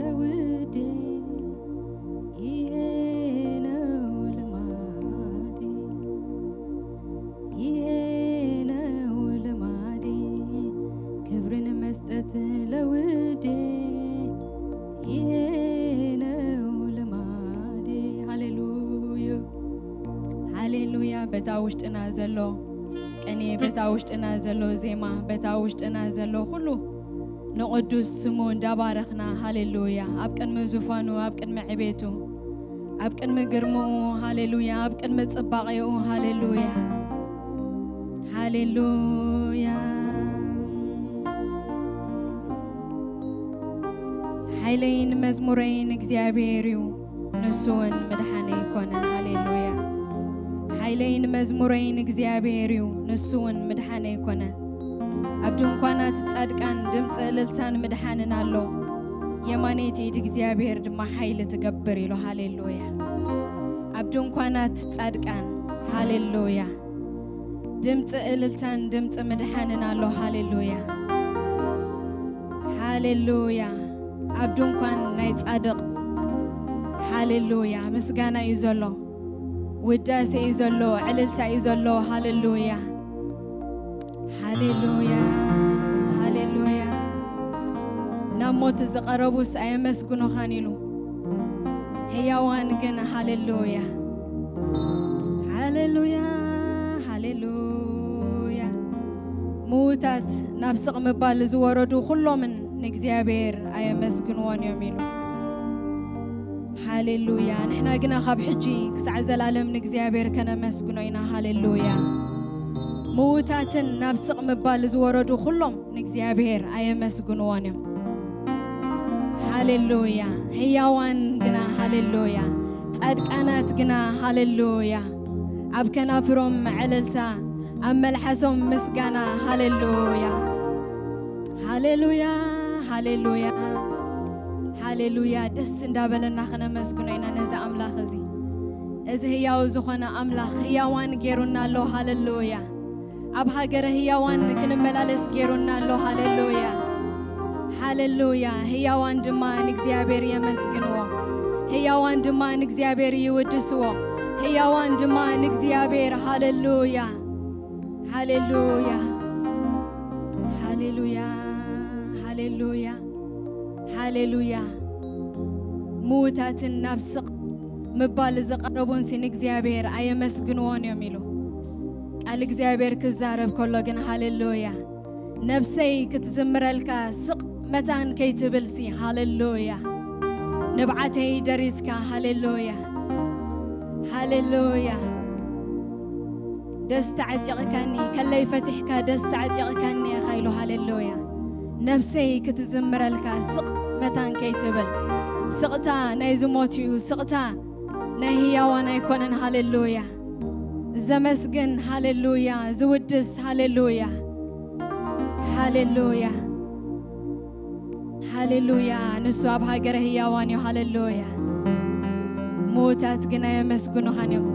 ለውዴ፣ ይሄ ነው ልማዴ፣ ይሄ ነው ልማዴ፣ ክብርን መስጠት ለውዴ፣ ይሄ ነው ልማዴ። ሃሌሉያ፣ ሃሌሉያ። በታ ውሽጥና ዘሎ ቅኔ፣ በታ ውሽጥና ዘሎ ዜማ፣ በታ ውሽጥና ዘሎ ኩሉ ንቕዱስ ስሙ እንዳባረኽና፣ ሃሌሉያ፣ ኣብ ቅድሚ ዙፋኑ፣ ኣብ ቅድሚ ዕቤቱ፣ ኣብ ቅድሚ ግርምኡ፣ ሃሌሉያ፣ ኣብ ቅድሚ ጽባቐኡ፣ ሃሌሉያ፣ ሃሌሉያ። ሓይለይን መዝሙረይን እግዚኣብሔር እዩ፣ ንሱ እውን ምድሓነይ ኮነ። ሃሌሉያ። ሓይለይን መዝሙረይን እግዚኣብሔር እዩ፣ ንሱ እውን ምድሓነይ ኮነ። ኣብ ድንኳናት ጻድቃን ድምፂ እልልታን ምድሓንን ኣሎ። የማነይቲ ኢድ እግዚኣብሔር ድማ ሓይሊ ትገብር ኢሉ። ሃሌሉያ። ኣብ ድንኳናት ጻድቃን፣ ሃሌሉያ፣ ድምፂ እልልታን ድምፂ ምድሓንን ኣሎ። ሃሌሉያ፣ ሃሌሉያ። ኣብ ድንኳን ናይ ጻድቕ፣ ሃሌሉያ፣ ምስጋና እዩ ዘሎ፣ ውዳሴ እዩ ዘሎ፣ ዕልልታ እዩ ዘሎ። ሃሌሉያ፣ ሃሌሉያ፣ ሃሌሉያ። ናብ ሞት ዝቐረቡስ ኣየመስግኑኻን ኢሉ፣ ህያዋን ግን፣ ሃሌሉያ፣ ሃሌሉያ፣ ሃሌሉያ። ምዉታት ናብ ስቕ ምባል ዝወረዱ ኩሎምን ንእግዚኣብሔር ኣየመስግንዎን እዮም ኢሉ። ሃሌሉያ። ንሕና ግና ካብ ሕጂ ክሳዕ ዘላለም ንእግዚኣብሔር ከነመስግኖ ኢና። ሃሌሉያ። ምዉታትን ናብ ስቕ ምባል ዝወረዱ ኩሎም ንእግዚኣብሔር ኣየመስግንዎን እዮም። ሃሌሉያ። ህያዋን ግና፣ ሃሌሉያ፣ ጻድቃናት ግና፣ ሃሌሉያ፣ ኣብ ከናፍሮም ዕልልታ፣ ኣብ መልሓሶም ምስጋና። ሃሌሉያ፣ ሃሌሉያ፣ ሃሌሉያ፣ ሃሌሉያ። ደስ እንዳበለና ክነመስግኖ ኢና ነዚ ኣምላኽ እዚ። እዚ ህያው ዝኾነ ኣምላኽ ህያዋን ጌሩና ኣሎ። ሃሌሉያ። ኣብ ሃገረ ህያዋን ክንመላለስ ጌሩና ኣሎ። ሃሌሉያ፣ ሃሌሉያ። ህያዋን ድማ ንእግዚኣብሔር የመስግንዎ፣ ህያዋን ድማ ንእግዚኣብሔር ይውድስዎ፣ ህያዋን ድማ ንእግዚኣብሔር፣ ሃሌሉያ፣ ሃሌሉያ፣ ሃሌሉያ፣ ሃሌሉያ፣ ሃሌሉያ። ምዉታትን ናብ ስቕ ምባል ዝቐረቡንሲ ንእግዚኣብሔር ኣየመስግንዎን እዮም ኢሉ። ቃል እግዚኣብሔር ክዛረብ ከሎ ግን፣ ሃሌሉያ፣ ነብሰይ ክትዝምረልካ ስቕ መታን ከይትብልሲ፣ ሃሌሉያ፣ ንብዓተይ ደሪስካ፣ ሃሌሉያ፣ ሃሌሉያ። ደስታ ዓጢቕካኒ፣ ከለይ ፈቲሕካ ደስታ ዓጢቕካኒ ኢኻ ኢሉ፣ ሃሌሉያ። ነብሰይ ክትዝምረልካ ስቕ መታን ከይትብል። ስቕታ ናይ ዝሞት እዩ፣ ስቕታ ናይ ህያዋን ኣይኮነን። ሃሌሉያ። ዘመስግን፣ ሃሌሉያ፣ ዝውድስ፣ ሃሌሉያ፣ ሃሌሉያ፣ ሃሌሉያ። ንሱ ኣብ ሃገረ ህያዋን እዩ። ሃሌሉያ። ምዉታት ግን ኣየመስግኑኻን እዮም።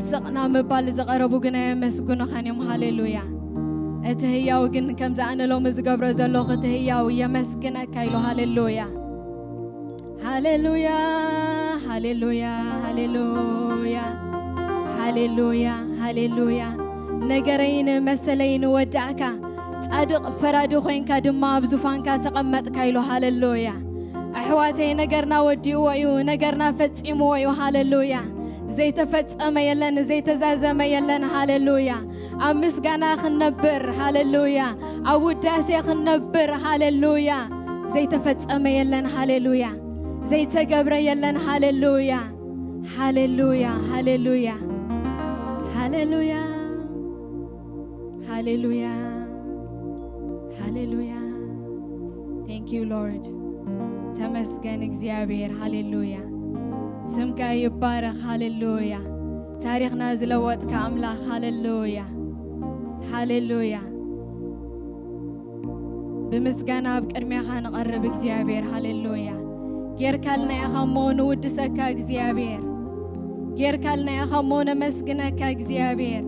ስቕና ምባል ዝቐረቡ ግን ኣየመስግኑኻን እዮም። ሃሌሉያ። እቲ ህያው ግን ከምዚ ኣነ ሎሚ ዝገብሮ ዘለኹ እቲ ህያው የመስግነካ ኢሉ። ሃሌሉያ። ሃሌሉያ፣ ሃሌሉያ፣ ሃሌሉያ፣ ሃሌሉያ፣ ሃሌሉያ። ነገረይን መሰለይን ወዳእካ፣ ጻድቕ ፈራዲ ኮይንካ ድማ ኣብ ዙፋንካ ተቐመጥካ ኢሉ። ሃሌሉያ። ኣሕዋተይ፣ ነገርና ወዲእዎ እዩ፣ ነገርና ፈጺምዎ እዩ። ሃሌሉያ። ዘይተፈጸመ የለን፣ ዘይተዛዘመ የለን። ሃሌሉያ። ኣብ ምስጋና ክንነብር፣ ሃሌሉያ። ኣብ ውዳሴ ክንነብር፣ ሃሌሉያ። ዘይተፈጸመ የለን፣ ሃሌሉያ። ዘይተገብረ የለን፣ ሃሌሉያ፣ ሃሌሉያ፣ ሃሌሉያ፣ ሃሌሉያ፣ ሃሌሉያ፣ ሃሌሉያ። Thank you, Lord. ተመስገን እግዚኣብሔር፣ ሃሌሉያ። ስምካ ይባረኽ፣ ሃሌሉያ። ታሪኽና ዝለወጥካ ኣምላኽ፣ ሃሌሉያ፣ ሃሌሉያ። ብምስጋና ኣብ ቅድሜኻ ንቐርብ እግዚኣብሔር፣ ሃሌሉያ። ጌርካልና ኢኻ እሞ ንውድሰካ እግዚኣብሔር፣ ጌርካልና ኢኻ እሞ ነመስግነካ እግዚኣብሔር።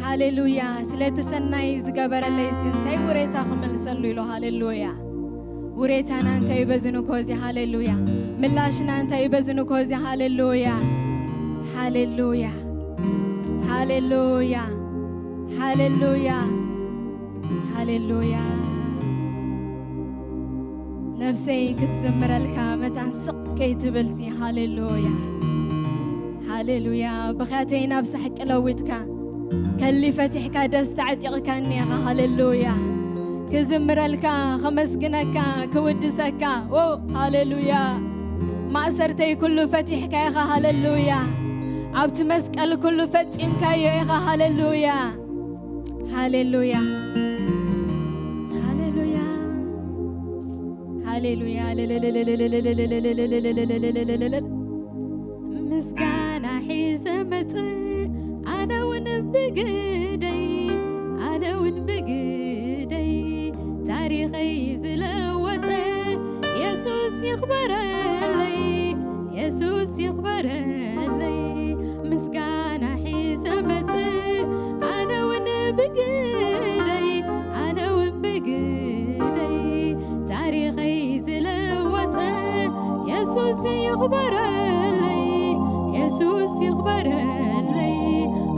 ሃሌሉያ። ስለቲ ሰናይ ዝገበረለይሲ እንታይ ውሬታ ክመልሰሉ ኢሉ፣ ሃሌሉያ። ውሬታና እንታይ እዩ በዚ ንግሆ እዚ? ሃሌሉያ። ምላሽና እንታይ እዩ በዚ ንግሆ እዚ? ሃሌሉያ። ሃሌሉያ። ሃሌሉያ። ሃሌሉያ። ሃሌሉያ። ነብሰይ ክትዝምረልካ መታን ስቕ ከይትብልሲ። ሃሌሉያ። ሃሌሉያ። ብኽያተይ ናብ ሳሕቂ ለዊጥካ፣ ከሊ ፈቲሕካ ደስታ ኣዕጢቕካኒ ኢኻ። ሃሌሉያ። ክዝምረልካ፣ ከመስግነካ፣ ክውድሰካ። ኦ፣ ሃሌሉያ። ማእሰርተይ ኩሉ ፈቲሕካ ኢኻ። ሃሌሉያ። ኣብቲ መስቀል ኩሉ ፈጺምካዮ ኢኻ። ሃሌሉያ። ሃሌሉያ። ሃሌሉያ። ሃሌሉያ። ምስጋና ሒዘ መጽእ ኣነ እውን ብግደይ፣ ኣነ እውን ብግደይ ታሪኸይ ዝለወጠ የሱስ ይኽበረለይ፣ የሱስ ይኽበረለይ። ምስጋና ሒዘ መጽእ ኣነ እውን ብግደይ፣ ኣነ እውን ብግደይ ታሪኸይ ዝለወጠ የሱስ ይኽበረለይ፣ የሱስ ይኽበረለይ።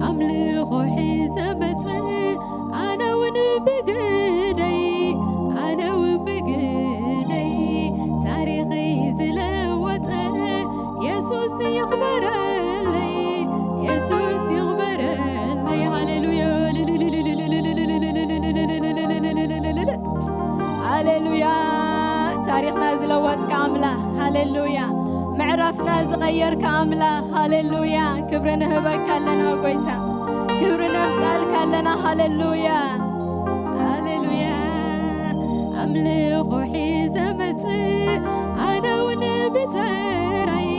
ኣምልኾ ሒዘ መጽእ ኣነ እውን ብግደይ፣ ኣነ እውን ብግደይ ታሪኸይ ዝለወጠ የሱስ ይኽበረለይ፣ የሱስ ይኽበረለይ። ሃሌሉያ። ሃሌሉያ። ታሪኽና ዝለወጥካ ኣምላኽ፣ ሃሌሉያ። ምዕራፍና ዝቐየርካ ኣምላኽ፣ ሃሌሉያ። ክብሪ ንህበካ ኣለና ጎይታ፣ ክብሪ ነምጻልካ ኣለና። ሃሌሉያ። ሃሌሉያ። ኣምልኾ ሒዘ መጽእ ኣነ እውን ብተራይ፣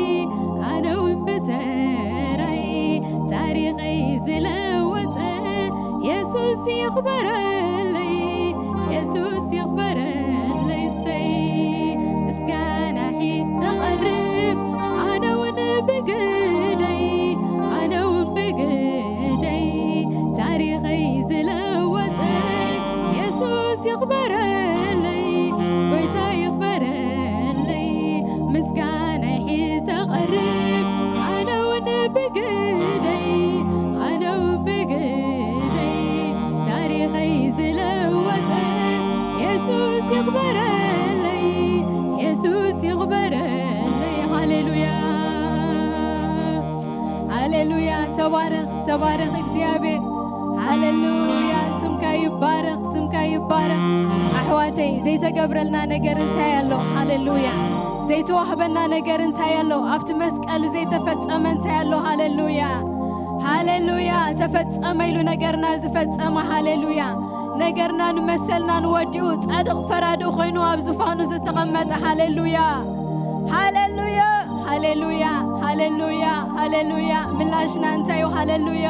ኣነ እውን ብተራይ ታሪኸይ ዝለወጠ የሱስ ይኽበረለይ፣ የሱስ ይኽበረለይ። እሰይ ምስጋና ሒዘ ቀርብ ኣነ እውን ብግደይ፣ ኣነ እውን ብግደይ ታሪኸይ ዝለወጠ የሱስ ይኽበረለይ፣ ጎይታ ይኽበረለይ። ምስጋናይ ሒዘ ቀርብ ኣነ እውን ብግደይ፣ ኣነ እውን ብግደይ ታሪኸይ ዝለወጠ የሱስ ይኽበረለይ፣ የሱስ ይኽበረለይ። ሃሌሉያ። ሃሌሉያ። ተባረኽ፣ ተባረኽ እግዚኣብሔር። ሃሌሉያ። ስምካ ይባረኽ፣ ስምካ ይባረኽ። ኣሕዋተይ፣ ዘይተገብረልና ነገር እንታይ ኣሎ? ሃሌሉያ። ዘይተዋህበና ነገር እንታይ ኣሎ? ኣብቲ መስቀል ዘይተፈጸመ እንታይ ኣሎ? ሃሌሉያ። ሃሌሉያ። ተፈጸመ ኢሉ ነገርና ዝፈጸመ። ሃሌሉያ። ነገርናን መሰልናን ወዲኡ ጻድቕ ፈራዲ ኮይኑ ኣብ ዙፋኑ ዝተቐመጠ። ሃሌሉያ። ሃሌሉያ። ሃሌሉያ። ሃሌሉያ። ሃሌሉያ። ምላሽና እንታይ እዩ? ሃሌሉያ።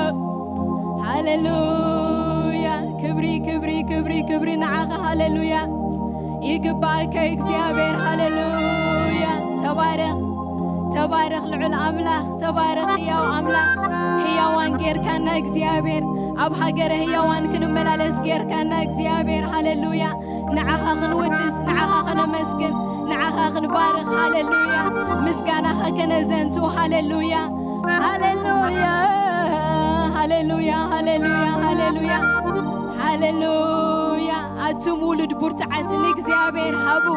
ሃሌሉያ። ክብሪ፣ ክብሪ፣ ክብሪ፣ ክብሪ ንዓኻ። ሃሌሉያ። ይግባእካ እግዚኣብሔር። ሃሌሉያ። ተባረኽ፣ ተባረኽ ልዑል ኣምላኽ፣ ተባረኽ ህያው ኣምላኽ። ህያዋን ጌርካና እግዚኣብሔር፣ ኣብ ሃገረ ህያዋን ክንመላለስ ጌርካና እግዚኣብሔር። ሃሌሉያ። ንዓኻ ክንውድስ፣ ንዓኻ ከነመስግን፣ ንዓኻ ክንባርኽ። ሃሌሉያ። ምስጋናኻ ከነዘንቱ። ሃሌሉያ። ሃሌሉያ። ሃሌሉያ። ሃሌሉያ። ሃሌሉያ። ሃሌሉያ። ኣቱም ውሉድ ብርቱዓት ንእግዚኣብሔር ሃቡ።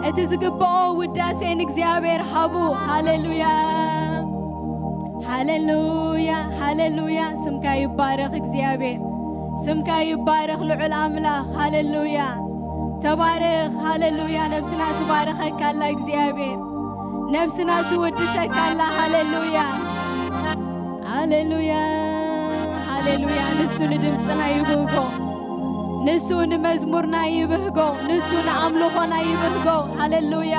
እቲ ዝግብኦ ውዳሴ ንእግዚኣብሔር ሃቡ። ሃሌሉያ። ሃሌሉያ። ሃሌሉያ። ስምካ ይባረኽ እግዚኣብሔር። ስምካ ይባረኽ ልዑል ኣምላኽ። ሃሌሉያ። ተባረኽ። ሃሌሉያ። ነብስና ትባርኸካ ኣላ እግዚኣብሔር። ነብስና ትውድሰካ ኣላ። ሃሌሉያ። ሃሌሉያ። ሃሌሉያ። ንሱ ንድምፅና ይብህጎ። ንሱ ንመዝሙርና ይብህጎ። ንሱ ንኣምልኾና ይብህጎ። ሃሌሉያ።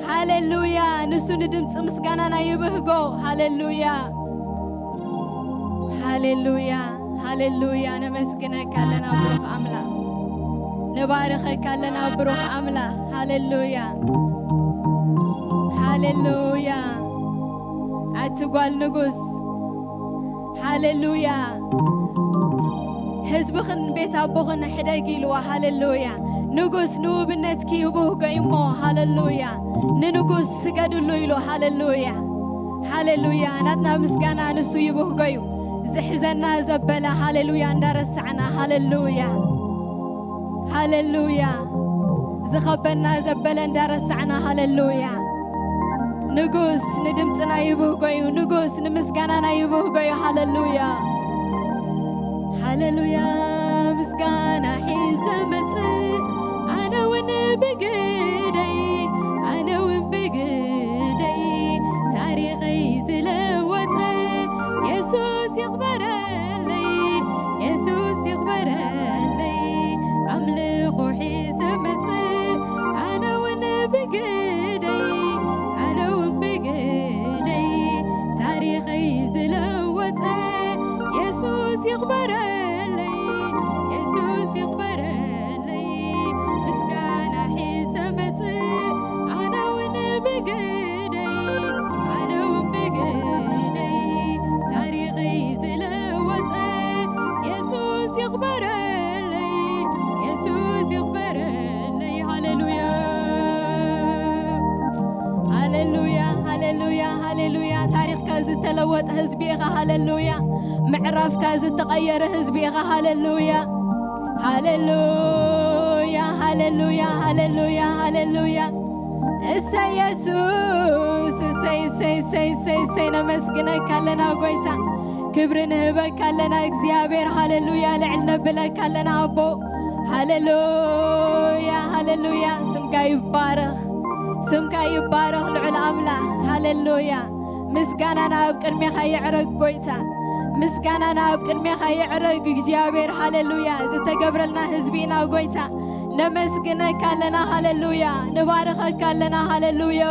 ሃሌሉያ። ንሱ ንድምፂ ምስጋናና ይብህጎ። ሃሌሉያ። ሃሌሉያ። ሃሌሉያ። ነመስግነካ ኣለና ብሩኽ ኣምላኽ። ንባርኸካ ኣለና ብሩኽ ኣምላኽ። ሃሌሉያ። ሃሌሉያ። ኣቲ ጓል ንጉስ። ሃሌሉያ። ህዝብኽን ቤት ኣቦኽን ሕደጊ ኢልዋ። ሃሌሉያ። ንጉስ ንውብነትኪ ይብህጎ እዩ እሞ፣ ሃሌሉያ። ንንጉስ ስገድሉ ኢሉ፣ ሃሌሉያ። ሃሌሉያ። ናትና ምስጋና ንሱ ይብህጎ እዩ። ዝሕዘና ዘበለ፣ ሃሌሉያ፣ እንዳረሳዕና፣ ሃሌሉያ። ሃሌሉያ። ዝኸበና ዘበለ እንዳረሳዕና፣ ሃሌሉያ። ንጉስ ንድምፅና ይብህጎ እዩ። ንጉስ ንምስጋናና ይብህጎ እዩ። ሃሌሉያ። ሃሌሉያ። ምስጋና ሒዘ መፅእ፣ ኣነ እውን ብግደይ፣ ኣነ እውን ብግደይ፣ ታሪኸይ ዝለወጠ የሱስ ይኽበረለይ፣ የሱስ ይኽበረለይ። ኣምልኾ ሒዘ መፅእ፣ ኣነ እውን ብግደይ፣ ኣነ እውን ብግደይ፣ ታሪኸይ ዝለወጠ የሱስ ይኽበረለይ፣ የሱስ ይኽበረለይ። ምስጋና ሒዘ መፅእ፣ ኣነ እውን ብግደይ፣ ኣነ እውን ብግደይ፣ ታሪኸይ ዝለወጠ የሱስ ይኽበረለይ፣ የሱስ ይኽበረለይ። ሃሌሉያ። ሃሌሉያ፣ ሃሌሉያ፣ ሃሌሉያ። ታሪኽካ ዝተለወጠ ህዝቢ ኢኻ። ሃሌሉያ። ምዕራፍካ ዝተቐየረ ህዝቢ ኢኻ። ሃሌሉያ፣ ሃሌሉያ፣ ሃሌሉያ፣ ሃሌሉያ፣ ሃሌሉያ። እሰይ የሱስ፣ እሰይ፣ እሰይ፣ እሰይ፣ እሰይ፣ እሰይ። ነመስግነካ ኣለና ጎይታ፣ ክብሪ ንህበካ ኣለና እግዚኣብሔር። ሃሌሉያ፣ ልዕል ነብለካ ኣለና ኣቦ። ሃሌሉያ፣ ሃሌሉያ። ስምካ ይባረኽ፣ ስምካ ይባረኽ ልዑል ኣምላኽ። ሃሌሉያ። ምስጋናና ኣብ ቅድሜኻ ይዕረግ ጎይታ፣ ምስጋናና ኣብ ቅድሜኻ ይዕረግ እግዚኣብሔር። ሃሌሉያ። ዝተገብረልና ህዝቢ ኢና ጎይታ፣ ነመስግነካ ኣለና። ሃሌሉያ። ንባርኸካ ኣለና። ሃሌሉያ፣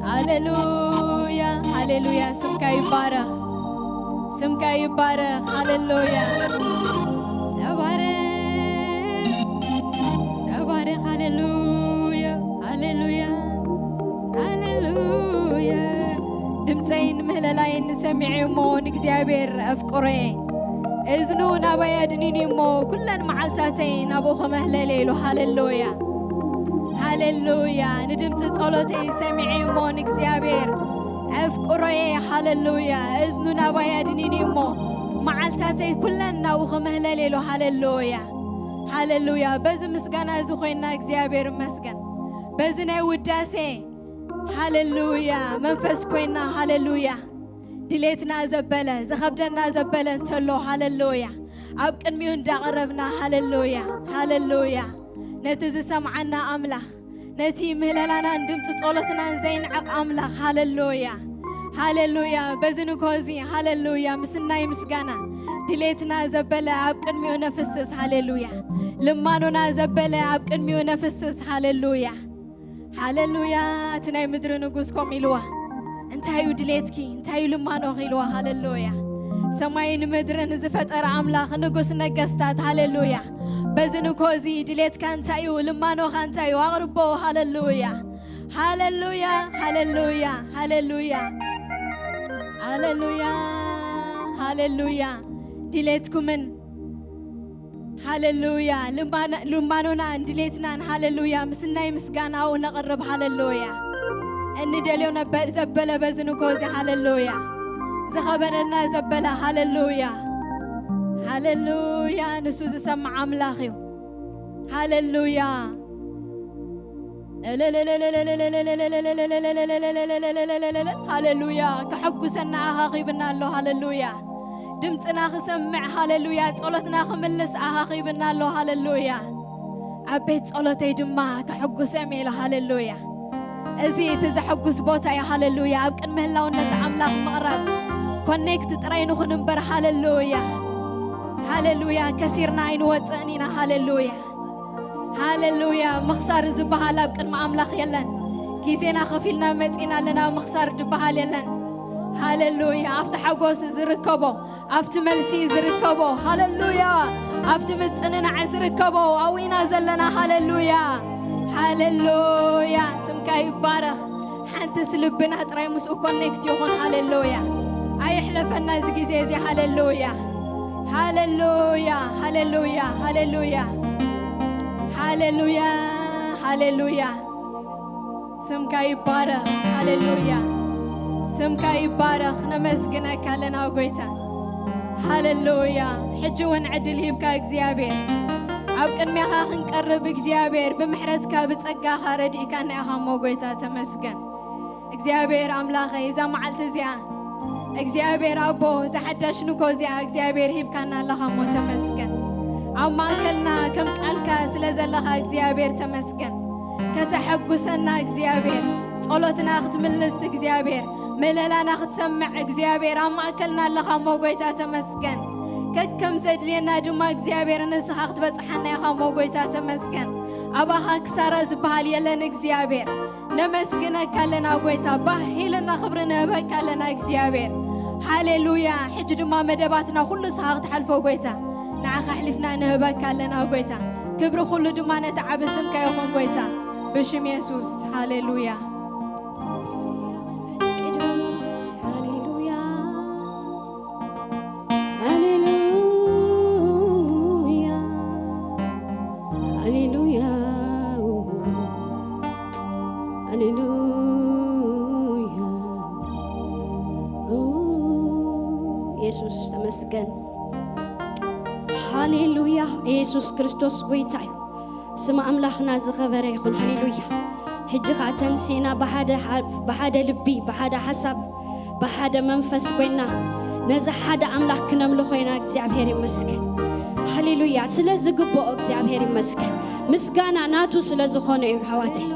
ሃሌሉያ፣ ሃሌሉያ። ስምካ ይባረኽ፣ ስምካ ይባረኽ። ሃሌሉያ። ተባረኽ፣ ተባረኽ። ሃሌሉያ፣ ሃሌሉያ፣ ሃሌሉያ። ድምፀይን ምህለላይን ንሰሚዐ እሞ ንእግዚኣብሔር ኣፍቅሮየ። እዝኑ ናባይ ኣድኒኒ እሞ ኩለን መዓልታተይ ናብኡ ከመህለለ ኢሉ። ሃሌሉያ፣ ሃሌሉያ። ንድምፂ ጸሎተይ ሰሚዐ እሞ ንእግዚኣብሔር ኣፍቅሮየ። ሃሌሉያ። እዝኑ ናባይ ኣድኒኒ እሞ መዓልታተይ ኩለን ናብኡ ከመህለለ ኢሉ። ሃሌሉያ፣ ሃሌሉያ። በዚ ምስጋና እዚ ኮይና እግዚኣብሔር ይመስገን። በዚ ናይ ውዳሴ ሃሌሉያ መንፈስ ኮይና። ሃሌሉያ። ድሌትና ዘበለ፣ ዝኸብደና ዘበለ እንተሎ፣ ሃሌሉያ፣ ኣብ ቅድሚኡ እንዳቐረብና፣ ሃሌሉያ፣ ሃሌሉያ። ነቲ ዝሰምዓና ኣምላኽ፣ ነቲ ምህለላናን ድምፂ ጸሎትናን ዘይንዕቕ ኣምላኽ፣ ሃሌሉያ፣ ሃሌሉያ። በዚ ንግሆ እዚ፣ ሃሌሉያ፣ ምስናይ ምስጋና ድሌትና ዘበለ ኣብ ቅድሚኡ ነፍስስ፣ ሃሌሉያ። ልማኖና ዘበለ ኣብ ቅድሚኡ ነፍስስ፣ ሃሌሉያ። ሃሌሉያ። እቲ ናይ ምድሪ ንጉስ ከምኡ ኢልዋ፣ "እንታይ እዩ ድሌትኪ? እንታይ እዩ ልማኖኺ?" ኢልዋ። ሃሌሉያ። ሰማይን ምድርን ዝፈጠረ ኣምላኽ፣ ንጉስ ነገስታት፣ ሃሌሉያ። በዚ ንግሆ እዚ ድሌትካ እንታይ እዩ? ልማኖኻ እንታይ እዩ? ኣቕርቦ። ሃሌሉያ፣ ሃሌሉያ፣ ሃሌሉያ፣ ሃሌሉያ፣ ሃሌሉያ፣ ሃሌሉያ። ድሌትኩምን ሃሌሉያ። ልማና-፣ ልማኖናን ድሌትናን፣ ሃሌሉያ፣ ምስናይ ምስጋናኡ ነቕርብ። ሃሌሉያ። እንደልዮ ነበ-፣ ዘበለ በዚ ንግሆ እዚ፣ ሃሌሉያ። ዝኸበደና ዘበለ፣ ሃሌሉያ። ሃሌሉያ። ንሱ ዝሰምዕ ኣምላኽ እዩ። ሃሌሉያ። ሃሌሉያ። ከሐጉሰና ኣኻኺብና ኣሎ። ሃሌሉያ። ድምፅና ክሰምዕ፣ ሃሌሉያ፣ ጸሎትና ክምልስ ኣኻኺብና ኣሎ። ሃሌሉያ። ኣብ ቤት ጸሎተይ ድማ ከሐጉሰም ኢሉ። ሃሌሉያ። እዚ እቲ ዘሐጉስ ቦታ እዩ። ሃሌሉያ። ኣብ ቅድሚ ህላውነት ኣምላኽ ምቕራብ፣ ኮኔክት ጥራይ ንኹን እምበር። ሃሌሉያ፣ ሃሌሉያ። ከሲርና ኣይንወፅእን ኢና። ሃሌሉያ፣ ሃሌሉያ። ምኽሳር ዝበሃል ኣብ ቅድሚ ኣምላኽ የለን። ግዜና ከፊልና መፂና ኣለና፣ ምኽሳር ዝበሃል የለን። ሃሌሉያ። ኣብቲ ሓጎስ ዝርከቦ፣ ኣብቲ መልሲ ዝርከቦ፣ ሃሌሉያ፣ ኣብቲ ምጽንናዕ ዝርከቦ ኣብኡ ኢና ዘለና። ሃሌሉያ፣ ሃሌሉያ። ስምካ ይባረኽ። ሓንትስ ልብና ጥራይ ምስኡ ኮኔክት ይኹን። ሃሌሉያ። ኣይሕለፈና እዚ ግዜ እዚ። ሃሌሉያ፣ ሃሌሉያ፣ ሃሌሉያ፣ ሃሌሉያ፣ ሃሌሉያ፣ ሃሌሉያ። ስምካ ይባረኽ። ሃሌሉያ። ስምካ ይባረኽ። ነመስግነካ ኣለና ጎይታ። ሃሌሉያ። ሕጂ እውን ዕድል ሂብካ እግዚኣብሔር፣ ኣብ ቅድሜኻ ክንቀርብ እግዚኣብሔር፣ ብምሕረትካ ብጸጋኻ ረዲእካና ኢኻ እሞ ጎይታ ተመስገን። እግዚኣብሔር ኣምላኸይ፣ እዛ መዓልቲ እዚኣ እግዚኣብሔር ኣቦ፣ እዛ ሓዳሽ ንግሆ እዚኣ እግዚኣብሔር ሂብካና ኣለኻ እሞ ተመስገን። ኣብ ማእከልና ከም ቃልካ ስለ ዘለኻ እግዚኣብሔር ተመስገን። ከተሐጉሰና እግዚኣብሔር፣ ጸሎትና ክትምልስ እግዚኣብሔር፣ ምህለላና ክትሰምዕ እግዚኣብሔር ኣብ ማእከልና ኣለኻ እሞ ጎይታ ተመስገን። ከከም ዘድልየና ድማ እግዚኣብሔር ንስኻ ክትበጽሓና ኢኻ እሞ ጎይታ ተመስገን። ኣባኻ ክሳራ ዝበሃል የለን እግዚኣብሔር። ነመስግነካ ኣለና ጎይታ፣ ባህ ኢልና ክብሪ ንህበካ ኣለና እግዚኣብሔር። ሃሌሉያ። ሕጂ ድማ መደባትና ኩሉ ንስኻ ክትሓልፎ ጎይታ፣ ንዓኻ ኣሕሊፍና ንህበካ ኣለና ጎይታ። ክብሪ ኩሉ ድማ ነቲ ዓቢ ስምካ ይኹን ጎይታ፣ ብሽም የሱስ። ሃሌሉያ። መንፈስ ቅዱስ፣ ሃሌሉያ። ሃሌሉያ፣ ሃሌሉያ፣ ሃሌሉያ። ኦ፣ የሱስ ተመስገን። ሃሌሉያ። የሱስ ክርስቶስ ጎይታ እዩ። ስም ኣምላኽና ዝኸበረ ይኹን። ሃሌሉያ። ሕጂ ኸኣ ተንሲእና ብሓደ ሓ-፣ ብሓደ ልቢ፣ ብሓደ ሓሳብ፣ ብሓደ መንፈስ ኮይና ነዚ ሓደ ኣምላኽ ክነምልኾ ኢና። እግዚኣብሔር ይመስገን። ሃሌሉያ። ስለ ዝግብኦ እግዚኣብሔር ይመስገን። ምስጋና ናቱ ስለ ዝኾነ እዩ፣ ኣሕዋተይ።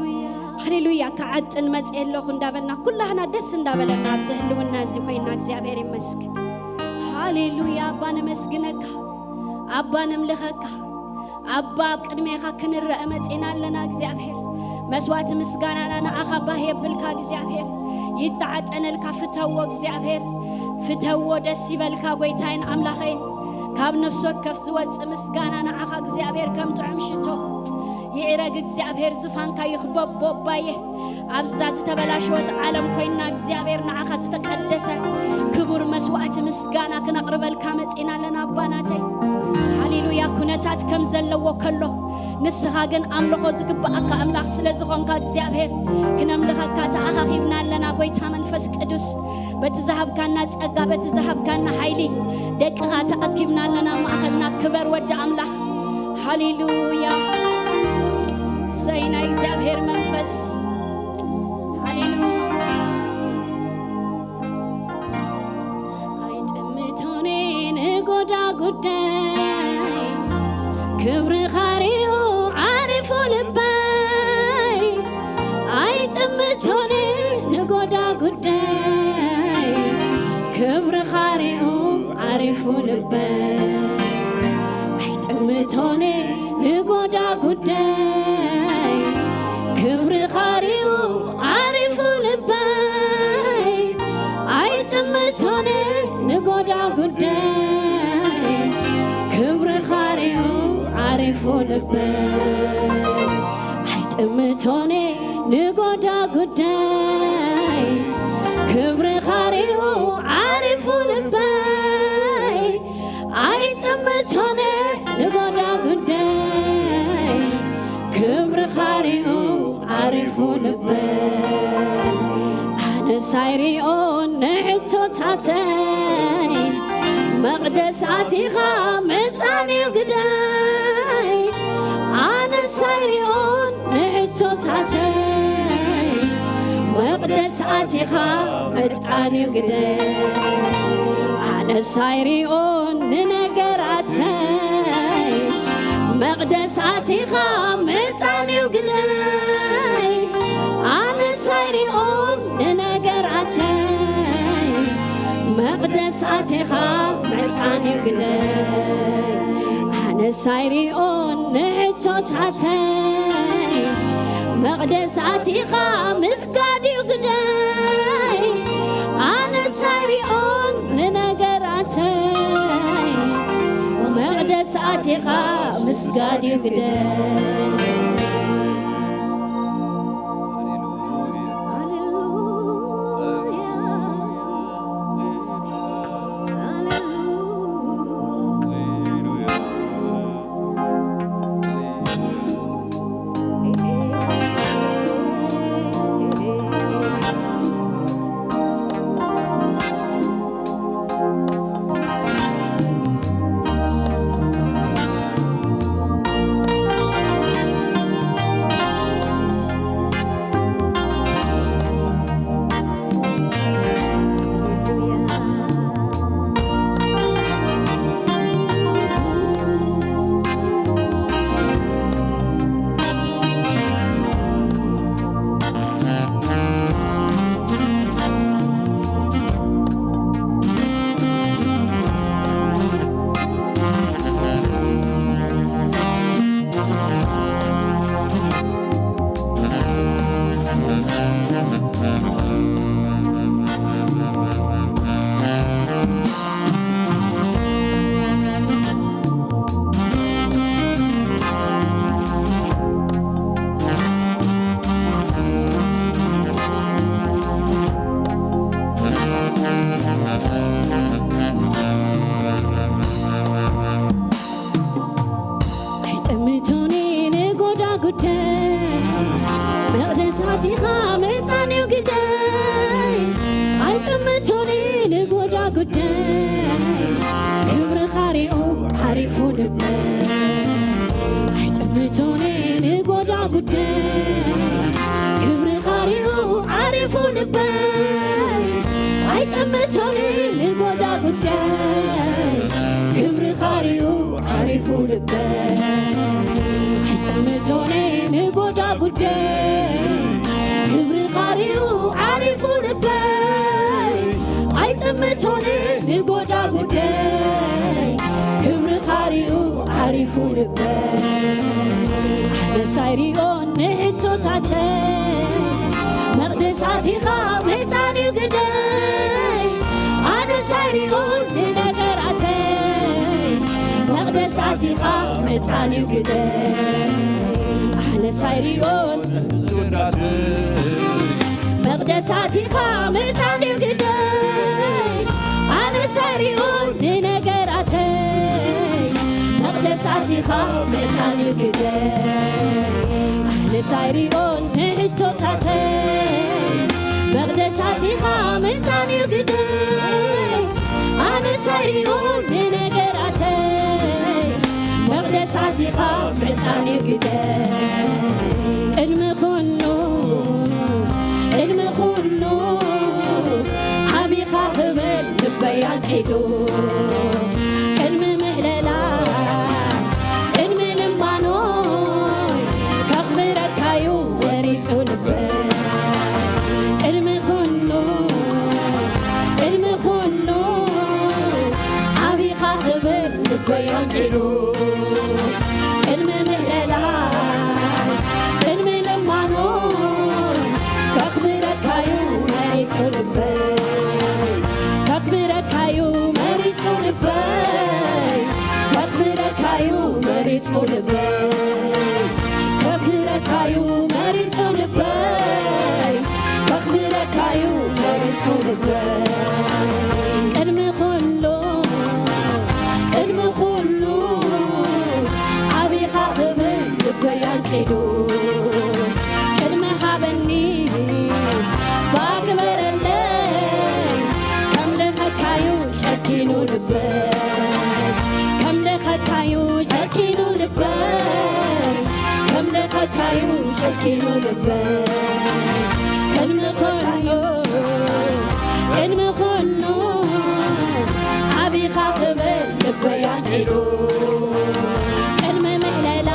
ሃሌሉያ። ክዓጥን መጽየ ኣለኹ እንዳበልና፣ ኩላህና ደስ እንዳበለና ኣብዚ ህልውና እዚ ኮይና እግዚኣብሔር ይመስገን። ሃሌሉያ። ኣባ ነመስግነካ፣ ኣባ ነምልኸካ፣ ኣባ ኣብ ቅድሜኻ ክንረአ መጺና ኣለና እግዚኣብሔር። መስዋዕቲ ምስጋናና ንዓኻ ባህ የብልካ እግዚኣብሔር። ይተዓጠነልካ፣ ፍተዎ እግዚኣብሔር። ፍተዎ፣ ደስ ይበልካ ጎይታይን ኣምላኸይን። ካብ ነፍሲ ወከፍ ዝወጽእ ምስጋና ንዓኻ እግዚኣብሔር ከም ጥዑም ሽቶ ይዕረግ እግዚኣብሔር። ዙፋንካ ይኽበብ ቦባየ። ኣብዛ ዝተበላሸወት ዓለም ኮይና እግዚኣብሔር ንዓኻ ዝተቀደሰ ክቡር መስዋዕቲ ምስጋና ክነቕርበልካ መጺና ኣለና ኣባናተይ። ሃሌሉያ። ኩነታት ከም ዘለዎ ከሎ ንስኻ ግን ኣምልኾ ዝግብኣካ ኣምላኽ ስለ ዝኾንካ እግዚኣብሔር ክነምልኸካ ተኣኻኺብና ኣለና። ጎይታ መንፈስ ቅዱስ በቲ ዝሃብካና ጸጋ በቲ ዝሃብካና ሓይሊ ደቅኻ ተኣኪብና ኣለና ኣብ ማእኸልና። ክበር ወዲ ኣምላኽ። ሃሌሉያ። እሰይ ናይ እግዚኣብሔር መንፈስ። ሃሌሉያ። ኣይጥምቶኔ ንጎዳ ጉዳይ ክብርኻ ሪኡ ዓሪፉ ልበይ። ኣይጥምቶኔ ንጎዳ ጉዳይ ክብርኻ ሪኡ ዓሪፉ ልበይ። ኣይጥምቶኔ ንጎዳ ጉዳይ ክብርኻ ሪኡ ዓሪፉ ልበይ። ኣይጥምቶኔ ንጎዳ ጉዳይ ክብርኻ ሪኡ ዓሪፉ ልበይ። ኣይጥምቶኔ ንጎዳ ጉዳይ ክብርኻ ሪኡ ዓሪፉ ልበይ። ኣይጥምቶነ ንጎዳ ጉዳይ ክብርኻ ሪኡ ዓሪፉ ልበይ። ኣነስ ኣይሪኦን ንሕቶታተይ መቕደስ ኣቲኻ ምጣንዩ ግዳይ። ኣነስ ኣይሪኦን ንሕቶታተይ መቕደስ ኣቲኻ ምጣንዩ ግዳይ። ኣነስ ኣይሪኦን ንነገራተይ መቕደስ ኣቲኻ ምጣንዩ ግዳይ። ኣነስ ኣይሪኦን ንነገራተይ መቕደስ ኣቲኻ ምጣንዩ ግዳይ። ኣነስ ኣይሪኦን ንሕቶታተይ መቕደስ ኣቲኻ ምስጋድዩ ግዳይ። ኣነስ ኣይሪኦን ንነገራተይ መቕደስ ኣቲኻ ምስጋድዩ ግዳይ። ቶኒ ንጎዳ ጉዳይ መቕደሳቲኻ መጣንዩ ግዳይ ኣይጥምቶኒ ንጎዳ ጉዳይ ክብርኻ ሪኡ ዓሪፉ ልበይ ኣይጥምቶኒ ንጎዳ ጉዳይ ክብርኻ ሪኡ ዓሪፉ ልበይ ኣይጥምቶኒ ንጎዳ ጉዳይ ክብርኻ ሪኡ ዓሪፉ ልበይ ኣይጥምቶኒ ንጎዳ ጉዳይ ክብርኻ ሪኡ ዓሪፉ ልበይ ኣይጥምቶኒ ንጎዳ ጉዳይ ክብርኻ ሪኡ ዓሪፉ ልበይ ኣነሳይ ሪኦ ንሕቶታተይ መቕደሳቲኻ መጣንዩ ግደይ ኣነሳይ ሪኦ ንነገራተይ መቕደሳቲኻ መጣንዩ ግደይ ኣነሳይ ሪኦ መቕደሳቲኻ መጣንዩ ግደይ ኣነሳይ ሪኦ ንነገራተይ መቕደሳቲኻ መጣንዩ ግደይ ኣነሳይ ሪኦ ንሕቶታተይ መቕደሳቲኻ መጣንዩ ግደይ ኣነሳይ ሪኦ ንነገራተይ መቕደሳቲኻ መጣንዩ ግደይ ቅድሚ ኩሉ ቅድሚ ኩሉ ዓቢኻ ክብል ልበይ ኣንቂዱ ቅድሚ ምህለላ ቅድሚ ልማኖይ ከኽብረካዩ ወሪጹ ልበይ ቅድሚ ኩሉ ቅድሚ ኩሉ ዓቢኻ ክብል ልበይ ኣንቂዱ ቅድሚ ምህለላ ቅድሚ ልማኖ ከኽብረካዩ መሪጹ ልበይ ከኽብረካዩ መሪጹ ልበይ ከኽብረካዩ መሪጹ ልበይ ከኽብረካዩ መሪጹ ልበይ ከኽብረካዩ መሪጹ ልበይ ቅድሚ ኩሉ ቅድሚ ኩሉ ዓቢኻ ክብል ልበይ ኣንቂዱ ቅድሚ ሃበኒ ባክበረለይ ከምልኸካዩ ጨኪኑ ልበይ ከምልኸካዩ ጨኪኑ ልበይ ከምልኸካዩ ጨኪኑ ልበይ ቅድሚ ኩሉ ቅድሚ ኩሉ ዓቢኻ ክብል ልበይ ኣንቂዱ ቅድሚ ምህለላ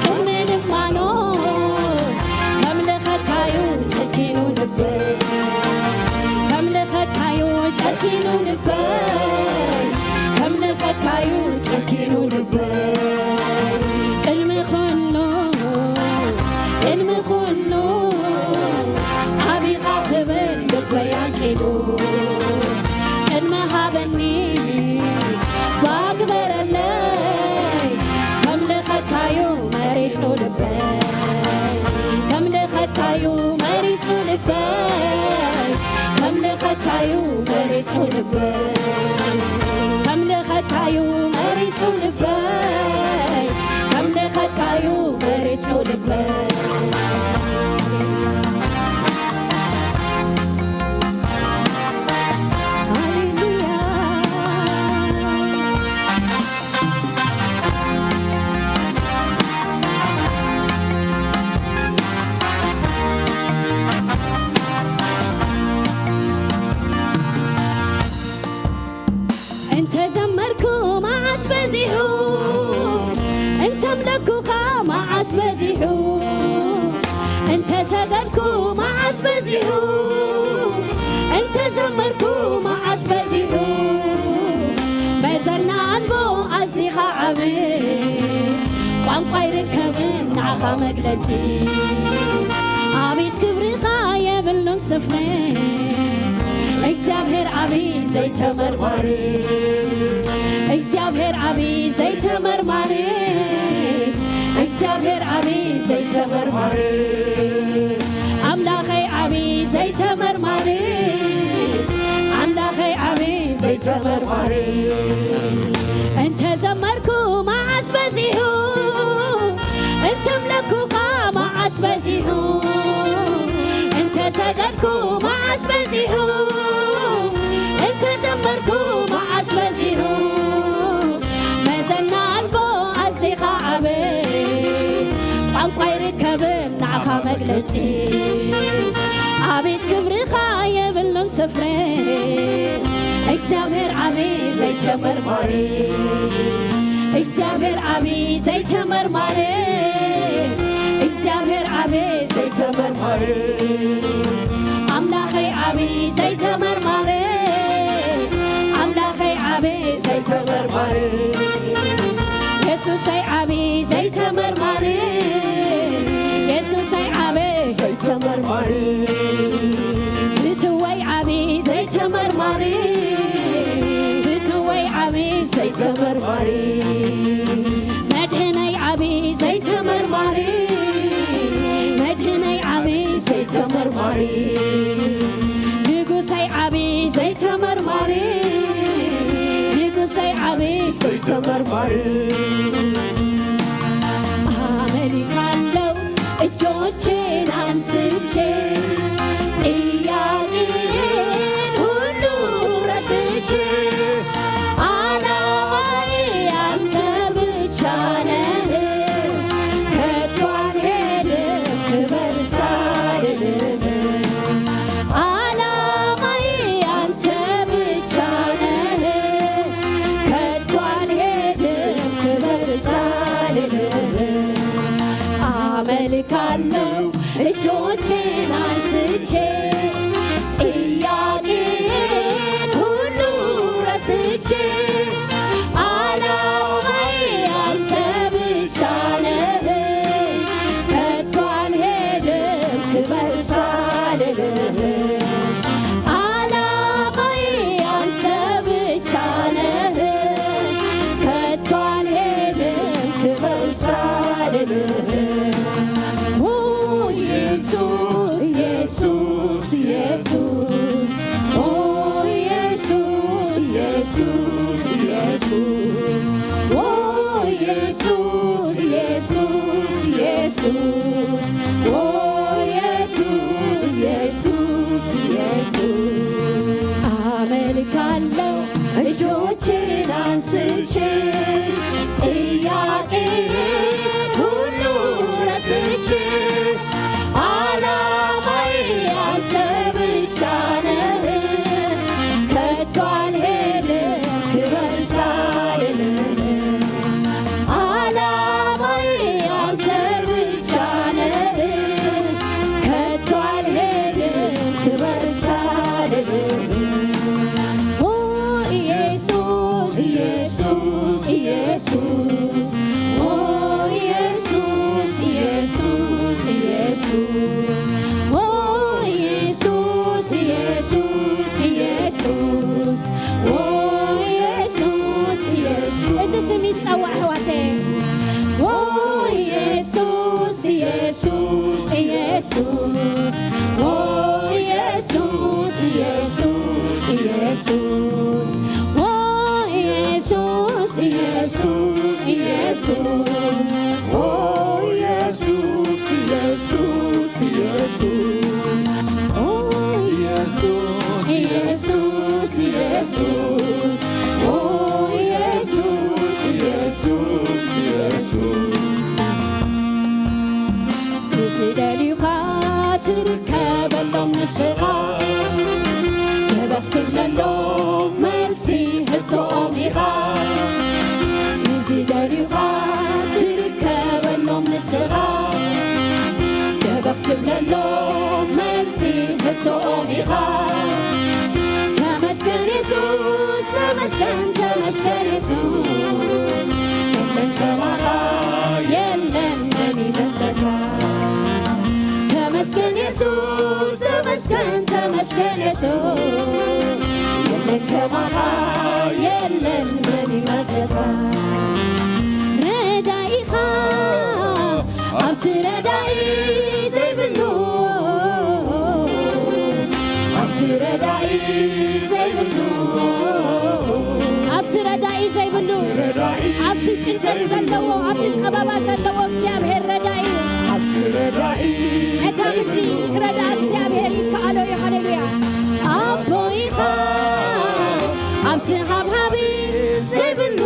ቅድሚ ልማኖ ከምልኸካዩ ጨኪኑ ልበይ ከምልኸካዩ ጨኪኑ ልበይ ከምልኸካዩ ጨኪኑ ልበይ ቅድሚ ኩሉ ቅድሚ ኩሉ ዓቢኻ ክብል ልበይ ኣንቂዱ ቅድሚ ሃበኒ ባክበረለይ ከምልኸካዩ መሪጹ ልበይ ከምልኸካዩ መሪጹ ልበይ ከምልኸካዩ መሪጹ ልበይ ከምልኸካዩ መሪጹ ልበይ ከምልኸካዩ መሪጹ ልበይ ሃሌሉያ እንተ ዘመርኩ መዓስ በዚሑ እንተ ኣምለኩኻ መዓስ በዚሑ እንተ ሰገድኩ መዓስ በዚሑ እንተ ዘመርኩ መዓስ በዚሑ መዘና ኣልቦ ኣዚኻ ዓብ ቋንቋ ይርከብን ንዓኻ መግለጺ ኣቤት ክብርኻ የብሉን ስፍሪ እግዚኣብሔር ዓብዪ ዘይተመርማሪ እግዚኣብሔር ዓብዪ ዘይተመርማሪ እግዚኣብሔር ዓብዪ ዘይተመርማሪ ኣምላኸይ ዓብዪ ዘይተመርማሪ ኣምላኸይ ዓብዪ ዘይተመርማሪ እንተ ዘመርኩ መዓስ በዚሑ በዚሑ እንተ ሰገድኩ መዓስ በዚሑ እንተ ዘመርኩ መዓስ በዚሑ መዘና ኣልቦ ኣዚኻ ዓቢ ቋንቋ ይርከብን ንዓኻ መግለጺ ኣቤት ክብርኻ የብሉን ስፍሪ እግዚኣብሔር ዓቢ ዘይተመርማሪ እግዚኣብሔር ዓቢ ዘይተመርማሪ እግዚኣብሔር ዓቢ ዘይተመርማሪ ኣምላኸይ ዓቢ ዘይተመርማሪ ኣምላኸይ ዓቢ ዘይተመርማሪ የሱሰይ ዓቢ ዘይተመርማሪ የሱሰይ ዓቢ ዘይተመርማሪ ብትወይ ዓቢ ዘይተመርማሪ ብትወይ ዓቢ ዘይተመርማሪ መድህነይ ዓቢ ዘይተመርማሪ መድህነይ ዓቢ ዘይተመርማሪ ንጉሰይ ዓቢ ዘይተመርማሪ ንጉሰይ ዓቢ ዘይተመርማሪ ኣመሊካለው እጆቼን አንስቼ ጥያቄን ሁሉ ረስቼ አላማዬ አንተ ብቻ ነህ ከቶ አልሄድም ክበር ሳልልህ አላማዬ አንተ ብቻ ነህ ከቶ አልሄድም ክበር ሳልልህ አመልካለሁ እጆቼን አንስቼ ጥያቄን ሁሉ ረስቼ አላማዬ አንተ ብቻ ነህ ከቶ አልሄድም ክበር ሳልልህ አላማዬ አንተ ብቻ ነህ ከቶ አልሄድም ክበር ሳልልህ ኦ ኢየሱስ ኢየሱስ ኢየሱስ ኦ ኢየሱስ ኢየሱስ ኢየሱስ ኦ ኢየሱስ ኢየሱስ ኢየሱስ ኦ ኢየሱስ ኢየሱስ ኢየሱስ አመልካለሁ እጆቼን አንስቼ ጥያቄ ሁሉ ረስቼ አላማዬ አንተ ብቻ ነህ ከቶ አልሄድም ክበር ሳልልህ አላማዬ አንተ ብቻ ነህ ከቶ አልሄድም ክበር ሳልልህ ኦ ኢየሱስ ኢየሱስ ኢየሱስ ኦ ኢየሱስ ኢየሱስ ኢየሱስ ኦ ኢየሱስ ኢየሱስ ኢየሱስ ኦ ኢየሱስ ኢየሱስ እዚ ስም ይጸዋዕ ኣሕዋተይ ኦ ኢየሱስ ኢየሱስ ኢየሱስ ኦ ኢየሱስ ኢየሱስ ኢየሱስ ኦ ኢየሱስ ኢየሱስ ኢየሱስ ኦ ኢየሱስ ኢየሱስ ኢየሱስ ኦ ኢየሱስ ኢየሱስ ኢየሱስ ኦ ኢየሱስ ኢየሱስ ኢየሱስ ንዝደልዩኻ ትርከበሎም ንስኻ ገበኽ ትብለሎም መልሲ ሕቶኦም ኢኻ ንዝደልዩኻ ትርከበሎም ንስኻ ገበኽ ትብለሎም መልሲ ሕቶኦም ኢኻ ተመስገን የሱስ ተመስገን ተመስገን የሱስ የለን ከማኻ የለን መን ይመስለካ ተመስገን የሱስ ተመስገን ተመስገን የሱስ የለን ከማኻ የለን መን ይመስለካ ረዳኢኻ ኣብቲ ረዳኢ ዘይብሉ ኣብቲ ረዳኢ ዘይብሉ ኣብቲ ረዳኢ ዘይብሉ ኣብቲ ጭንቀት ዘለዎ ኣብቲ ጸበባ ዘለዎ እግዚኣብሔር ረዳኢ ኣብቲ ነታ ምድሪ ክረድኣ እግዚኣብሔር ይከኣሎ እዩ። ሃሌሉያ። ኣቦ ኢኻ ኣብቲ ሃብሃቢ ዘይብሉ፣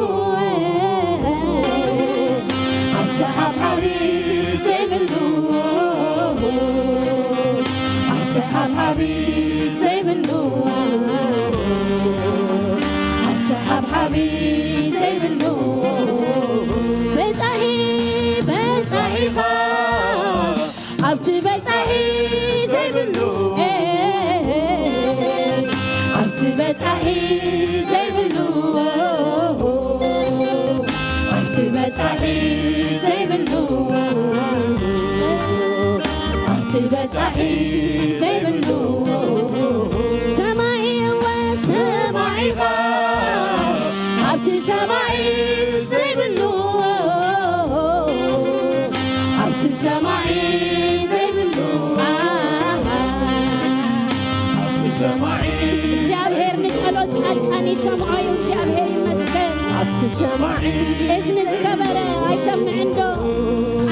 ኣብቲ ሃብሃቢ ዘይብሉ፣ ኣብቲ ሃብሃቢ ዘይብሉ፣ ኣብቲ ሃብሃቢ ዘይብሉ፣ በጻሒ፣ በጻሒኻ ኣብቲ በጻሒ ዘይብሉ፣ ኣብቲ በጻሒ ዘይብሉ፣ ኣብቲ በጻሒ ዘይብሉ፣ ኣብቲ በጻሒ ዘይብሉ፣ ሰማይ እወ ሰማይኻ ኣብቲ ሰማይ ዘይብሉ፣ ኣብቲ ሰማይ ዘይብሉ፣ ኣብቲ ሰማይ እግዚኣብሔር ንጸሎት ጻድቃን ይሰምዖ እዩ። እግዚኣብሔር ይመስገን። ኣብቲ ሰማይ እዝኒ ዝገበረ ኣይሰምዕን ዶ?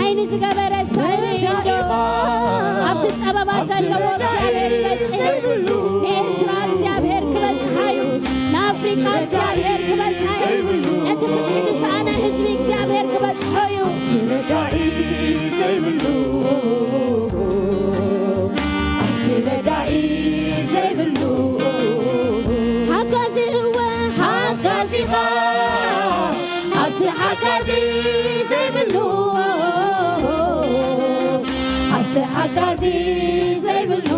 ዓይኒ ዝገበረ ሰኣይንዶ? ኣብቲ ጸበባ ዘለዎ እግዚኣብሔር ይበጽሕ። ንኤርትራ እግዚኣብሔር ክበጽሓ እዩ። ንኣፍሪቃ እግዚኣብሔር ክበጽሓ እዩ። ነቲ ፍትሒ ዝሰኣነ ህዝቢ እግዚኣብሔር ክበጽሖ እዩ። ሓጋዚ እወ ሓጋዚኻ ኣብቲ ሓጋዚ ዘይብሉ፣ ኣብቲ ሓጋዚ ዘይብሉ፣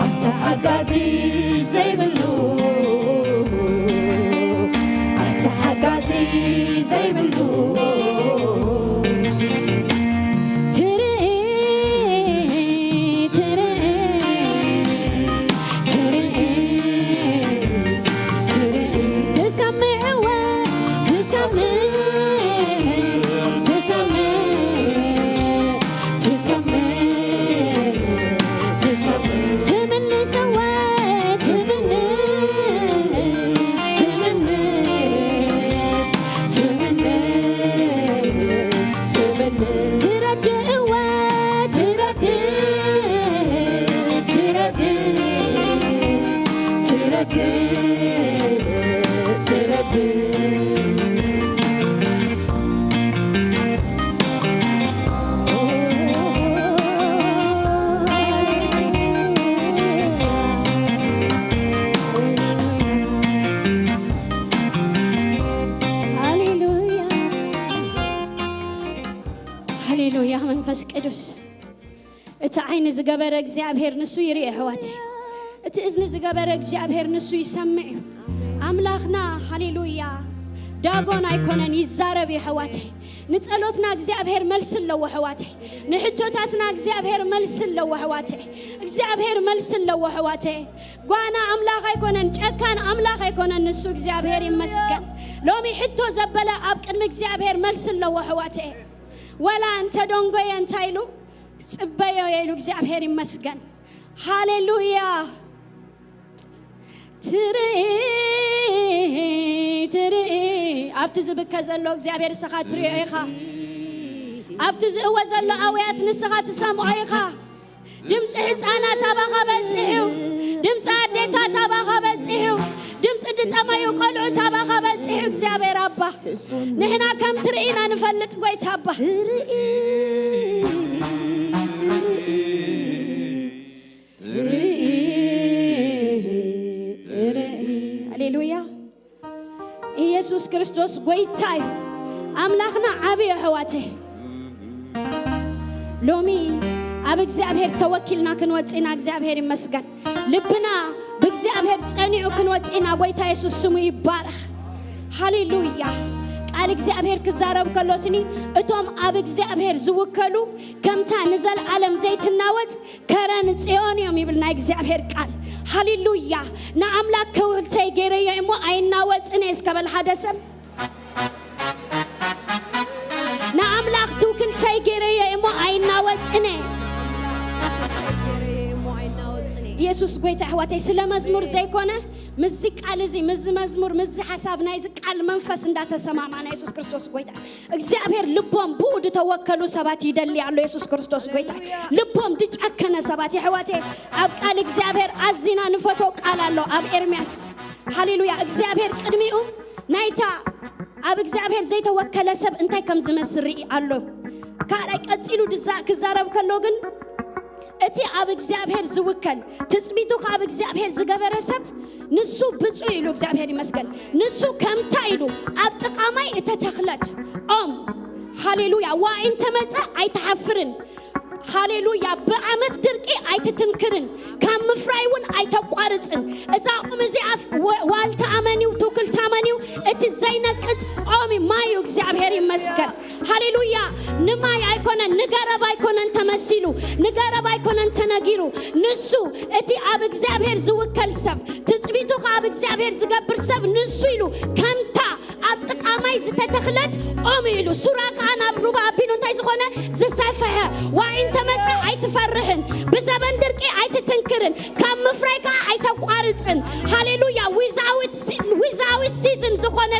ኣብቲ ሓጋዚ ዘይብሉ፣ ኣብቲ ሓጋዚ ዘይብሉ፣ ትርኢ፣ ትርኢ፣ ትርኢ፣ ትርኢ፣ ትሰምዕ እወ፣ ትሰምዕ፣ ትሰምዕ፣ ትሰምዕ፣ ትሰምዕ፣ ትምልስ እወ፣ ትምልስ፣ ትምልስ፣ ትምልስ፣ ትምልስ፣ ትረድእ እወ፣ ትረድእ፣ ትረድእ፣ ትረድእ፣ ትረድእ። ሃሌሉያ፣ ሃሌሉያ። መንፈስ ቅዱስ፣ እቲ ዓይኒ ዝገበረ እግዚኣብሔር ንሱ ይርኢ፣ ኣሕዋተይ። እቲ እዝኒ ዝገበረ እግዚኣብሔር ንሱ ይሰምዕ እዩ። ኣምላኽና፣ ሃሌሉያ፣ ዳጎን ኣይኮነን፣ ይዛረብ እዩ፣ ኣሕዋተይ። ንጸሎትና እግዚኣብሔር መልሲ ኣለዎ፣ ኣሕዋተይ። ንሕቶታትና እግዚኣብሔር መልሲ ኣለዎ፣ ኣሕዋተይ። እግዚኣብሔር መልሲ ኣለዎ፣ ኣሕዋተይ። ጓና ኣምላኽ ኣይኮነን፣ ጨካን ኣምላኽ ኣይኮነን ንሱ። እግዚኣብሔር ይመስገን። ሎሚ ሕቶ ዘበለ ኣብ ቅድሚ እግዚኣብሔር መልሲ ኣለዎ፣ ኣሕዋተይ። ወላ እንተ ደንጎየ እንታይ ኢሉ? ጽበዮ ኢሉ። እግዚኣብሔር ይመስገን። ሃሌሉያ። ትርኢ፣ ትርኢ። ኣብቲ ዝብከ ዘሎ እግዚኣብሔር ንስኻ ትሪኦ ኢኻ። ኣብቲ ዝእወ ዘሎ ኣውያት ንስኻ ትሰምዖ ኢኻ። ድምፂ ህፃናት ኣባኻ በፂሑ፣ ድምፂ ኣዴታት ኣባኻ በፂሑ፣ ድምፂ ዝጠመዩ ቆልዑት ኣባኻ በፂሑ። እግዚኣብሔር ኣባ፣ ንሕና ከም ትርኢና ንፈልጥ፣ ጎይታ ኣባ። ትርኢ፣ ትርኢ፣ ትርኢ። ሃሌሉያ። ኢየሱስ ክርስቶስ ጎይታ እዩ። ኣምላኽና ዓቢ እዩ፣ ኣሕዋተይ። ሎሚ ኣብ እግዚኣብሔር ተወኪልና ክንወጽእ ኢና። እግዚኣብሔር ይመስገን። ልብና ብእግዚኣብሔር ጸኒዑ ክንወጽእ ኢና። ጎይታ የሱስ ስሙ ይባረኽ። ሃሌሉያ። ቃል እግዚኣብሔር ክዛረብ ከሎ ስኒ፣ እቶም ኣብ እግዚኣብሔር ዝውከሉ ከምታ ንዘለኣለም ዘይትናወጽ ከረን ጽዮን እዮም ይብል ናይ እግዚኣብሔር ቃል። ሃሌሉያ። ንኣምላክ ክውህልተይ ገይረዮ እሞ ኣይናወጽን እየ እስከ በል ሓደ ሰብ። ንኣምላኽ ትውክልተይ ገይረዮ እሞ ኣይናወጽን እየ። ኣምላኽ ትውክልተይ ገይረዮ እሞ ኣይናወጽን እየ። ኢየሱስ ጎይታ። ኣሕዋተይ፣ ስለ መዝሙር ዘይኮነ፣ ምስዚ ቃል እዚ፣ ምስዚ መዝሙር፣ ምስዚ ሓሳብ ናይዚ ቃል መንፈስ እንዳተሰማማዕና፣ ኢየሱስ ክርስቶስ ጎይታ። እግዚኣብሔር ልቦም ብኡ ዝተወከሉ ሰባት ይደሊ ኣሎ፣ ኢየሱስ ክርስቶስ ጎይታ። ልቦም ዝጨከነ ሰባት፣ የሕዋተይ፣ ኣብ ቃል እግዚኣብሔር ኣዚና ንፈቶ ቃል ኣሎ ኣብ ኤርምያስ። ሃሌሉያ። እግዚኣብሔር ቅድሚኡ ናይታ ኣብ እግዚኣብሔር ዘይተወከለ ሰብ እንታይ ከም ዝመስል ርኢ ኣሎ። ካልኣይ ቀጺሉ ድዛ-፣ ክዛረብ ከሎ ግን፣ እቲ ኣብ እግዚኣብሔር ዝውከል፣ ትጽቢቱ ከኣ ኣብ እግዚኣብሔር ዝገበረ ሰብ፣ ንሱ ብፁዕ ኢሉ፣ እግዚኣብሔር ይመስገን። ንሱ ከምታ ኢሉ ኣብ ጥቓ ማይ እተተኽለት ኦም፣ ሃሌሉያ፣ ዋዒ እንተመጸ ኣይትሓፍርን። ሃሌሉያ። ብዓመት ድርቂ ኣይትትንክርን፣ ካብ ምፍራይ እውን ኣይተቋርጽን። እዛ ኦም እዚኣ ፍ-፣ ወ-፣ ዋልታ ኣመንዩ፣ ትውክልታ ኣመንዩ፣ እቲ ዘይነቅጽ ኦም እዩ፣ ማይ እዩ። እግዚኣብሔር ይመስገን። ሃሌሉያ። ንማይ ኣይኮነን፣ ንገረብ ኣይኮነን ተመሲሉ፣ ንገረብ ኣይኮነን ተነጊሩ። ንሱ እቲ ኣብ እግዚኣብሔር ዝውከል ሰብ፣ ትጽቢቱ ከኣ ኣብ እግዚኣብሔር ዝገብር ሰብ ንሱ ኢሉ ከምታ ኣብ ጥቓ ማይ ዝተተኽለት ኦም ኢሉ። ሱራ ከኣ ናብ ሩባ ኣቢሉ እንታይ ዝኾነ? ዝሰፍሐ። ዋዒ እንተመጸ ኣይትፈርሕን፣ ብዘበን ድርቂ ኣይትትንክርን፣ ካብ ምፍራይ ከኣ ኣይተቋርጽን። ሃሌሉያ። Without se-፣ without season ዝኾነ፣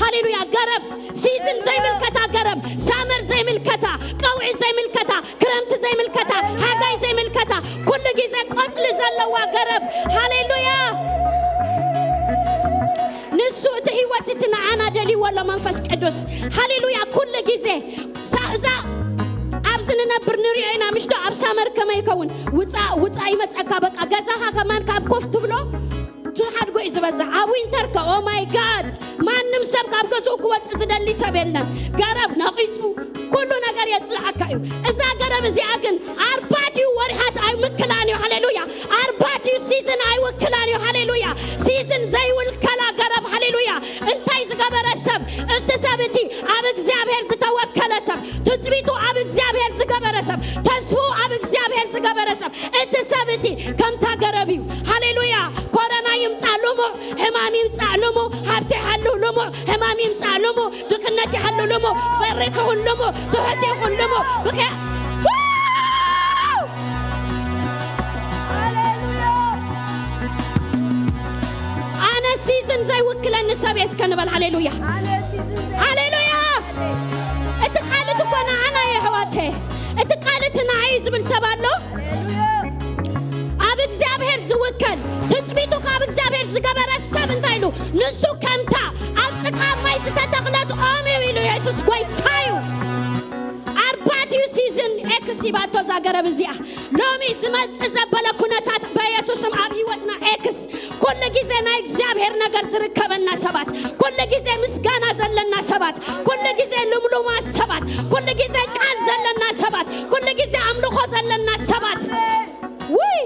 ሃሌሉያ፣ ገረብ፣ ሲዝን ዘይምልከታ ገረብ፣ ሳመር ዘይምልከታ፣ ቀውዒ ዘይምልከታ፣ ክረምቲ ዘይምልከታ፣ ሓጋይ ዘይምልከታ፣ ኩሉ ግዜ ቆጽሊ ዘለዋ ገረብ። ሃሌሉያ። ንሱ እቲ ህይወት እቲ ንዓና ደልይዎ ኣሎ መንፈስ ቅዱስ። ሃሌሉያ። ኩሉ ግዜ ሳ-፣ እዛ ኣብዚ ንነብር ንሪኦ ኢና፣ ምሽ ዶ? ኣብ ሳመር ከመይ ይኸውን? ውፃእ፣ ውፃእ ይመፀካ፣ በቃ ገዛኻ ከማን ካብ ኮፍ ትብሎ ትሓድጎ እዩ ዝበዝሕ። ኣብ ዊንተር ከ፣ ኦ ማይ ጋድ፣ ማንም ሰብ ካብ ገዝኡ ክወፅእ ዝደሊ ሰብ የለን። ገረብ ነቒፁ ኩሉ ነገር የፅልኣካ እዩ። እዛ ገረብ እዚኣ ግን ኣርባዕቲኡ ወርሓት ኣይምክላን እዩ። ሃሌሉያ። ኣርባዕቲኡ ሲዝን ኣይውክላን እዩ። ሃሌሉያ። ሲዝን ዘይውልከላ ገረብ። ሃሌሉያ። እንታይ ዝገበረ ሰብ? እቲ ሰብ እቲ ኣብ እግዚኣብሔር ዝተወከለ ሰብ፣ ትጽቢቱ ኣብ እግዚኣብሔር ዝገበረ ሰብ፣ ተስፉ ኣብ እግዚኣብሔር ዝገበረ ሰብ፣ እቲ ሰብ እቲ ከምታ ገረብ እዩ። ሃሌሉያ። ኮረና ይምጻእ ልሙዕ፣ ሕማም ይምጻእ ልሙዕ፣ ሃብቲ ይሃሉ ልሙዕ፣ ሕማም ይምጻእ ልሙዕ፣ ድኽነት ይሃሉ ልሙዕ፣ በሪ ክኹን ልሙዕ፣ ትሑት ይኹን ልሙዕ። ብኸ-፣ ዋው! ሃሌሉያ። ኣነ ሲዝን ዘይውክለኒ ሰብ እየ እስከ ንበል። ሃሌሉያ። ኣነ ሲዝን ዘይውክለኒ። ሃሌሉያ። እቲ ቃል እቲ እኮ ንዓና እዩ ኣሕዋተ። እቲ ቃል እቲ ንዓይ እዩ ዝብል ሰብ ኣሎ። ሃሌሉያ። ኣብ እግዚኣብሔር ዝውከል፣ ትጽቢቱ ካብ እግዚኣብሔር ዝገበረ ሰብ እንታይ ኢሉ? ንሱ ከምታ ኣብ ጥቓ ማይ ዝተተኽለት ኦም እዩ ኢሉ። የሱስ ጎይታ እዩ። ኣርባዕቲኡ ሲዝን ኤክስ ሂባቶ እዛ ገረብ እዚኣ። ሎሚ ዝመጽእ ዘበለ ኩነታት በየሱስም ኣብ ህይወትና ኤክስ። ኩሉ ግዜ ናይ እግዚኣብሔር ነገር ዝርከበና ሰባት፣ ኩሉ ግዜ ምስጋና ዘለና ሰባት፣ ኩሉ ግዜ ልምሉማት ሰባት፣ ኩሉ ግዜ ቃል ዘለና ሰባት፣ ኩሉ ግዜ ኣምልኾ ዘለና ሰባት። ውይ!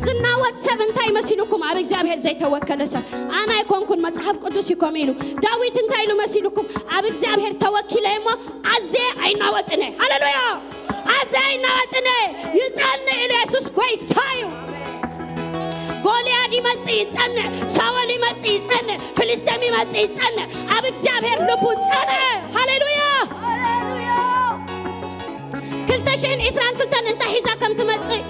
ዝናወጽ ሰብ እንታይ መሲሉኩም? ኣብ እግዚኣብሔር ዘይተወከለ ሰብ። ኣነ ኣይኮንኩን፣ መጽሓፍ ቅዱስ እዩ ከምኡ ኢሉ። ዳዊት እንታይ ኢሉ መሲሉኩም? ኣብ እግዚኣብሔር ተወኪለ እሞ ኣዜ ኣይናወጽን እየ። ሃሌሉያ! ኣዜ ኣይናወጽን እየ። ይጸንዕ ኢሉ የሱስ ጎይታ እዩ። ጎልያድ ይመጽእ ይጸንዕ፣ ሳወል ይመጽእ ይጸንዕ፣ ፍልስጤም ይመጽእ ይጸንዕ። ኣብ እግዚኣብሔር ልቡ ጸንዐ። ሃሌሉያ! ሃሌሉያ! ክልተ ሽሕን ዕስራን ክልተን እንታይ ሒዛ ከም ትመጽእ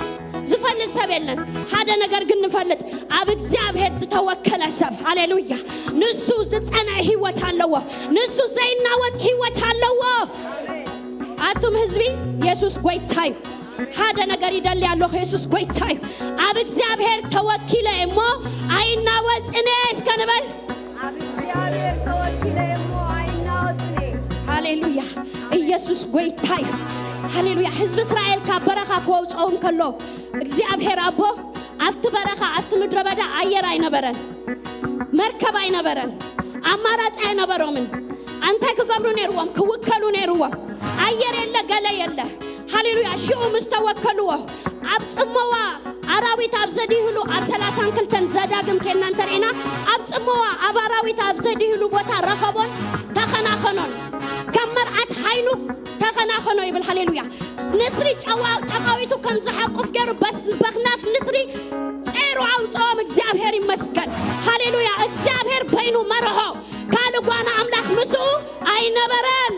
ዝፈልጥ ሰብ የለን። ሓደ ነገር ግን ንፈልጥ፣ ኣብ እግዚኣብሔር ዝተወከለ ሰብ፣ ሃሌሉያ፣ ንሱ ዝጸንዐ ህይወት ኣለዎ። ንሱ ዘይናወጽ ህይወት ኣለዎ። ኣቱም ህዝቢ፣ የሱስ ጎይታ እዩ። ሓደ ነገር ይደሊ ኣለኹ፣ የሱስ ጎይታ እዩ። ኣብ እግዚኣብሔር ተወኪለ እሞ ኣይናወጽን እየ እስከ ንበል። ኣብ እግዚኣብሔር ተወኪለ እሞ ኣይናወጽን እየ። ሃሌሉያ። ኢየሱስ ጎይታ እዩ። ሃሌሉያ። ህዝቢ እስራኤል ካብ በረኻ ክወጽኦም ከሎ እግዚኣብሔር ኣቦ ኣብቲ በረኻ፣ ኣብቲ ምድረ በዳ ኣየር ኣይነበረን፣ መርከብ ኣይነበረን፣ ኣማራጺ ኣይነበሮምን። እንታይ ክገብሩ ነይርዎም? ክውከሉ ነይርዎም። ኣየር የለ፣ ገለ የለ። ሃሌሉያ። ሽዑ ምስ ተወከልዎ፣ ኣብ ጽምዋ ኣራዊት ኣብ ዘዲህሉ፣ ኣብ ሰላሳን ክልተን ዘዳግም ኬድና እንተርኢና፣ ኣብ ጽምዋ ኣብ ኣራዊት ኣብ ዘዲህሉ ቦታ ረኸቦን ተኸናኸኖን። ከም መርዓት ሓይኑ ተኸናኸኖ ይብል። ሃሌሉያ። ንስሪ ጨዋ-፣ ጨቃዊቱ ከም ዝሓቁፍ ገይሩ በስ-፣ በኽናፍ ንስሪ ጸይሩ ኣውጽኦም። እግዚኣብሔር ይመስገን። ሃሌሉያ። እግዚኣብሔር በይኑ መርሖ። ካልእ ጓና ኣምላኽ ምስኡ ኣይነበረን።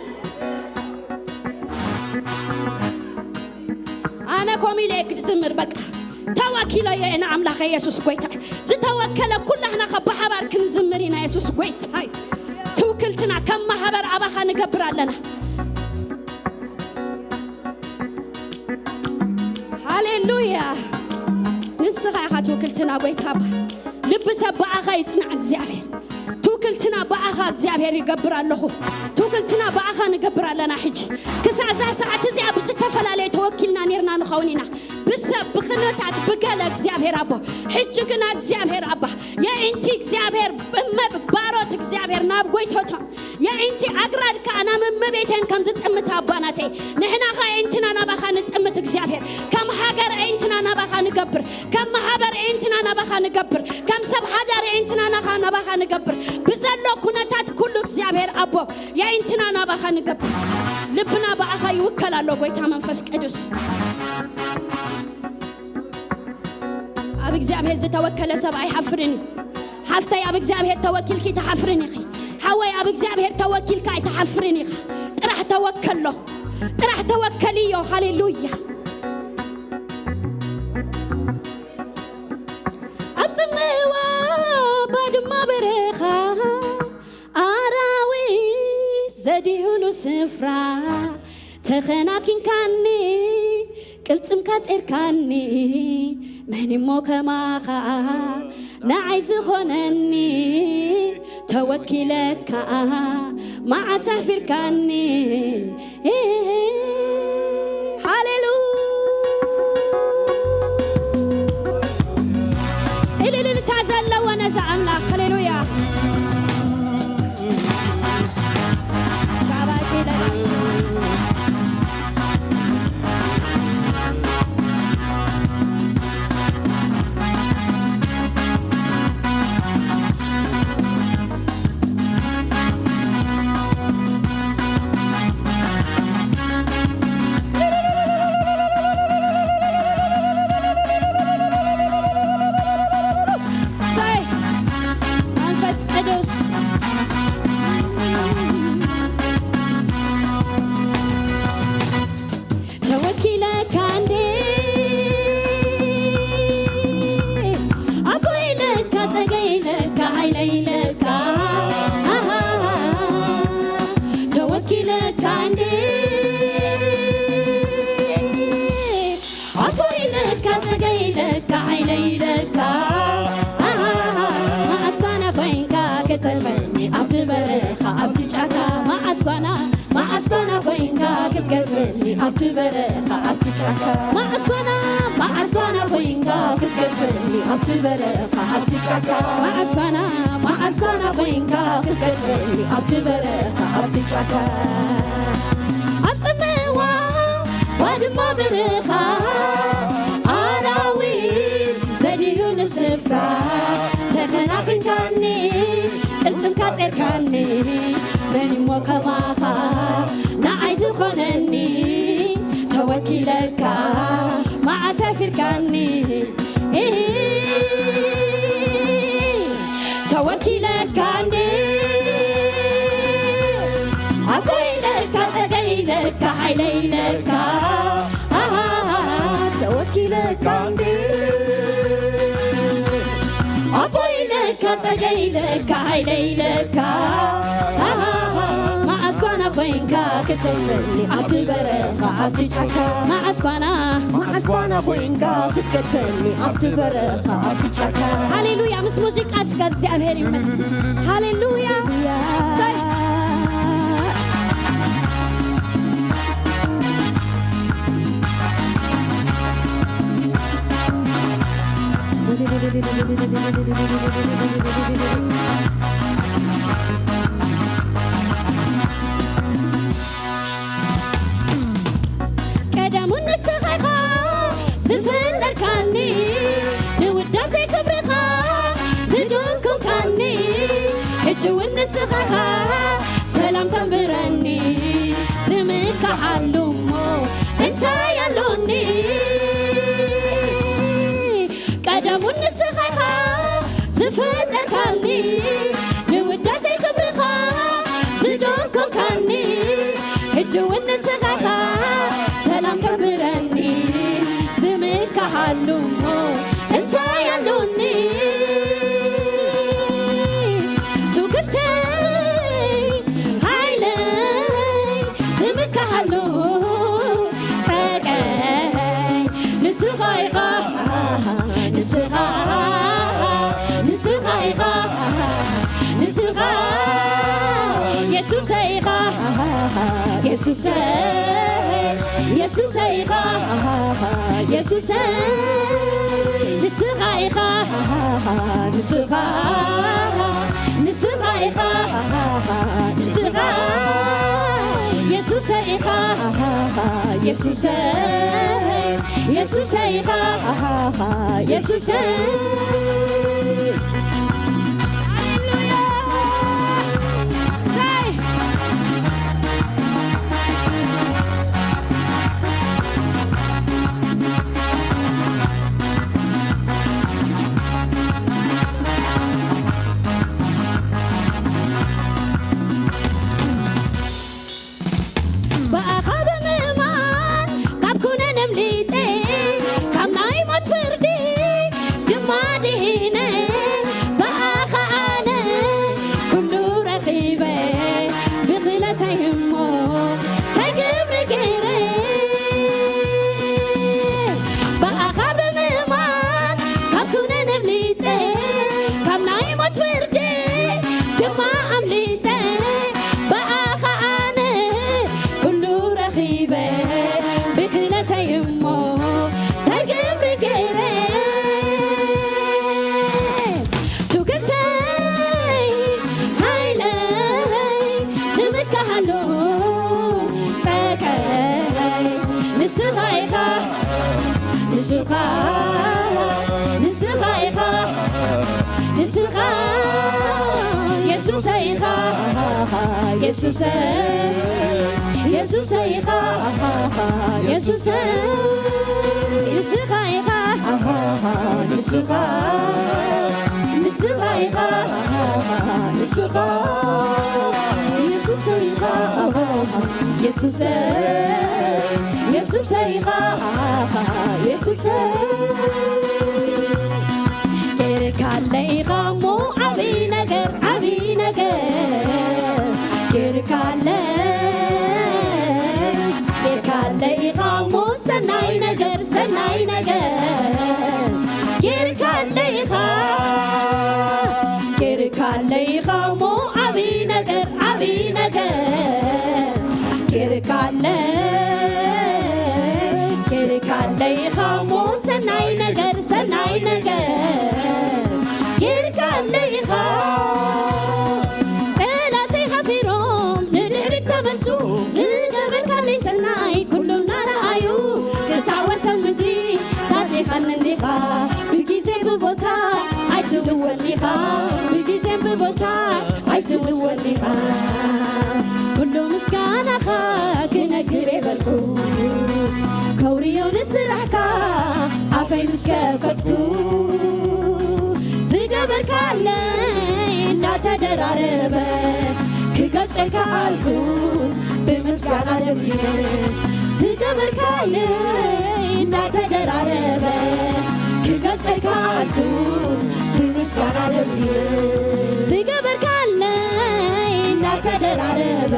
ኣነ ከምኡ ኢለ እየ ክዝምር፣ በቃ። ተወኪለዮ ኢና ኣምላኸ የሱስ ጎይታ። ዝተወከለ ኩላህና ካብ ብሓባር ክንዝምር ኢና። የሱስ ጎይታ እዩ። ትውክልትና ከም ማሕበር ኣባኻ ንገብር ኣለና። ሃሌሉያ። ንስኻ ኢኻ ትውክልትና ጎይታ ኣባ። ልቢ ሰብ ብኣኻ ይጽናዕ እግዚኣብሔር። ትውክልትና ብኣኻ እግዚኣብሔር ይገብር ኣለኹ። ትውክልትና ብኣኻ ንገብር ኣለና። ሕጂ ክሳዕ እዛ ሰዓት እዚኣ ብዝተፈላለየ ተወኪልና ኔርና ንኸውን ኢና። ብሰብ ብኽነታት ብገለ እግዚኣብሔር ኣቦ። ሕጂ ግና እግዚኣብሔር ኣባ የእንቲ እግዚኣብሔር እመብ ባሮት እግዚኣብሔር ናብ ጎይቶቶም የእንቲ ኣግራድ ከኣ ናብ እመቤቴን ከም ዝጥምት ኣባናተይ ንሕና ኸ የእንትና ናባኻ ንጥምት እግዚኣብሔር። ከም ሃገር የእንትና ናባኻ ንገብር። ከም ማሕበር የእንትና ናባኻ ንገብር። ከም ሰብ ሓዳር የእንትና ናኻ ናባኻ ንገብር። ብዘሎ ኩነታት ኩሉ እግዚኣብሔር ኣቦ የእንትና ናባኻ ንገብር። ልብና ብኣኻ ይውከል ኣሎ ጎይታ መንፈስ ቅዱስ። ኣብ እግዚኣብሔር ዝተወከለ ሰብ ኣይሓፍርን እዩ። ሓፍተይ ኣብ እግዚኣብሔር ተወኪልኪ ትሓፍርን ኢኺ። ሓወይ ኣብ እግዚኣብሔር ተወኪልካ ኣይትሓፍርን ኢኻ። ጥራሕ ተወከሎ። ጥራሕ ተወከልዮ። ሃሌሉያ። ኣብ ጽምዋ ባድማ በረኻ ኣራዊት ዘዲሁሉ ስፍራ ተኸናኪንካኒ ቅልጽምካ ጼርካኒ መን እሞ ከማኻ ንዓይ ዝኾነኒ ተወኪለካ መዓስ ኣሕፊርካኒ ሃሌሉ እልልልታ ዘለዎ ነዛ ኣምላኽ ሃሌሉያ ጋባቴ ለባሽ ሃሌሉያ። ምስ ሙዚቃ ስጋ እግዚኣብሔር ይመስገን። ሃሌሉያ። ኢኻ የሱሰይ፣ የሱሰይ ኢኻ የሱሰይ፣ ንስኻ ኢኻ ንስኻ ንስኻ ኢኻ ንስኻ የሱሰይ ኢኻ የሱሰይ የሱሰይ ኢኻ የሱሰይ። ሃሌሉያ። ብኣኻ ብምእማን ካብ ኩነን ኣምሊጠ፣ ካብ ናይ ሞት ፍርዲ ድማ ድሒነ። ብኣኻ ኣነ ኩሉ ረኺበ፣ ብኽእለተይ እሞ እንታይ ግብሪ ገይረ? ብኣኻ ብምእማን ካብ ኩነን ኣምሊጠ፣ ካብ ናይ ሞት ፍርዲ ድማ ኣምሊጠ። ብኣኻ ኣነ ኩሉ ረኺበ፣ ብክእለተይ እሞ እንታይ ግብሪ ገይረ? ትውክልተይ፣ ሃይለይ፣ ስምካ ሃሎ፣ ጸጋይ፣ ንስኻ ኢኻ፣ ንስኻ፣ ንስኻ ኢኻ፣ ንስኻ የሱሰይ ኢኻ፣ የሱሰይ፣ የሱሰይ ኢኻ፣ የሱሰይ፣ ንስኻ ኢኻ፣ ንስኻ፣ ንስኻ ኢኻ፣ ንስኻ የሱሰይ ኢኻ፣ የሱሰይ፣ የሱሰይ ኢኻ፣ የሱሰይ። ጌርካለይ ኢኻ እሞ ዓብዪ ነገር፣ ዓብዪ ነገር ጌርካለይ፣ ጌርካለይ ኢኻ እሞ ሰናይ ነገር፣ ሰናይ ነገር ጌርካለይ ኢኻ፣ ጌርካለይ ኢኻ እሞ ዓብዪ ነገር፣ ዓብዪ ነገር ጌርካለይ፣ ጌርካለይ ኢኻ እሞ ሰናይ ነገር፣ ሰናይ ነገር ጌርካለይ ኢኻ። ጸላእተይ ሓፊሮም ንድሕሪት ተመልሱ፣ ዝገበርካለይ ሰናይ ኩሉ እናረኣዩ፣ ክሳብ ወሰን ምድሪ ታቲኻኒ እንዲኻ፣ ብጊዜ ብቦታ ኣይትልወጥ ኢኻ፣ ብጊዜ ብቦታ ኣይትልወጥ ኢኻ። ኩሉ ምስጋናኻ ክነግር የበልኩ፣ ከውርዮ ንስራሕካ ኣፈይ ምስ ከፈትኩ፣ ዝገበርካለይ እንዳተደራረበ ክገልጸልካ ኣልኩ፣ ብምስጋና ደምዲመ ዝገበርካለይ እንዳተደራረበ ክገልጸልካ ኣልኩ፣ ብምስጋና ደምዲመ ዝገበርካለይ እንዳተደራረበ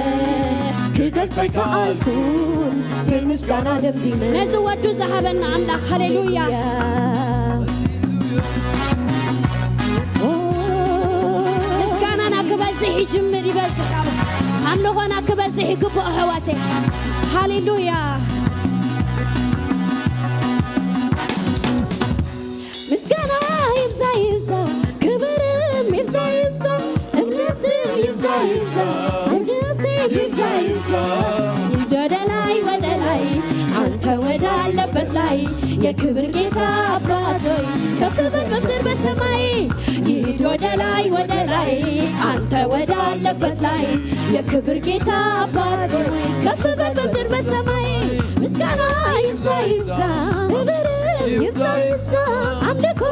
ክገልጸልካ ኣልኩ፣ ብምስጋና ደምዲመ። ነዚ ወዱ ዝሃበና ኣምላኽ፣ ሃሌሉያ። ምስጋናና ክበዝሕ ይጅምር፣ ይበዝሕ። ኣምልኾና ክበዝሕ ይግብኦ፣ ኣሕዋተይ። ሃሌሉያ። ምስጋና ይብዛ፣ ይብዛ፣ ክብርም ይብዛ፣ ይብዛ፣ ስግደትም ይብዛ፣ ይብዛ፣ ውዳሴም ይብዛ፣ ይብዛ። ወደ ላይ፣ ወደ ላይ፣ አንተ ወዳለበት ላይ፣ የክብር ጌታ አባት ሆይ፣ ከፍ በል በምድር በሰማይ። ይሂድ ወደ ላይ፣ ወደ ላይ፣ አንተ ወዳለበት ላይ፣ የክብር ጌታ አባት ሆይ፣ ከፍ በል በምድር በሰማይ። ምስጋና ይብዛ፣ ይብዛ፣ ክብርም ይብዛ፣ ይብዛ፣ አምልኮ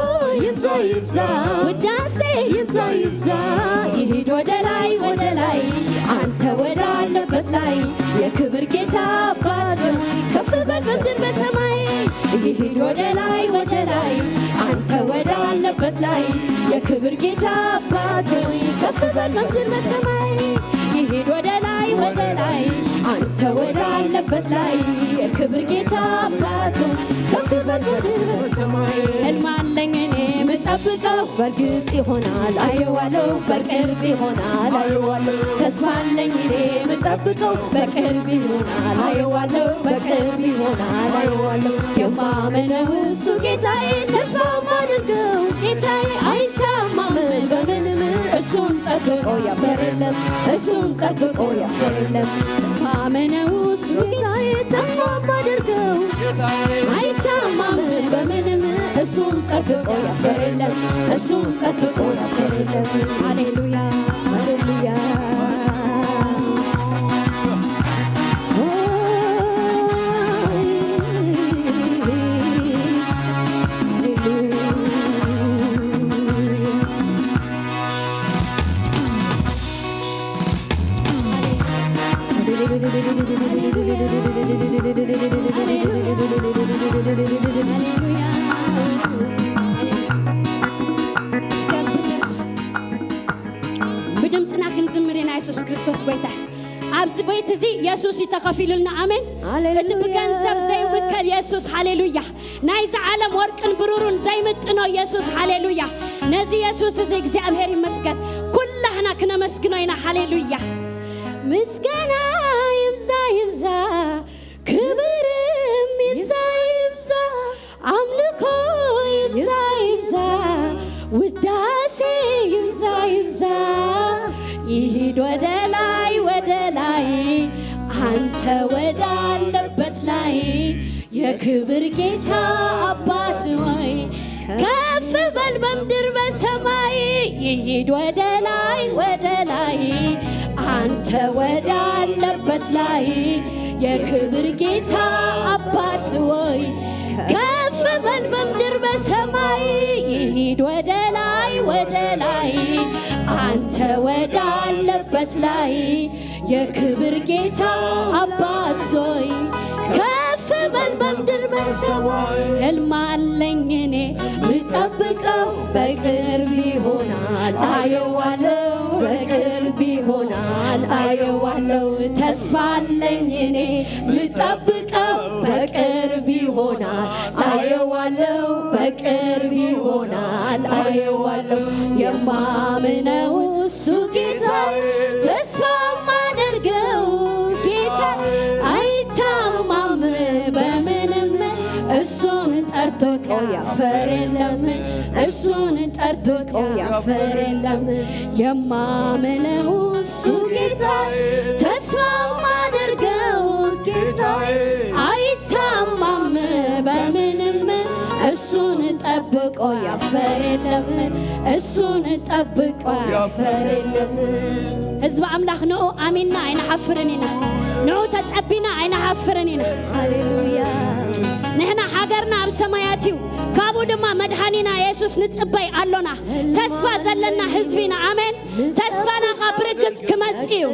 ይብዛ፣ ይብዛ፣ ውዳሴ ይብዛ፣ ይብዛ። ይሂድ ወደ ላይ፣ ወደ ላይ፣ አንተ ወዳለበት ላይ፣ የክብር ጌታ አባት ከፍ በል በምድር በሰማይ። ይሂድ ወደ ላይ፣ ወደ ላይ፣ አንተ ወዳለበት ላይ፣ የክብር ጌታ አባት ከፍ በል በምድር በሰማይ። ይሂድ ወደ ላይ፣ ወደ ላይ፣ አንተ ወዳለበት ላይ፣ የክብር ጌታ አባት ከፍ በል በምድር በሰማይ። ህልም አለኝ እኔ ምጠብቀው በርግጥ ይሆናል፣ አየዋለው በቅርብ ይሆናል፣ አየዋለው ተስፋ አለኝ እኔ። ምጠብቀው በቅርብ ይሆናል፣ አየዋለው በቅርብ ይሆናል፣ አየዋለው የማምነው እሱ ጌታዬ፣ ተስፋ ማደርገው ጌታዬ፣ አይታማም በምንም። እሱን ጠብቆ ያፈር የለም፣ እሱን ጠብቆ ያፈር የለም። ማምነው እሱ ጌታዬ፣ ተስፋ ማደርገው አይታማም በምንም። እሱን ጠብቆ ያፈር የለም፣ እሱን ጠብቆ ያፈር የለም። ሃሌሉያ፣ ሃሌሉያ። እስከ ብድምፅና ክንዝምር ኢና። የሱስ ክርስቶስ ጎይታ። ኣብዚ ቤት እዚ የሱስ እዩ ተኸፊሉልና። ኣሜን። ሃሌሉያ። እቲ ብገንዘብ ዘይውከል የሱስ፣ ሃሌሉያ። ናይዚ ዓለም ወርቅን ብሩርን ዘይምጥኖ የሱስ፣ ሃሌሉያ። ነዚ የሱስ እዚ እግዚኣብሔር ይመስገን። ኩላህና ክነመስግኖ ኢና። ሃሌሉያ። ምስጋና ይብዛ ይብዛ፣ ክብርም ይብዛ ይብዛ፣ ኣምልኮ ይብዛ ይብዛ፣ ውዳሴ ይብዛ ይብዛ፣ ይሂድ ወደ ላይ ወደ ላይ፣ አንተ ወዳለበት ላይ፣ የክብር ጌታ አባት ሆይ፣ ከፍ በል በምድር በሰማይ፣ ይሂድ ወደ ላይ ወደ ላይ፣ አንተ ወዳለበት ላይ፣ የክብር ጌታ አባት ሆይ፣ ከፍ በል በምድር በሰማይ፣ ይሂድ ወደ ላይ ወደ ላይ፣ አንተ ወዳለበት ላይ፣ የክብር ጌታ አባት ሆይ፣ ከፍ በል በምድር በሰማይ። ህልም አለኝ እኔ ምጠብቀው በቅርብ ይሆናል፣ አየዋለው በቅርብ ይሆናል፣ አየዋለው። ተስፋ አለኝ እኔ ምጠብቀው በቅርብ ይሆናል፣ አየዋለው በቅርብ ይሆናል፣ አየዋለው። የማምነው እሱ ጌታ፣ ተስፋ ማደርገው ጌታ፣ አይታማም በምንም። እሱን ጠርቶ ያፈር የለም፣ እሱን ጠርቶ ያፈር የለም። የማምነው እሱ ጌታ፣ ተስፋ ማደርገው ጌታ፣ አይታማም በምንም። እሱን ጠብቆ ያፈር የለም፣ እሱን ጠብቆ ያፈር የለም። ህዝቢ ኣምላኽ፣ ንዑ ኣሚንና ኣይንሓፍርን ኢና፣ ንዑ ተጸቢና ኣይንሓፍርን ኢና። ሃሌሉያ። ንሕና ሃገርና ኣብ ሰማያት እዩ፣ ካብኡ ድማ መድሓኒና የሱስ ንጽበይ ኣሎና። ተስፋ ዘለና ህዝቢ ኢና። ኣሜን። ተስፋና ካብ ብርግጽ ክመጽእ እዩ፣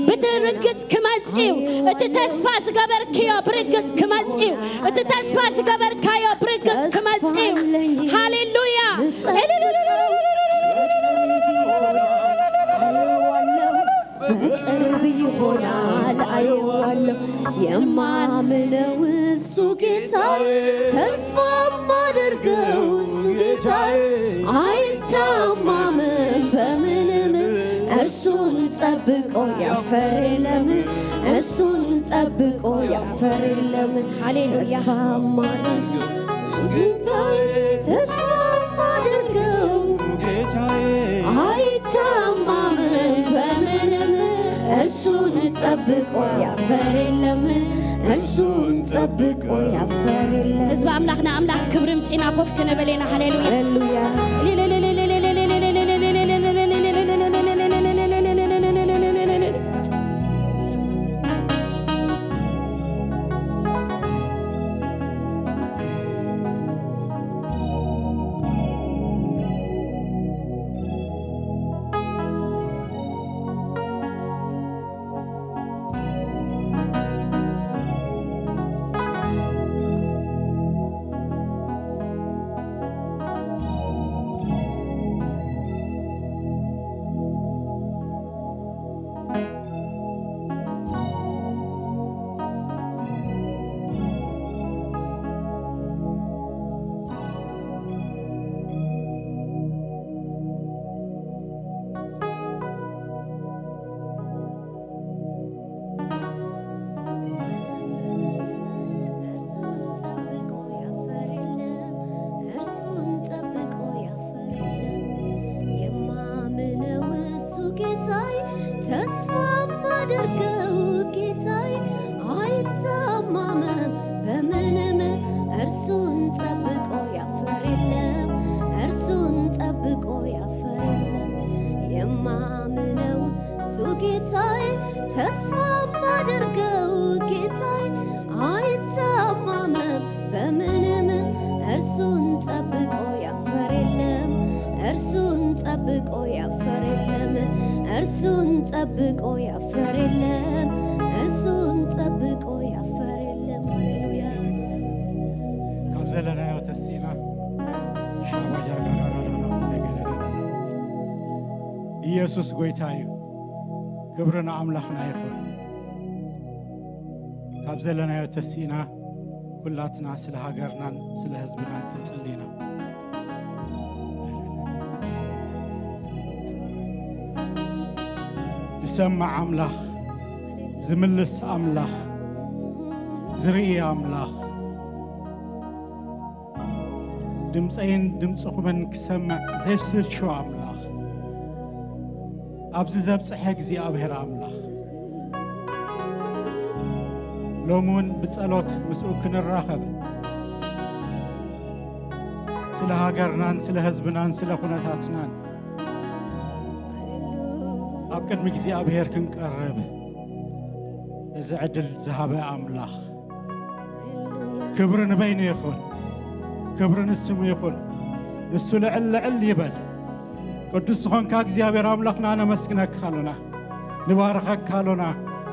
ብትርግጽ ክመጽእ እዩ። እቲ ተስፋ ዝገበርክዮ ብርግጽ ክመጽእ እዩ። እቲ ተስፋ ዝገበርካዮ ብርግጽ ክመጽእ እዩ። ሃሌሉያ። በቅርብ ይሆናል አየዋለሁ። የማምነው እሱ ጌታዬ፣ ተስፋ ማደርገው እሱ ጌታዬ፣ አይታማም በምንም። እርሱን ጠብቆ ያፈር የለም፣ እሱን ጠብቆ ያፈር የለም። ሃሌሉያ። ተስፋ ማደርገው እሱ ጌታዬ፣ ተስፋ ማደርገው ጌታዬ፣ አይታማም በምንም። እርሱን ጠብቆ ያፈር የለም፣ እርሱን ጠብቆ ያፈር የለም። ህዝቢ ኣምላኽ ንኣምላኽ ክብሪ ምጺና ኮፍ ክንብል ኢና። ሃሌሉያ። ሃሌሉያ። ጠብቆ ያፈር የለም፣ እርሱን ጠብቆ ያፈር የለም። ሃሌሉያ። ካብ ዘለናዮ ተሲእና ሻባጃ ጋራራራራ ነገረረ ኢየሱስ ጎይታ እዩ። ክብሪ ንኣምላኽና ይኹን። ካብ ዘለናዮ ተሲእና ኩላትና ስለ ሃገርናን ስለ ህዝብናን ክንጽሊ ኢና። ዝሰምዕ ኣምላኽ፣ ዝምልስ ኣምላኽ፣ ዝርኢ ኣምላኽ፣ ድምፀይን ድምፅኹምን ክሰምዕ ዘይስልችው ኣምላኽ፣ ኣብዚ ዘብፅሐ እግዚኣብሔር ኣምላኽ፣ ሎሚ እውን ብጸሎት ምስኡ ክንራኸብ፣ ስለ ሃገርናን ስለ ህዝብናን ስለ ኩነታትናን ኣብ ቅድሚ እግዚኣብሔር ክንቀርብ እዚ ዕድል ዝሃበ ኣምላኽ፣ ክብሪ ንበይኑ ይኹን፣ ክብሪ ንስሙ ይኹን። ንሱ ልዕል ልዕል ይበል። ቅዱስ ዝኾንካ እግዚኣብሔር ኣምላኽና ነመስግነካ ኣሎና፣ ንባርኸካ ኣሎና፣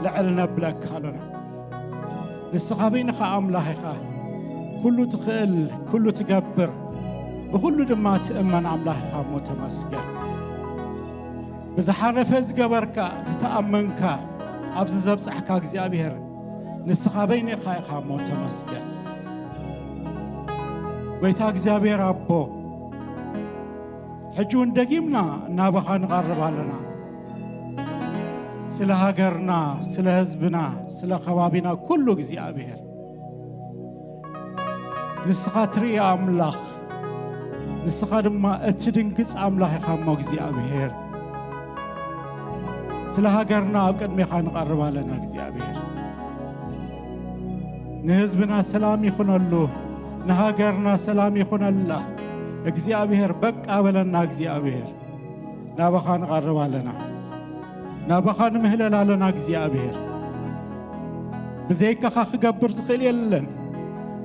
ልዕል ነብለካ ኣሎና። ንስኻ በይንኻ ኣምላኽ ኢኻ፣ ኩሉ ትኽእል፣ ኩሉ ትገብር፣ ብኹሉ ድማ ትእመን ኣምላኽ ኢኻ እሞ ተመስገን። ብዝሓለፈ ዝገበርካ፣ ዝተኣመንካ፣ ኣብዚ ዘብጻሕካ እግዚኣብሔር ንስኻ በይንኻ ኢኻ እሞ ተመስገን። ጎይታ እግዚኣብሔር ኣቦ፣ ሕጂ እውን ደጊምና ናባኻ ንቐርብ ኣለና። ስለ ሃገርና፣ ስለ ህዝብና፣ ስለ ከባቢና ኩሉ እግዚኣብሔር ንስኻ ትርኢ ኣምላኽ፣ ንስኻ ድማ እትድንግጽ ኣምላኽ ኢኻ እሞ እግዚኣብሔር፣ ስለ ሃገርና ኣብ ቅድሜኻ ንቐርብ ኣለና እግዚኣብሔር። ንህዝብና ሰላም ይኹነሉ፣ ንሃገርና ሰላም ይኹነላ። እግዚኣብሔር በቃ በለና እግዚኣብሔር። ናባኻ ንቐርብ ኣለና፣ ናባኻ ንምህለል ኣለና እግዚኣብሔር። ብዘይካኻ ክገብር ዝኽእል የለን።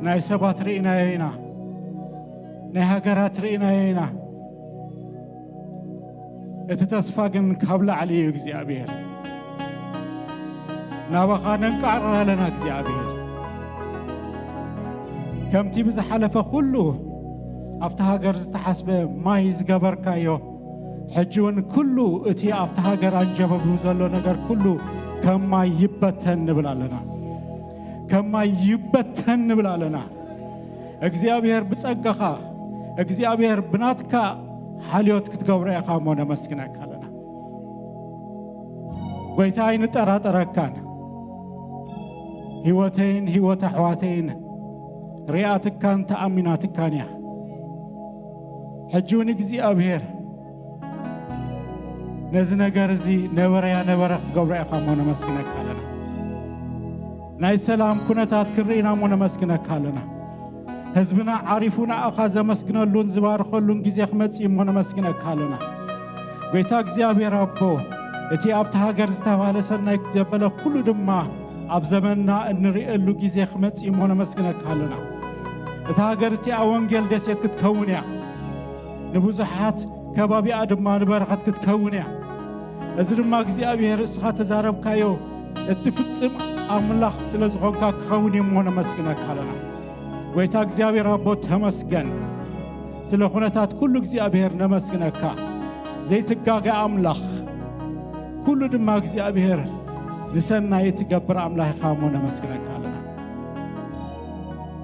ናይ ሰባት ርኢናዮ ኢና፣ ናይ ሃገራት ርኢናዮ ኢና። እቲ ተስፋ ግን ካብ ላዕሊ እዩ እግዚኣብሔር። ናባኻ ነንቃዕርር ኣለና እግዚኣብሔር። ከምቲ ብዝሓለፈ ኩሉ ኣብቲ ሃገር ዝተሓስበ ማይ ዝገበርካዮ፣ ሕጂ እውን ኩሉ እቲ ኣብቲ ሃገር ኣንጀበቡ ዘሎ ነገር ኩሉ ከም ማይ ይበተን ንብል ኣለና። ከም ማይ ይበተን ንብል ኣለና። እግዚኣብሔር ብጸጋኻ፣ እግዚኣብሔር ብናትካ ሓልዮት ክትገብሮ ኢኻ እሞ ነመስግነካ ኣለና። ጎይታ ኣይንጠራጠረካን። ህይወተይን ህይወት ኣሕዋተይን ሪኣትካን ተኣሚናትካን እያ። ሕጂ እውን እግዚኣብሔር ነዚ ነገር እዚ ነበረያ ነበረ ክትገብሮ ኢኻ እሞ ነመስግነካ ኣለና። ናይ ሰላም ኩነታት ክርኢና እሞ ነመስግነካ ኣለና። ህዝብና ዓሪፉ ንኣኻ ዘመስግነሉን ዝባርኸሉን ግዜ ክመጽእ እሞ ነመስግነካ ኣለና። ጎይታ እግዚኣብሔር ኣቦ፣ እቲ ኣብቲ ሃገር ዝተባህለ ሰናይ ዘበለ ኩሉ ድማ ኣብ ዘመንና እንርእየሉ ግዜ ክመጽእ እሞ ነመስግነካ ኣለና። እታ ሃገር እቲኣ ወንጌል ደሴት ክትከውን እያ። ንብዙሓት ከባቢኣ ድማ ንበረኸት ክትከውን እያ። እዚ ድማ እግዚኣብሔር እስኻ ተዛረብካዮ እትፍጽም ኣምላኽ ስለ ዝኾንካ ክኸውን እዩ እሞ ነመስግነካ ኣለና። ጎይታ እግዚኣብሔር ኣቦ ተመስገን። ስለ ኩነታት ኩሉ እግዚኣብሔር ነመስግነካ። ዘይትጋገ ኣምላኽ፣ ኩሉ ድማ እግዚኣብሔር ንሰናይ እትገብር ኣምላኽ ኢኻ እሞ ነመስግነካ ኣለና።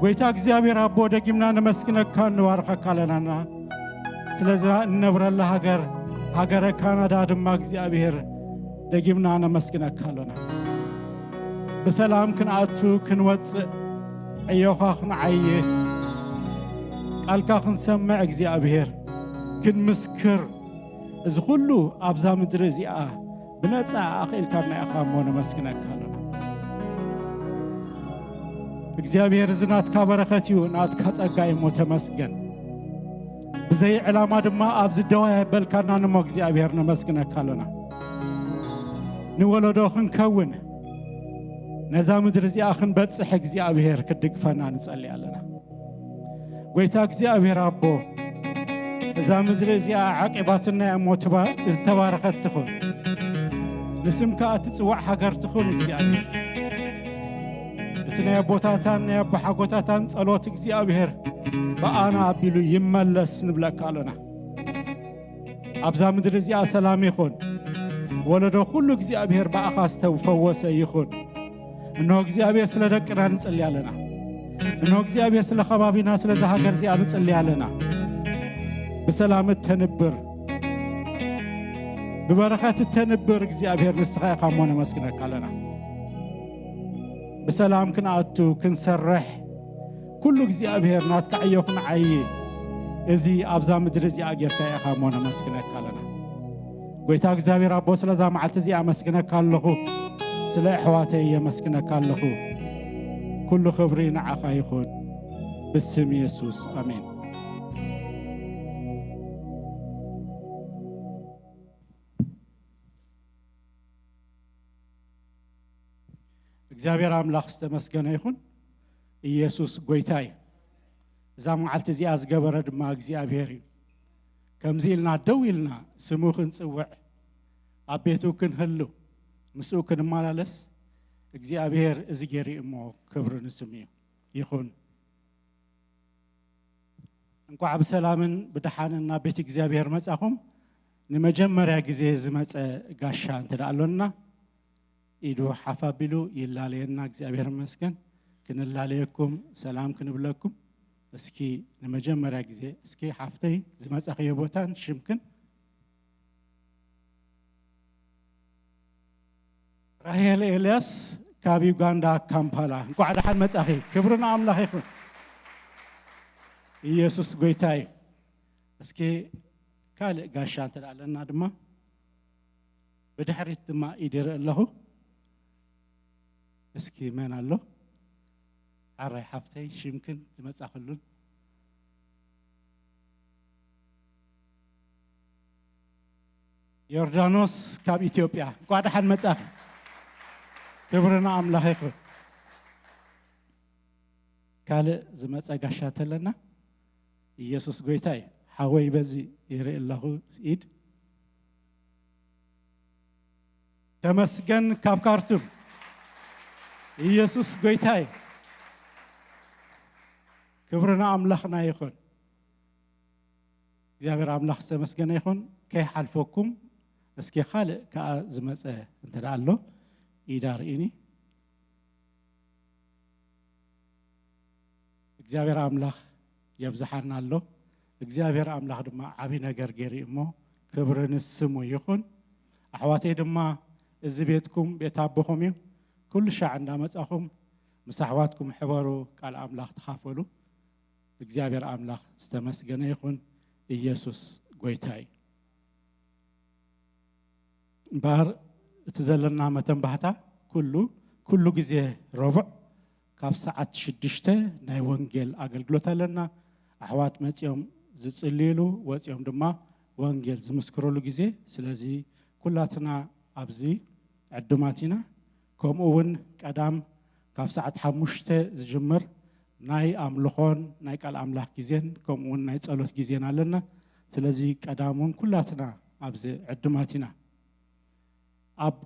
ጎይታ እግዚኣብሔር ኣቦ ደጊምና ነመስግነካ ንባርኸካ ኣለናና። ስለዚ እንነብረላ ሃገር፣ ሃገረ ካናዳ ድማ እግዚኣብሔር ደጊምና ነመስግነካ ኣለና። ብሰላም ክንኣቱ ክንወጽእ፣ ዕዮኻ ክንዓይ፣ ቃልካ ክንሰምዕ እግዚኣብሔር ክንምስክር፣ እዚ ኩሉ ኣብዛ ምድሪ እዚኣ ብነጻ ኣኽኢልካና ኢኻ እሞ ነመስግነካ ኣለና። እግዚኣብሔር እዚ ናትካ በረኸት እዩ፣ ናትካ ጸጋ እዩ እሞ ተመስገን። ብዘይ ዕላማ ድማ ኣብዚ ደዋ የበልካና እሞ እግዚኣብሔር ነመስግነካ ኣለና። ንወለዶ ክንከውን ነዛ ምድሪ እዚኣ ክንበጽሕ እግዚኣብሔር ክትድግፈና ንጸሊ ኣለና። ጎይታ እግዚኣብሔር ኣቦ እዛ ምድሪ እዚኣ ዓቂባትና እሞ ትባ-፣ ዝተባረኸት ትኹን። ንስምካ እትጽዋዕ ሃገር ትኹን እግዚኣብሔር። እቲ ናይ ኣቦታታን ናይ ኣቦሓጎታታን ጸሎት እግዚኣብሔር ብኣና ኣቢሉ ይመለስ ንብለካ ኣሎና። ኣብዛ ምድሪ እዚኣ ሰላም ይኹን። ወለዶ ኩሉ እግዚኣብሔር ብኣኻ ዝተፈወሰ ይኹን። እንሆ እግዚኣብሔር ስለ ደቅና ንጽሊ ኣለና። እንሆ እግዚኣብሔር ስለ ከባቢና ስለዛ ሃገር እዚኣ ንጽሊ ኣለና። ብሰላም እተንብር ብበረኸት እተንብር እግዚኣብሔር ንስኻ ኢኻ እሞ ነመስግነካ ኣለና። ብሰላም ክንኣቱ ክንሰርሕ ኩሉ እግዚኣብሔር ናትካ ዕዮ ክንዓዪ እዚ ኣብዛ ምድሪ እዚኣ ጌርካ ኢኻ እሞ ነመስግነካ ኣለና። ጎይታ እግዚኣብሔር ኣቦ ስለዛ መዓልቲ እዚኣ ኣመስግነካ ኣለኹ። ስለ ኣሕዋተይ የመስግነካ ኣለኹ። ኩሉ ክብሪ ንዓኻ ይኹን። ብስም የሱስ ኣሜን። እግዚኣብሔር ኣምላኽ ዝተመስገነ ይኹን። ኢየሱስ ጎይታ እዩ። እዛ መዓልቲ እዚኣ ዝገበረ ድማ እግዚኣብሔር እዩ። ከምዚ ኢልና ደው ኢልና ስሙ ክንጽውዕ ኣብ ቤቱ ክንህሉ ምስኡ ክንመላለስ እግዚኣብሔር እዚ ገይሩ እዩ እሞ ክብሪ ንስሙ እዩ ይኹን። እንኳዕ ብሰላምን ብደሓንን ናብ ቤት እግዚኣብሔር መጻኹም። ንመጀመርያ ግዜ ዝመጸ ጋሻ እንተ ደኣ ኣሎና ኢዱ ሓፍ ኣቢሉ ይላለየና እግዚኣብሔር ይመስገን። ክንላለየኩም ሰላም ክንብለኩም። እስኪ ንመጀመርያ ግዜ እስኪ ሓፍተይ ዝመጻኽዮ ቦታን ሽምክን። ራሄል ኤልያስ ካብ ዩጋንዳ ካምፓላ፣ እንኳዕ ደሓን መጻኺ። ክብሪ ንኣምላኽ ይኹን። ኢየሱስ ጎይታ እዩ። እስኪ ካልእ ጋሻ እንተ ደኣ ኣለና ድማ ብድሕሪት ድማ ኢድ ይርኢ ኣለኹ። እስኪ መን ኣሎ? ሓራይ ሓፍተይ ሽምክን ዝመጻኽሉን። ዮርዳኖስ ካብ ኢትዮጵያ፣ እንኳዕ ደሓን መጻኺ። ክብሪ ንኣምላኽ ይኹን። ካልእ ዝመጸ ጋሻ ተለና? ኢየሱስ ጎይታ እዩ። ሓወይ በዚ ይርኢ ኣለኹ ኢድ። ተመስገን ካብ ካርቱም። ኢየሱስ ጎይታ እዩ። ክብሪ ንኣምላኽና ይኹን። እግዚኣብሔር ኣምላኽ ዝተመስገነ ይኹን። ከይሓልፈኩም እስኪ ካልእ ከኣ ዝመጸ እንተ ደኣ ኣሎ ኢዳ ርኢኒ። እግዚኣብሔር ኣምላኽ የብዝሓና ኣሎ። እግዚኣብሔር ኣምላኽ ድማ ዓቢ ነገር ገይሩ እዩ እሞ ክብሪ ንስሙ ይኹን። ኣሕዋተይ ድማ እዚ ቤትኩም ቤት ኣቦኹም እዩ። ኩሉ ሻዕ እንዳመጻኹም ምስ ኣሕዋትኩም ሕበሩ፣ ቃል ኣምላኽ ተኻፈሉ። እግዚኣብሔር ኣምላኽ ዝተመስገነ ይኹን። ኢየሱስ ጎይታ እዩ። እምበኣር እቲ ዘለና መተንባህታ ኩሉ፣ ኩሉ ግዜ ረቡዕ ካብ ሰዓት ሽዱሽተ ናይ ወንጌል ኣገልግሎት ኣለና። ኣሕዋት መጺኦም ዝጽልዩሉ፣ ወጺኦም ድማ ወንጌል ዝምስክሩሉ ግዜ። ስለዚ ኩላትና ኣብዚ ዕዱማት ኢና። ከምኡ እውን ቀዳም ካብ ሰዓት ሓሙሽተ ዝጅምር ናይ ኣምልኾን ናይ ቃል ኣምላኽ ግዜን ከምኡ እውን ናይ ጸሎት ግዜን ኣለና። ስለዚ ቀዳም እውን ኩላትና ኣብዚ ዕዱማት ኢና። ኣብ፣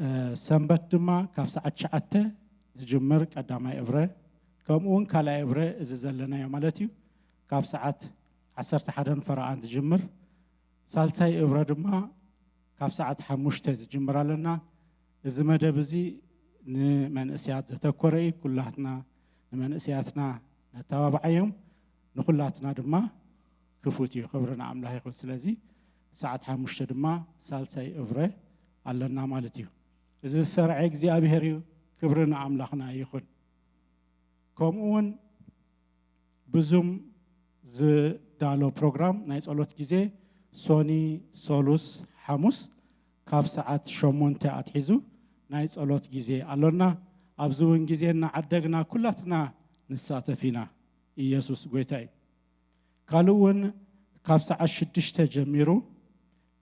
እ፣ ሰንበት ድማ ካብ ሰዓት ትሽዓተ ዝጅምር ቀዳማይ እብረ፣ ከምኡ እውን ካልኣይ እብረ እዚ ዘለናዮ ማለት እዩ፣ ካብ ሰዓት ዓሰርተ ሓደን ፈረቓን ዝጅምር፣ ሳልሳይ እብረ ድማ ካብ ሰዓት ሓሙሽተ ዝጅምር ኣለና። እዚ መደብ እዚ ንመንእሰያት ዘተኮረ እዩ። ኩላትና ንመንእሰያትና ነተባብዓዮም፣ ንኹላትና ድማ ክፉት እዩ። ክብሪ ንኣምላኽ ይኹን። ስለዚ ሰዓት ሓሙሽተ ድማ ሳልሳይ እብረ ኣለና ማለት እዩ። እዚ ዝሰርዐ እግዚኣብሔር እዩ። ክብሪ ንኣምላኽና ይኹን። ከምኡ እውን ብዙም ዝዳሎ ፕሮግራም ናይ ጸሎት ግዜ ሶኒ፣ ሰሉስ፣ ሓሙስ ካብ ሰዓት ሸሞንተ ኣትሒዙ ናይ ጸሎት ግዜ ኣሎና። ኣብዚ እውን ግዜ እናዓደግና ኩላትና ንሳተፍ ኢና። ኢየሱስ ጎይታ እዩ። ካልእ እውን ካብ ሰዓት ሽዱሽተ ጀሚሩ፣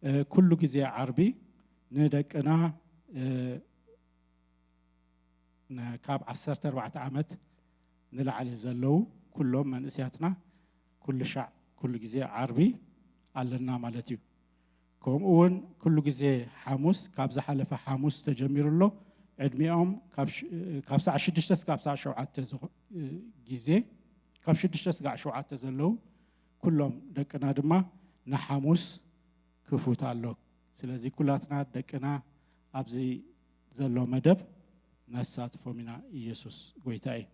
እ፣ ኩሉ ግዜ ዓርቢ ንደቅና፣ እ፣ ን-፣ ካብ ዓሰርተ ኣርባዕተ ዓመት ንላዕሊ ዘለዉ ኩሎም መንእሰያትና ኩሉ ሻዕ ኩሉ ግዜ ዓርቢ ኣለና ማለት እዩ። ከምኡ እውን ኩሉ ግዜ ሓሙስ፣ ካብ ዝሓለፈ ሓሙስ ተጀሚሩ ኣሎ። ዕድሚኦም ካብ ሽ-፣ ካብ ሰዓት ሽዱሽተ እስካብ ሰዓት ሸውዓተ ዝኹ-፣ ግዜ፣ ካብ ሽዱሽተ ስጋዕ ሸውዓተ ዘለዉ ኩሎም ደቅና ድማ ንሓሙስ ክፉት ኣሎ። ስለዚ ኩላትና ደቅና ኣብዚ ዘሎ መደብ ነሳትፎም ኢና። ኢየሱስ ጎይታ እዩ።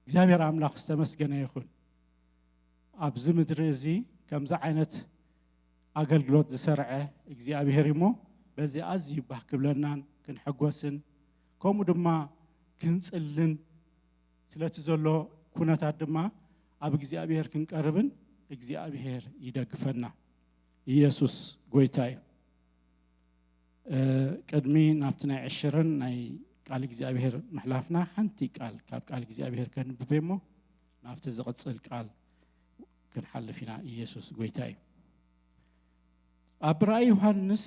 እግዚኣብሔር ኣምላኽ ዝተመስገነ ይኹን። ኣብዚ ምድሪ እዚ ከምዚ ዓይነት ኣገልግሎት ዝሰርዐ እግዚኣብሔር እሞ በዚ ኣዝዩ ባህ ክብለናን ክንሕጎስን ከምኡ ድማ ክንጽልን ስለቲ ዘሎ ኩነታት ድማ ኣብ እግዚኣብሔር ክንቀርብን እግዚኣብሔር ይደግፈና። ኢየሱስ ጎይታ እዩ። እ፣ ቅድሚ ናብቲ ናይ ዕሽርን ናይ ቃል እግዚኣብሔር ምሕላፍና ሓንቲ ቃል ካብ ቃል እግዚኣብሔር ከንብብ እሞ ናብቲ ዝቕጽል ቃል ክንሓልፍ ኢና። ኢየሱስ ጎይታ እዩ። ኣብ ራእይ ዮሃንስ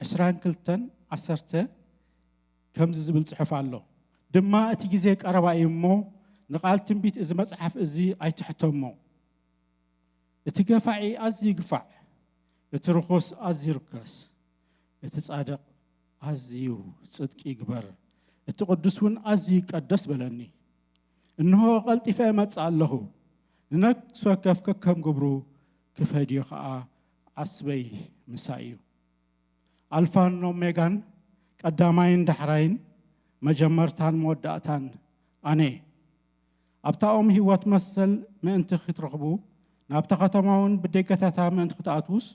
ዕስራን ክልተን ዓሰርተ ከምዚ ዝብል ጽሑፍ ኣሎ፣ ድማ እቲ ግዜ ቀረባ እዩ እሞ ንቓል ትንቢት እዚ መጽሓፍ እዚ ኣይትሕተሞ። እቲ ገፋዒ ኣዝዩ ግፋዕ፣ እቲ ርኹስ ኣዝዩ ርከስ፣ እቲ ጻድቕ ኣዝዩ ጽድቂ ይግበር፣ እቲ ቅዱስ እውን ኣዝዩ ይቀደስ በለኒ። እንሆ ቀልጢፈ እመጽእ ኣለኹ፣ ንነፍሲ ወከፍ ከከም ግብሩ ክፈድዮ ኸኣ ዓስበይ ምሳይ እዩ። ኣልፋን ኦሜጋን፣ ቀዳማይን ዳሕራይን፣ መጀመርታን መወዳእታን ኣነ። ኣብታ ኦም ህይወት መሰል ምእንቲ ክትረኽቡ፣ ናብታ ከተማ እውን ብደገታታ ምእንቲ ክትኣትዉስ፣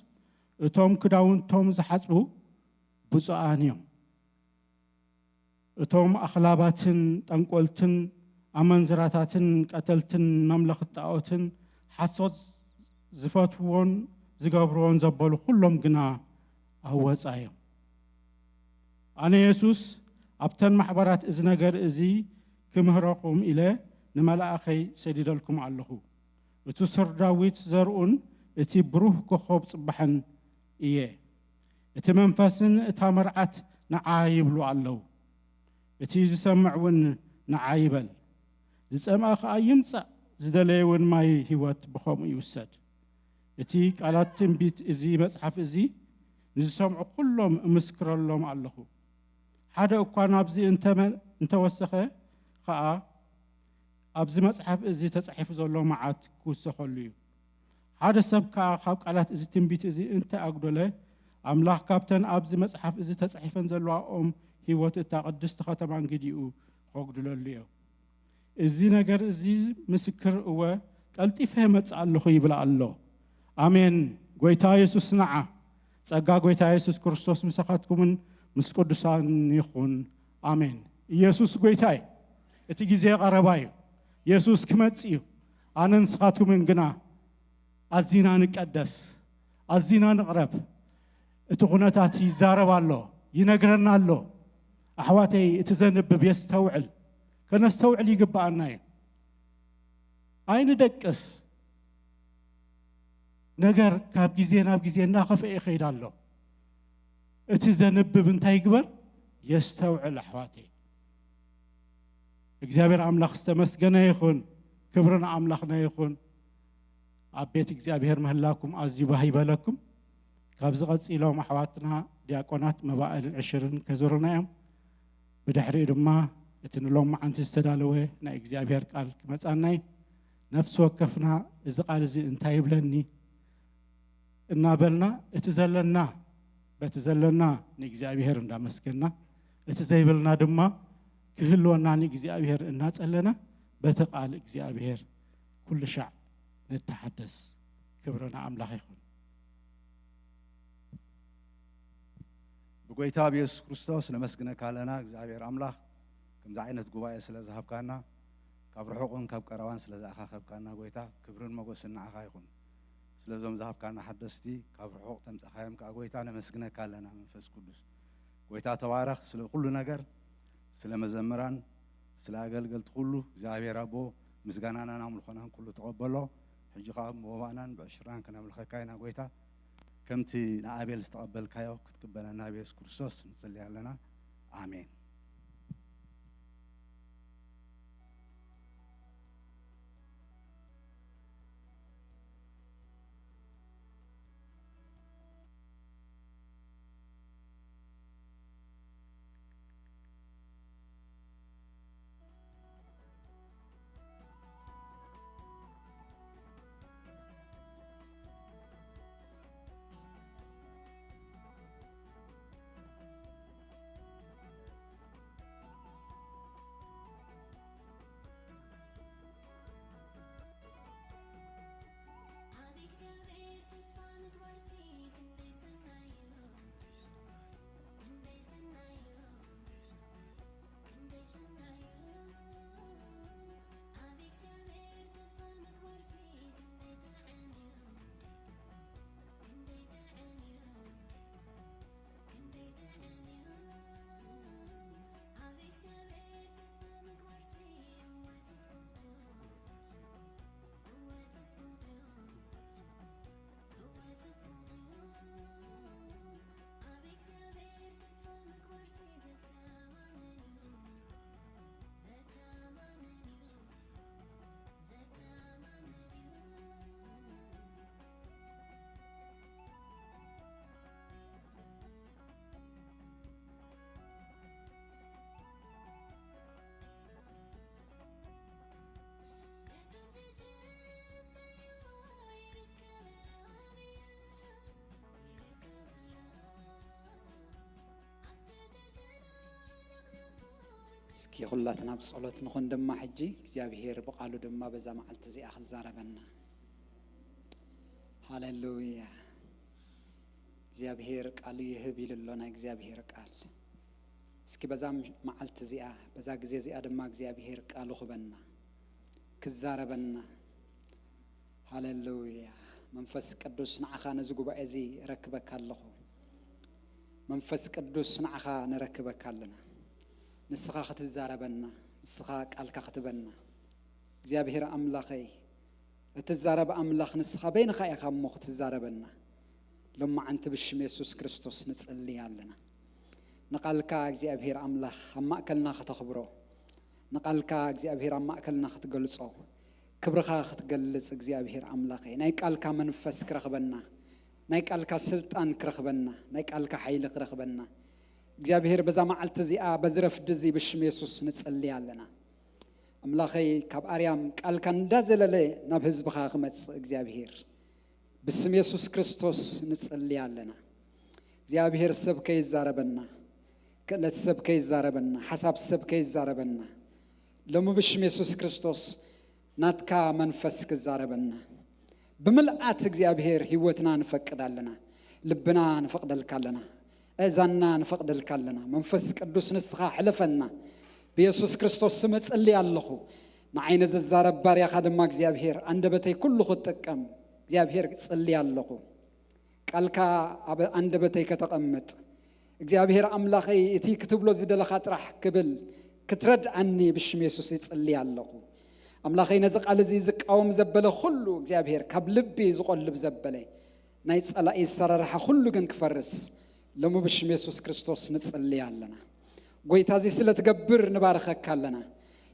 እቶም ክዳውንቶም ዝሓጽቡ ብፁዓን እዮም። እቶም ኣኽላባትን ጠንቆልትን ኣመንዝራታትን ቀተልትን መምለኽቲ ጣኦትን ሓሶት ዝፈትውዎን ዝገብርዎን ዘበሉ ኩሎም ግና ኣብ ወጻ እዮም። ኣነ የሱስ ኣብተን ማሕበራት እዚ ነገር እዚ ክምህረኹም ኢለ ንመላእኸይ ሰዲደልኩም ኣለኹ። እቲ ሱር ዳዊት ዘርኡን እቲ ብሩህ ኮኾብ ጽባሕን እየ። እቲ መንፈስን እታ መርዓት ንዓ ይብሉ ኣለዉ። እቲ ዝሰምዕ እውን ንዓ ይበል። ዝጸምኣ ኸኣ ይምጻእ፣ ዝደለየ እውን ማይ ህይወት ብኸምኡ ይውሰድ። እቲ ቃላት ትንቢት እዚ መጽሓፍ እዚ ንዝሰምዑ ኩሎም እምስክረሎም ኣለኹ። ሓደ እኳ ናብዚ እንተመ-፣ እንተወሰኸ ኸኣ ኣብዚ መጽሓፍ እዚ ተጻሒፉ ዘሎ መዓት ክውሰኸሉ እዩ። ሓደ ሰብ ከኣ ካብ ቃላት እዚ ትንቢት እዚ እንተ ኣጉደለ፣ ኣምላኽ ካብተን ኣብዚ መጽሓፍ እዚ ተጻሒፈን ዘለዋ ኦም ህይወት እታ ቅድስቲ ኸተማ እንግዲኡ ኸጉድለሉ እዮ። እዚ ነገር እዚ ምስክር እወ ቀልጢፈ እመጽእ ኣለኹ ይብል ኣሎ። ኣሜን። ጎይታ የሱስ ንዓ። ጸጋ ጎይታ የሱስ ክርስቶስ ምሳኻትኩምን ምስ ቅዱሳን ይኹን። ኣሜን። ኢየሱስ ጎይታ እዩ። እቲ ግዜ ቀረባ እዩ። የሱስ ክመጽእ እዩ። ኣነ ንስኻትኩምን ግና ኣዚና ንቀደስ፣ ኣዚና ንቕረብ። እቲ ኩነታት ይዛረብ ኣሎ፣ ይነግረና ኣሎ። ኣሕዋተይ፣ እቲ ዘንብብ የስተውዕል። ከነስተውዕል ይግብኣና እዩ። ኣይንደቅስ። ነገር ካብ ግዜ ናብ ግዜ እናኸፍአ ይኸይድ ኣሎ። እቲ ዘንብብ እንታይ ይግበር? የስተውዕል ኣሕዋተይ። እግዚኣብሔር ኣምላኽ ዝተመስገነ ይኹን። ክብሪ ንኣምላኽና ይኹን። ኣብ ቤት እግዚኣብሔር ምህላኩም ኣዝዩ ባህ ይበለኩም። ካብዚ ቀጺሎም ኣሕዋትና ዲያቆናት መባእልን ዕሽርን ከዞሩና እዮም። ብድሕሪኡ ድማ እቲ ንሎማዓንቲ ዝተዳለወ ናይ እግዚኣብሔር ቃል ክመጻና እዩ። ነፍሲ ወከፍና እዚ ቃል እዚ እንታይ ይብለኒ እናበልና እቲ ዘለና በቲ ዘለና ንእግዚኣብሔር እንዳመስገና እቲ ዘይብልና ድማ ክህልወና ንእግዚኣብሔር እናጸለና በቲ ቃል እግዚኣብሔር ኩሉ ሻዕ ንተሓደስ። ክብሪ ንኣምላኽ ይኹን። ብጎይታ ብየሱስ ክርስቶስ ነመስግነካ ኣለና እግዚኣብሔር ኣምላኽ፣ ከምዚ ዓይነት ጉባኤ ስለ ዝሃብካና፣ ካብ ርሑቕን ካብ ቀረባን ስለ ዝኣኻኸብካና ጎይታ፣ ክብርን ሞገስን ንዓኻ ይኹን። ስለዞም ዝሃብካና ሓደስቲ፣ ካብ ርሑቕ ተምጻኻዮም ከኣ ጎይታ ነመስግነካ ኣለና። መንፈስ ቅዱስ ጎይታ ተባረኽ፣ ስለ ኩሉ ነገር፣ ስለ መዘምራን፣ ስለ ኣገልገልቲ ኩሉ እግዚኣብሔር ኣቦ፣ ምስጋናናን ኣምልኾናን ኩሉ ተቐበሎ። ሕጂ ከኣ ብመባእናን ብዕሽራን ከነምልኸካ ኢና ጎይታ። ከምቲ ንኣቤል ዝተቐበልካዮ ክትቅበለና ብየሱስ ክርስቶስ ንጽሊ ኣለና። ኣሜን። እስኪ ኩላትና ብጸሎት ንኹን ድማ ሕጂ እግዚኣብሔር ብቓሉ ድማ በዛ መዓልቲ እዚኣ ክዛረበና። ሃሌሉያ። እግዚኣብሔር ቃሉ ይህብ ኢሉ ኣሎ ናይ እግዚኣብሔር ቃል። እስኪ በዛ መዓልቲ እዚኣ፣ በዛ ግዜ እዚኣ ድማ እግዚኣብሔር ቃሉ ክበና፣ ክዛረበና። ሃሌሉያ። መንፈስ ቅዱስ ንዓኻ ነዚ ጉባኤ እዚ ረክበካ ኣለኹ። መንፈስ ቅዱስ ንዓኻ ንረክበካ ኣለና። ንስኻ ክትዛረበና፣ ንስኻ ቃልካ ክትበና። እግዚኣብሔር ኣምላኸይ፣ እትዛረብ ኣምላኽ ንስኻ በይንኻ ኢኻ እሞ ክትዛረበና። ሎማዓንቲ ብሽም የሱስ ክርስቶስ ንጽሊ ኣለና። ንቓልካ እግዚኣብሔር ኣምላኽ ኣብ ማእከልና ከተኽብሮ፣ ንቓልካ እግዚኣብሔር ኣብ ማእከልና ክትገልጾ፣ ክብርኻ ክትገልጽ እግዚኣብሔር ኣምላኸይ፣ ናይ ቃልካ መንፈስ ክረኽበና፣ ናይ ቃልካ ስልጣን ክረኽበና፣ ናይ ቃልካ ሓይሊ ክረኽበና። እግዚኣብሔር በዛ መዓልቲ እዚኣ፣ በዚ ረፍዲ እዚ ብሽም የሱስ ንጽሊ ኣለና። ኣምላኸይ ካብ ኣርያም ቃልካ እንዳዘለለ ናብ ህዝብኻ ክመጽእ እግዚኣብሔር ብስም የሱስ ክርስቶስ ንጽሊ ኣለና። እግዚኣብሔር ሰብ ከይዛረበና፣ ክእለት ሰብ ከይዛረበና፣ ሓሳብ ሰብ ከይዛረበና፣ ሎሚ ብሽም የሱስ ክርስቶስ ናትካ መንፈስ ክዛረበና። ብምልኣት እግዚኣብሔር ህይወትና ንፈቅድ ኣለና፣ ልብና ንፈቅደልካ ኣለና፣ እዛና ንፈቅደልካ ኣለና። መንፈስ ቅዱስ ንስኻ ሕለፈና። ብየሱስ ክርስቶስ ስም እጽሊ ኣለኹ። ንዓይ ነዚ ዝዛረብ ባርያኻ ድማ እግዚኣብሔር ኣንደበተይ ኩሉ ክትጥቀም እግዚኣብሔር እጽሊ ኣለኹ። ቃልካ ኣብ ኣንደበተይ ከተቐምጥ እግዚኣብሔር ኣምላኸይ እቲ ክትብሎ ዝደለኻ ጥራሕ ክብል ክትረድኣኒ ብሽም የሱስ ይጽሊ ኣለኹ። ኣምላኸይ ነዚ ቃል እዚ ዝቃወም ዘበለ ኩሉ እግዚኣብሔር ካብ ልቢ ዝቆልብ ዘበለ ናይ ጸላኢ ኣሰራርሓ ኩሉ ግን ክፈርስ ሎሚ ብሽም የሱስ ክርስቶስ ንጽሊ ኣለና። ጎይታ እዚ ስለ ትገብር ንባርኸካ ኣለና።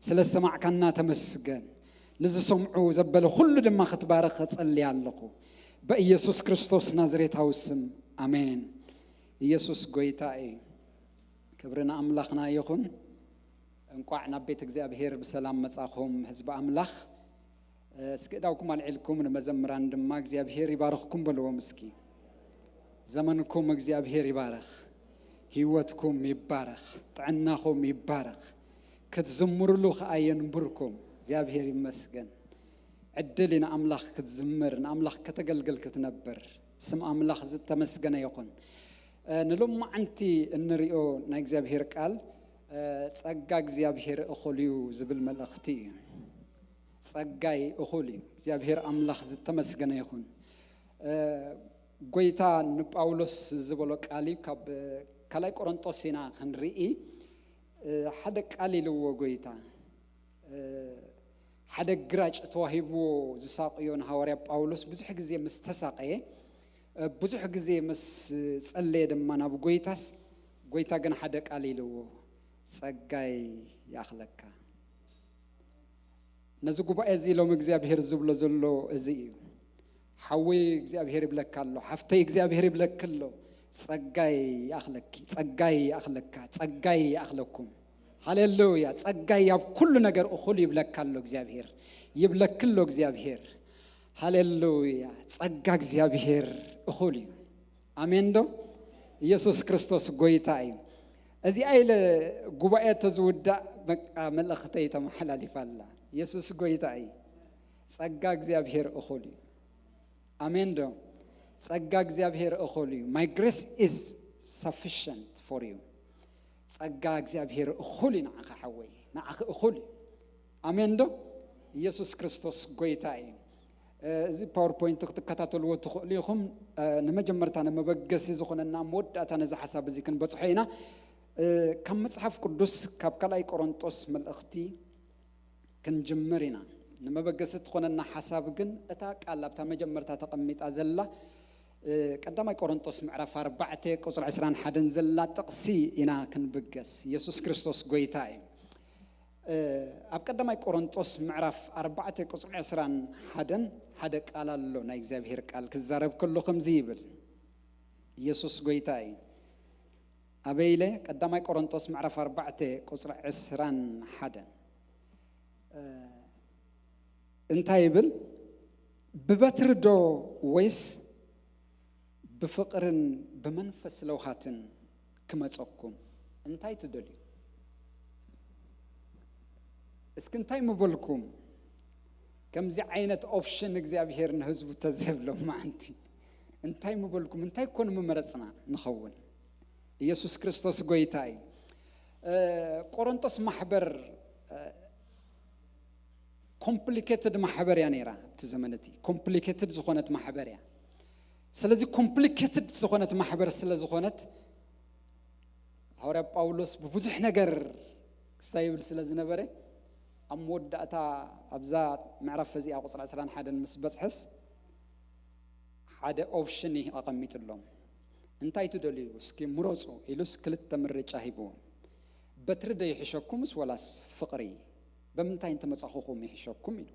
ስለ ዝሰማዕካና ተመስገን። ንዝሰምዑ ዘበለ ኩሉ ድማ ክትባርኽ እጸሊ ኣለኹ። በኢየሱስ ክርስቶስ ናዝሬታዊ ስም ኣሜን። ኢየሱስ ጎይታ እዩ። ክብሪ ንኣምላኽና ይኹን። እንቋዕ ናብ ቤት እግዚኣብሔር ብሰላም መጻኹም ህዝቢ ኣምላኽ። እስኪ እዳውኩም ኣልዒልኩም ንመዘምራን ድማ እግዚኣብሔር ይባርኽኩም በልዎም እስኪ። ዘመንኩም እግዚኣብሔር ይባርኽ። ህይወትኩም ይባረኽ። ጥዕናኹም ይባረኽ። ክትዝምሩሉ ከኣ የንብርኩም። እግዚኣብሔር ይመስገን። ዕድል እዩ ንኣምላኽ ክትዝምር፣ ንኣምላኽ ከተገልግል ክትነብር። ስም ኣምላኽ ዝተመስገነ ይኹን። እ፣ ንሎማዓንቲ እንሪኦ ናይ እግዚኣብሔር ቃል፣ እ፣ ጸጋ እግዚኣብሔር እኹል እዩ ዝብል መልእኽቲ እዩ። ጸጋይ እኹል እዩ። እግዚኣብሔር ኣምላኽ ዝተመስገነ ይኹን። እ፣ ጎይታ ንጳውሎስ ዝበሎ ቃል እዩ። ካብ ካልኣይ ቆሮንጦስ ኢና ክንርኢ። እ፣ ሓደ ቃል ኢልዎ ጎይታ። እ፣ ሓደ ግራጭ ተዋሂብዎ ዝሳቕዮ ንሃዋርያ ጳውሎስ ብዙሕ ግዜ ምስ ተሳቐየ፣ እ፣ ብዙሕ ግዜ ምስ ጸለየ ድማ ናብ ጎይታስ፣ ጎይታ ግን ሓደ ቃል ኢልዎ፣ "ጸጋይ ይኣኽለካ።" ነዚ ጉባኤ እዚ ሎሚ እግዚኣብሔር ዝብሎ ዘሎ እዚ እዩ። ሓወይ እግዚኣብሔር ይብለካ ኣሎ፣ ሓፍተይ እግዚኣብሔር ይብለኪ ኣሎ፣ "ጸጋይ ይኣኽለኪ፣ ጸጋይ ይኣኽለካ፣ ጸጋይ ይኣኽለኩም።" ሃሌሉያ። ጸጋይ ኣብ ኩሉ ነገር እኹል ይብለካ ኣሎ እግዚኣብሔር፣ ይብለኪ ኣሎ እግዚኣብሔር። ሃሌሉያ። ጸጋ እግዚኣብሔር እኹል እዩ። ኣሜን ዶ? ኢየሱስ ክርስቶስ ጎይታ እዩ። እዚኣ ኢለ ጉባኤ ተዝውዳእ በቃ መልእኽተይ ተመሓላሊፋ ኣላ። ኢየሱስ ጎይታ እዩ። ጸጋ እግዚኣብሔር እኹል እዩ። ኣሜን ዶ? ጸጋ እግዚኣብሔር እኹል እዩ። My grace is sufficient for you። ጸጋ እግዚኣብሔር እኹል እዩ ንዓኻ ሓወይ፣ ንዓኺ እኹል እዩ። ኣሜን ዶ? ኢየሱስ ክርስቶስ ጎይታ እዩ። እ፣ እዚ ፓወርፖይንት ክትከታተልዎ ትኽእሉ ኢኹም። እ፣ ንመጀመርታ ንመበገሲ ዝኾነና መወዳእታ ነዚ ሓሳብ እዚ ክንበጽሖ ኢና። እ፣ ካብ መጽሓፍ ቅዱስ ካብ ካልኣይ ቆሮንጦስ መልእኽቲ ክንጅምር ኢና። ንመበገሲ እትኾነና ሓሳብ ግን እታ ቃል ኣብታ መጀመርታ ተቐሚጣ ዘላ፣ እ፣ ቀዳማይ ቆሮንጦስ ምዕራፍ ኣርባዕተ ቁጽሪ ዕስራን ሓደን ዘላ ጥቕሲ ኢና ክንብገስ። ኢየሱስ ክርስቶስ ጎይታ እዩ። እ፣ ኣብ ቀዳማይ ቆሮንጦስ ምዕራፍ ኣርባዕተ ቁጽሪ ዕስራን ሓደን ሓደ ቃል ኣሎ፣ ናይ እግዚኣብሔር ቃል ክዛረብ ከሎ ከምዚ ይብል። ኢየሱስ ጎይታ እዩ። ኣበይ ኢለ? ቀዳማይ ቆሮንጦስ ምዕራፍ ኣርባዕተ ቁጽሪ ዕስራን ሓደን። እ፣ እንታይ ይብል? "ብበትሪ ዶ ወይስ ብፍቕርን ብመንፈስ ለውሃትን ክመጸኩም እንታይ ትደልዩ?" እስኪ እንታይ ምበልኩም? ከምዚ ዓይነት ኦፕሽን እግዚኣብሔር ንህዝቡ ተዘብሎም መዓንቲ እንታይ ምበልኩም? እንታይ ኮን ምመረጽና ንኸውን? ኢየሱስ ክርስቶስ ጎይታ እዩ። እ፣ ቆሮንቶስ ማሕበር፣ እ፣ ኮምፕሊኬትድ ማሕበር እያ ነይራ። እቲ ዘመን እቲ ኮምፕሊኬትድ ዝኾነት ማሕበር እያ። ስለዚ ኮምፕሊኬትድ ዝኾነት ማሕበር ስለ ዝኾነት፣ ሃዋርያ ጳውሎስ ብብዙሕ ነገር ክስታይ ይብል ስለ ዝነበረ፣ ኣብ መወዳእታ ኣብዛ ምዕራፍ እዚኣ ቁጽሪ ዕስራን ሓደን ምስ በጽሐስ ሓደ ኦፕሽን እዩ ኣቐሚጥሎም። እንታይ ትደልዩ? እስኪ ምረጹ ኢሉስ ክልተ ምርጫ ሂብዎም። በትሪ ዶ ይሕሸኩምስ ወላስ ፍቕሪ? በምንታይ እንተመጻኹኹም ይሕሸኩም ኢሉ።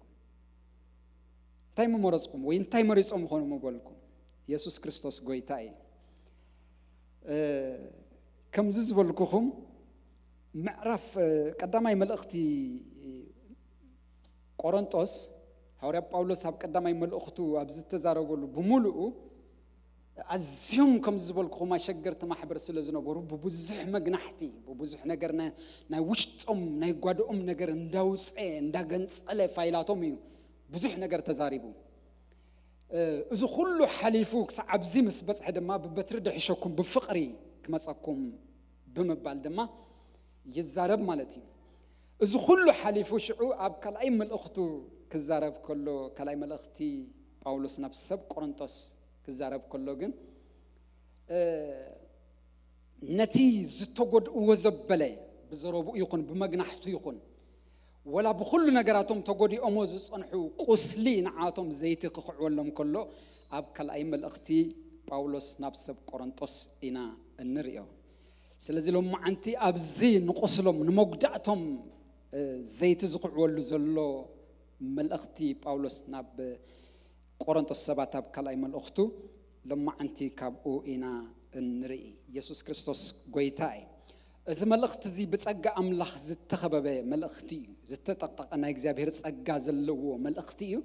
እንታይ ምመረጽኩም ወይ እንታይ መሪጾም ይኾኑ ምበልኩም? የሱስ ክርስቶስ ጎይታ እዩ። እ፣ ከምዚ ዝበልኩኹም ምዕራፍ፣ እ፣ ቀዳማይ መልእኽቲ ቆሮንጦስ፣ ሃዋርያ ጳውሎስ ኣብ ቀዳማይ መልእኽቱ ኣብ ዝተዛረበሉ ብምሉኡ ኣዝዮም ከምዚ ዝበልኩኹም ኣሸገርቲ ማሕበር ስለ ዝነበሩ ብብዙሕ መግናሕቲ፣ ብብዙሕ ነገር ናይ፣ ናይ ውሽጦም፣ ናይ ጓድኦም ነገር እንዳውፀ፣ እንዳገንጸለ ፋይላቶም እዩ ብዙሕ ነገር ተዛሪቡ። እ፣ እዚ ኩሉ ሓሊፉ ክሳዕ ኣብዚ ምስ በጽሐ ድማ ብበትሪ ድሕሸኩም ብፍቕሪ ክመጸኩም ብምባል ድማ ይዛረብ ማለት እዩ። እዚ ኩሉ ሓሊፉ ሽዑ ኣብ ካልኣይ መልእኽቱ ክዛረብ ከሎ፣ ካልኣይ መልእኽቲ ጳውሎስ ናብ ሰብ ቆሮንቶስ ክዛረብ ከሎ ግን፣ እ፣ ነቲ ዝተጎድእዎ ዘበለ ብዘረብኡ ይኹን ብመግናሕቱ ይኹን ወላ ብኹሉ ነገራቶም ተጎዲኦሞ ዝጸንሑ ቁስሊ ንዓቶም ዘይቲ ክኽዕወሎም ከሎ ኣብ ካልኣይ መልእኽቲ ጳውሎስ ናብ ሰብ ቆሮንቶስ ኢና እንርእዮ። ስለዚ ሎማዓንቲ ኣብዚ ንቁስሎም ንመጉዳእቶም፣ እ፣ ዘይቲ ዝኽዕወሉ ዘሎ መልእኽቲ ጳውሎስ ናብ ቆሮንቶስ ሰባት ኣብ ካልኣይ መልእኽቱ ሎማዓንቲ ካብኡ ኢና እንርኢ። የሱስ ክርስቶስ ጎይታ እዩ። እዚ መልእኽቲ እዚ ብጸጋ ኣምላኽ ዝተኸበበ መልእኽቲ እዩ። ዝተጠቕጠቐ ናይ እግዚኣብሔር ጸጋ ዘለዎ መልእኽቲ እዩ።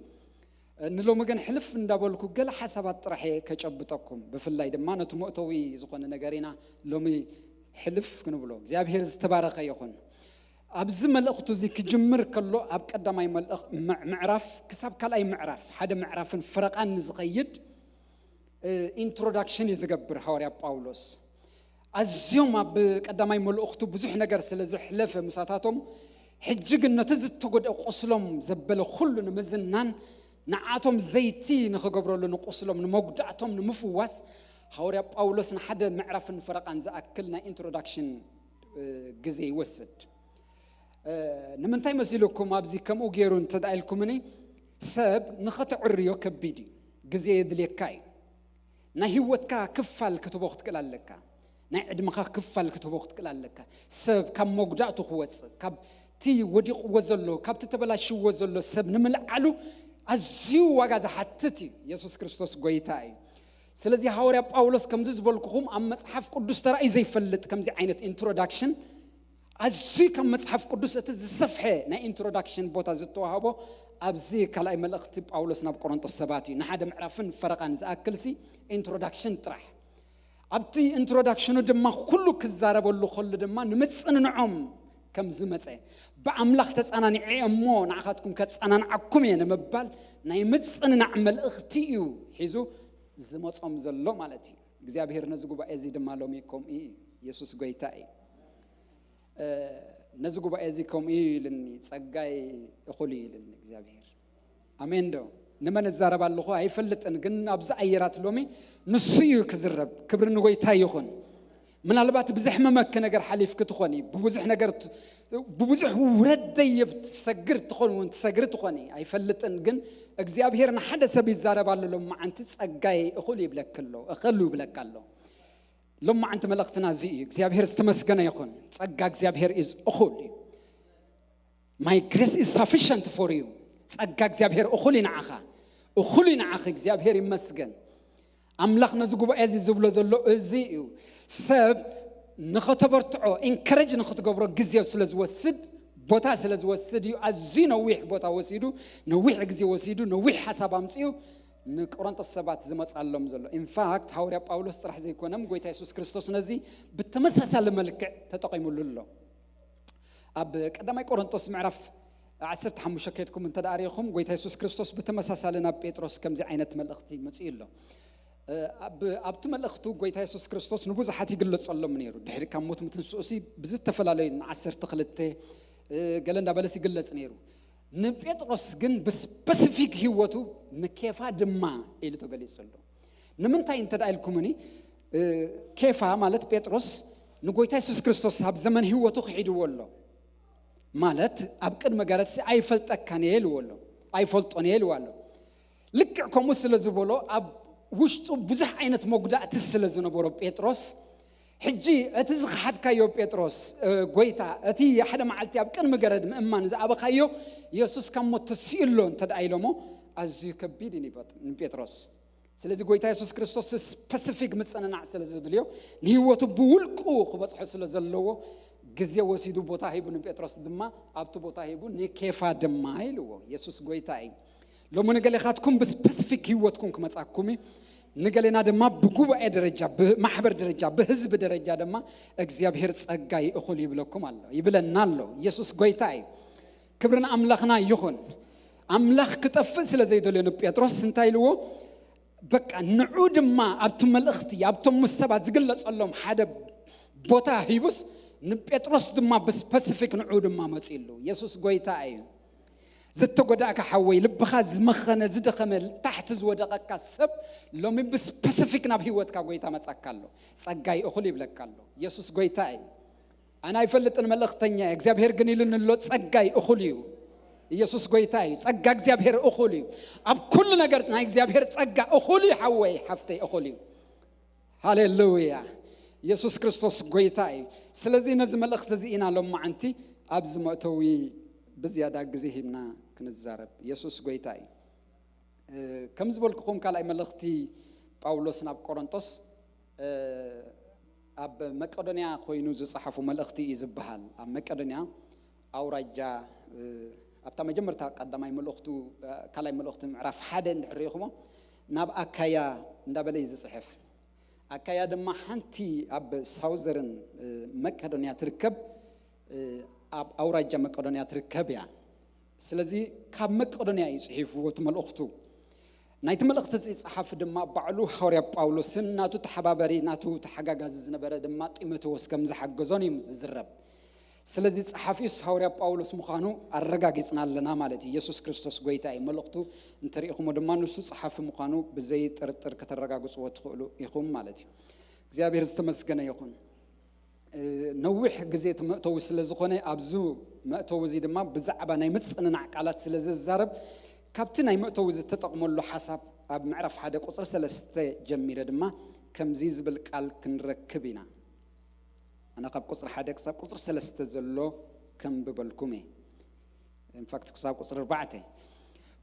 ንሎሚ ግን ሕልፍ እንዳበልኩ ገለ ሓሳባት ጥራሕ እየ ከጨብጠኩም። ብፍላይ ድማ ነቲ መእተዊ ዝኾነ ነገር ኢና ሎሚ ሕልፍ ክንብሎ። እግዚኣብሔር ዝተባረኸ ይኹን። ኣብዚ መልእኽቱ እዚ ክጅምር ከሎ ኣብ ቀዳማይ መልእኽ-፣ ምዕ-፣ ምዕራፍ ክሳብ ካልኣይ ምዕራፍ፣ ሓደ ምዕራፍን ፈረቓን ንዝኸይድ፣ እ፣ ኢንትሮዳክሽን እዩ ዝገብር ሃዋርያ ጳውሎስ። ኣዝዮም ኣብ ቀዳማይ መልእኽቱ ብዙሕ ነገር ስለ ዘሕለፈ ምሳታቶም፣ ሕጂ ግን ነቲ ዝተጎድአ ቁስሎም ዘበለ ኩሉ ንምዝናን ንዓቶም ዘይቲ ንኽገብረሉ ንቁስሎም ንመጉዳእቶም ንምፍዋስ ሃዋርያ ጳውሎስ ንሓደ ምዕራፍን ፈረቓን ዝኣክል ናይ ኢንትሮዳክሽን፣ እ፣ ግዜ ይወስድ። እ፣ ንምንታይ መሲልኩም ኣብዚ ከምኡ ገይሩ እንተ ደኣ ኢልኩምኒ፣ ሰብ ንኸተዕርዮ ከቢድ እዩ። ግዜ የድልየካ እዩ። ናይ ህይወትካ ክፋል ክትቦ ክትክእል ኣለካ። ናይ ዕድመኻ ክፋል ክትቦ ክትክእል ኣለካ። ሰብ ካብ መጉዳእቱ ክወጽእ፣ ካብቲ ወዲቕዎ ዘሎ፣ ካብቲ ተበላሽዎ ዘሎ ሰብ ንምልዓሉ ኣዝዩ ዋጋ ዝሓትት እዩ። የሱስ ክርስቶስ ጎይታ እዩ። ስለዚ ሃዋርያ ጳውሎስ ከምዚ ዝበልኩኹም ኣብ መጽሓፍ ቅዱስ ተራእዩ ዘይፈልጥ ከምዚ ዓይነት ኢንትሮዳክሽን ኣዝዩ ካብ መጽሓፍ ቅዱስ እቲ ዝሰፍሐ ናይ ኢንትሮዳክሽን ቦታ ዝተዋህቦ ኣብዚ ካልኣይ መልእኽቲ ጳውሎስ ናብ ቆሮንቶስ ሰባት እዩ። ንሓደ ምዕራፍን ፈረቓን ዝኣክልሲ ኢንትሮዳክሽን ጥራሕ። ኣብቲ ኢንትሮዳክሽኑ ድማ ኩሉ ክዛረበሉ ከሎ ድማ ንምጽንንዖም ከም ዝመጸ፣ ብኣምላኽ ተጸናኒዐ እሞ ንዓኻትኩም ከጸናንዓኩም እየ ንምባል ናይ ምጽንናዕ መልእኽቲ እዩ ሒዙ ዝመጾም ዘሎ ማለት እዩ። እግዚኣብሔር ነዚ ጉባኤ እዚ ድማ ሎሚ ከምኡ እዩ። የሱስ ጎይታ እዩ። እ፣ ነዚ ጉባኤ እዚ ከምኡ እዩ ኢልኒ፣ ጸጋይ እኹል እዩ ኢልኒ እግዚኣብሔር። ኣሜን ዶ? ንመን እዛረብ ኣለኹ ኣይፈልጥን፣ ግን ኣብዚ ኣየራት ሎሚ ንሱ እዩ ክዝረብ። ክብሪ ንጎይታ ይኹን። ምናልባት ብዘሕመመኪ ነገር ሓሊፍኪ ትኾኒ፣ ብብዙሕ ነገር ት-፣ ብብዙሕ ውረድ ደይብ ትሰግር ትኾን እውን ትሰግሪ ትኾኒ፣ ኣይፈልጥን፣ ግን እግዚኣብሔር ንሓደ ሰብ ይዛረብ ኣሎ ሎመዓንቲ፣ ጸጋይ እኹል ይብለኪ ኣሎ፣ እኹል ይብለካ ኣሎ። ሎመዓንቲ መልእኽትና እዚ እዩ። እግዚኣብሔር ዝተመስገነ ይኹን። ጸጋ እግዚኣብሔር is እኹል እዩ። My grace is sufficient for you። ጸጋ እግዚኣብሔር እኹል እዩ ንዓኻ። እኹል እዩ ንዓኺ። እግዚኣብሔር ይመስገን። ኣምላኽ ነዚ ጉባኤ እዚ ዝብሎ ዘሎ እዚ እዩ። ሰብ ንኸተበርትዖ፣ ኢንከረጅ ንኽትገብሮ ግዜ ስለ ዝወስድ፣ ቦታ ስለ ዝወስድ እዩ። ኣዝዩ ነዊሕ ቦታ ወሲዱ፣ ነዊሕ ግዜ ወሲዱ፣ ነዊሕ ሓሳብ ኣምጺኡ ንቆሮንቶስ ሰባት ዝመጻሎም ዘሎ። ኢንፋክት ሃዋርያ ጳውሎስ ጥራሕ ዘይኮነም፣ ጎይታ የሱስ ክርስቶስ ነዚ ብተመሳሳሊ መልክዕ ተጠቒሙሉ ኣሎ። ኣብ ቀዳማይ ቆሮንቶስ ምዕራፍ ዓሰርተ ሓሙሽተ ከድኩም እንተ ደኣ ርኢኹም፣ ጎይታ የሱስ ክርስቶስ ብተመሳሳሊ ናብ ጴጥሮስ ከምዚ ዓይነት መልእኽቲ መጺኡ ኣሎ። እ፣ ኣብ-፣ ኣብቲ መልእኽቱ ጎይታ የሱስ ክርስቶስ ንብዙሓት ይግለጸሎም ነይሩ። ድሕሪ ካብ ሞት ምትንስኡሲ ብዝተፈላለዩ ንዓሰርተ ክልተ፣ እ፣ ገለ እንዳበለስ ይግለጽ ነይሩ። ንጴጥሮስ ግን ብስፐሲፊክ ህይወቱ ንኬፋ ድማ ኢሉ ተገሊጹ ኣሎ። ንምንታይ እንተ ደኣ ኢልኩምኒ፣ እ፣ ኬፋ ማለት ጴጥሮስ ንጎይታ የሱስ ክርስቶስ ኣብ ዘመን ህይወቱ ክሒድዎ ኣሎ። ማለት ኣብ ቅድሚ ገረትሲ ኣይፈልጠካን እየ ኢልዎ ኣሎ። ኣይፈልጦን እየ ኢልዎ ኣሎ። ልክዕ ከምኡ ስለ ዝበሎ ኣብ ውሽጡ ብዙሕ ዓይነት መጉዳእቲ ስለ ዝነበሮ ጴጥሮስ፣ ሕጂ እቲ ዝኸሓድካዮ ጴጥሮስ፣ እ፣ ጎይታ፣ እቲ ሓደ መዓልቲ ኣብ ቅድሚ ገረድ ምእማን ዝኣበኻዮ የሱስ ካብ ሞት ተሲኡ ኣሎ እንተ ደኣ ኢሎሞ፣ ኣዝዩ ከቢድ እዩ ንጴጥ-፣ ንጴጥሮስ። ስለዚ ጎይታ የሱስ ክርስቶስ ስፐሲፊክ ምጽንናዕ ስለ ዘድልዮ፣ ንህይወቱ ብውልቁ ክበጽሖ ስለ ዘለዎ፣ ግዜ ወሲዱ ቦታ ሂቡ ንጴጥሮስ ድማ ኣብቲ ቦታ ሂቡ ንኬፋ ድማ ኢልዎ። የሱስ ጎይታ እዩ። ሎሚ ንገሌኻትኩም ብስፐሲፊክ ህይወትኩም ክመጻኩም እዩ። ንገሌና ድማ ብጉባኤ ደረጃ፣ ብማሕበር ደረጃ፣ ብህዝቢ ደረጃ ድማ እግዚኣብሔር ጸጋይ እኹል ይብለኩም ኣሎ፣ ይብለና ኣሎ። የሱስ ጎይታ እዩ። ክብሪ ንኣምላኽና ይኹን። ኣምላኽ ክጠፍእ ስለ ዘይደልዮ ንጴጥሮስ እንታይ ኢልዎ? በቃ ንዑ ድማ ኣብቲ መልእኽቲ፣ ኣብቶም ምስ ሰባት ዝግለጸሎም ሓደ ቦታ ሂቡስ፣ ንጴጥሮስ ድማ ብስፐሲፊክ ንዑ ድማ መጺሉ። የሱስ ጎይታ እዩ። ዝተጎዳእካ ሓወይ፣ ልብኻ ዝመኸነ፣ ዝደኸመ፣ ታሕቲ ዝወደቐካ ሰብ ሎሚ ብስፐሲፊክ ናብ ህይወትካ ጎይታ መጻካ ኣሎ። ጸጋይ እኹል ይብለካ ኣሎ። የሱስ ጎይታ እዩ። ኣነ ኣይፈልጥን መልእኽተኛ እየ፣ እግዚኣብሔር ግን ኢሉኒ ኣሎ፣ ጸጋይ እኹል እዩ። ኢየሱስ ጎይታ እዩ። ጸጋ እግዚኣብሔር እኹል እዩ። ኣብ ኩሉ ነገር ናይ እግዚኣብሔር ጸጋ እኹል እዩ፣ ሓወይ ሓፍተይ እኹል እዩ። ሃሌሉያ። ኢየሱስ ክርስቶስ ጎይታ እዩ። ስለዚ ነዚ መልእኽቲ እዚ ኢና ሎማዓንቲ ኣብዚ መእተዊ ብዝያዳ ግዜ ሂብና ክንዛረብ። ኢየሱስ ጎይታ እዩ። እ፣ ከም ዝበልኩኹም ካልኣይ መልእኽቲ ጳውሎስ ናብ ቆሮንቶስ፣ እ፣ ኣብ መቄዶንያ ኮይኑ ዝጸሓፉ መልእኽቲ እዩ ዝበሃል። ኣብ መቄዶንያ ኣውራጃ፣ እ፣ ኣብታ መጀመርታ ቀዳማይ መልእኽቱ፣ እ፣ ካልኣይ መልእኽቲ ምዕራፍ ሓደ እንድሕር ርኢኹሞ፣ ናብ ኣካያ እንዳበለ እዩ ዝጽሕፍ። ኣካያ ድማ ሓንቲ ኣብ ሳውዘርን፣ እ፣ መቄዶንያ ትርከብ፣ እ፣ ኣብ ኣውራጃ መቄዶንያ ትርከብ እያ። ስለዚ ካብ መቄዶንያ እዩ ጽሒፍዎ እቲ መልእኽቱ። ናይቲ መልእኽቲ እዚ ጸሓፊ ድማ ባዕሉ ሃዋርያ ጳውሎስን ናቱ ተሓባበሪ፣ ናቱ ተሓጋጋዚ ዝነበረ ድማ ጢሞቴዎስ ከም ዝሓገዞን እዩ ዝዝረብ። ስለዚ ጸሓፊኡስ ሃዋርያ ጳውሎስ ምዃኑ ኣረጋጊጽና ኣለና ማለት እዩ። ኢየሱስ ክርስቶስ ጎይታ እዩ። መልእኽቱ እንተሪኢኹሞ ድማ ንሱ ጸሓፊ ምዃኑ ብዘይ ጥርጥር ከተረጋግጽዎ ትኽእሉ ኢኹም ማለት እዩ። እግዚኣብሔር ዝተመስገነ ይኹን። እ፣ ነዊሕ ግዜ እቲ መእተዊ ስለ ዝኾነ፣ ኣብዚ መእተዊ እዚ ድማ ብዛዕባ ናይ ምጽንናዕ ቃላት ስለ ዝዛረብ፣ ካብቲ ናይ መእተዊ ዝተጠቕመሉ ሓሳብ ኣብ ምዕራፍ ሓደ ቁጽሪ ሰለስተ ጀሚረ ድማ ከምዚ ዝብል ቃል ክንረክብ ኢና። ኣነ ካብ ቁጽሪ ሓደ ክሳብ ቁጽሪ ሰለስተ ዘሎ ከንብበልኩም እየ። ኢንፋክት ክሳብ ቁጽሪ ኣርባዕተ።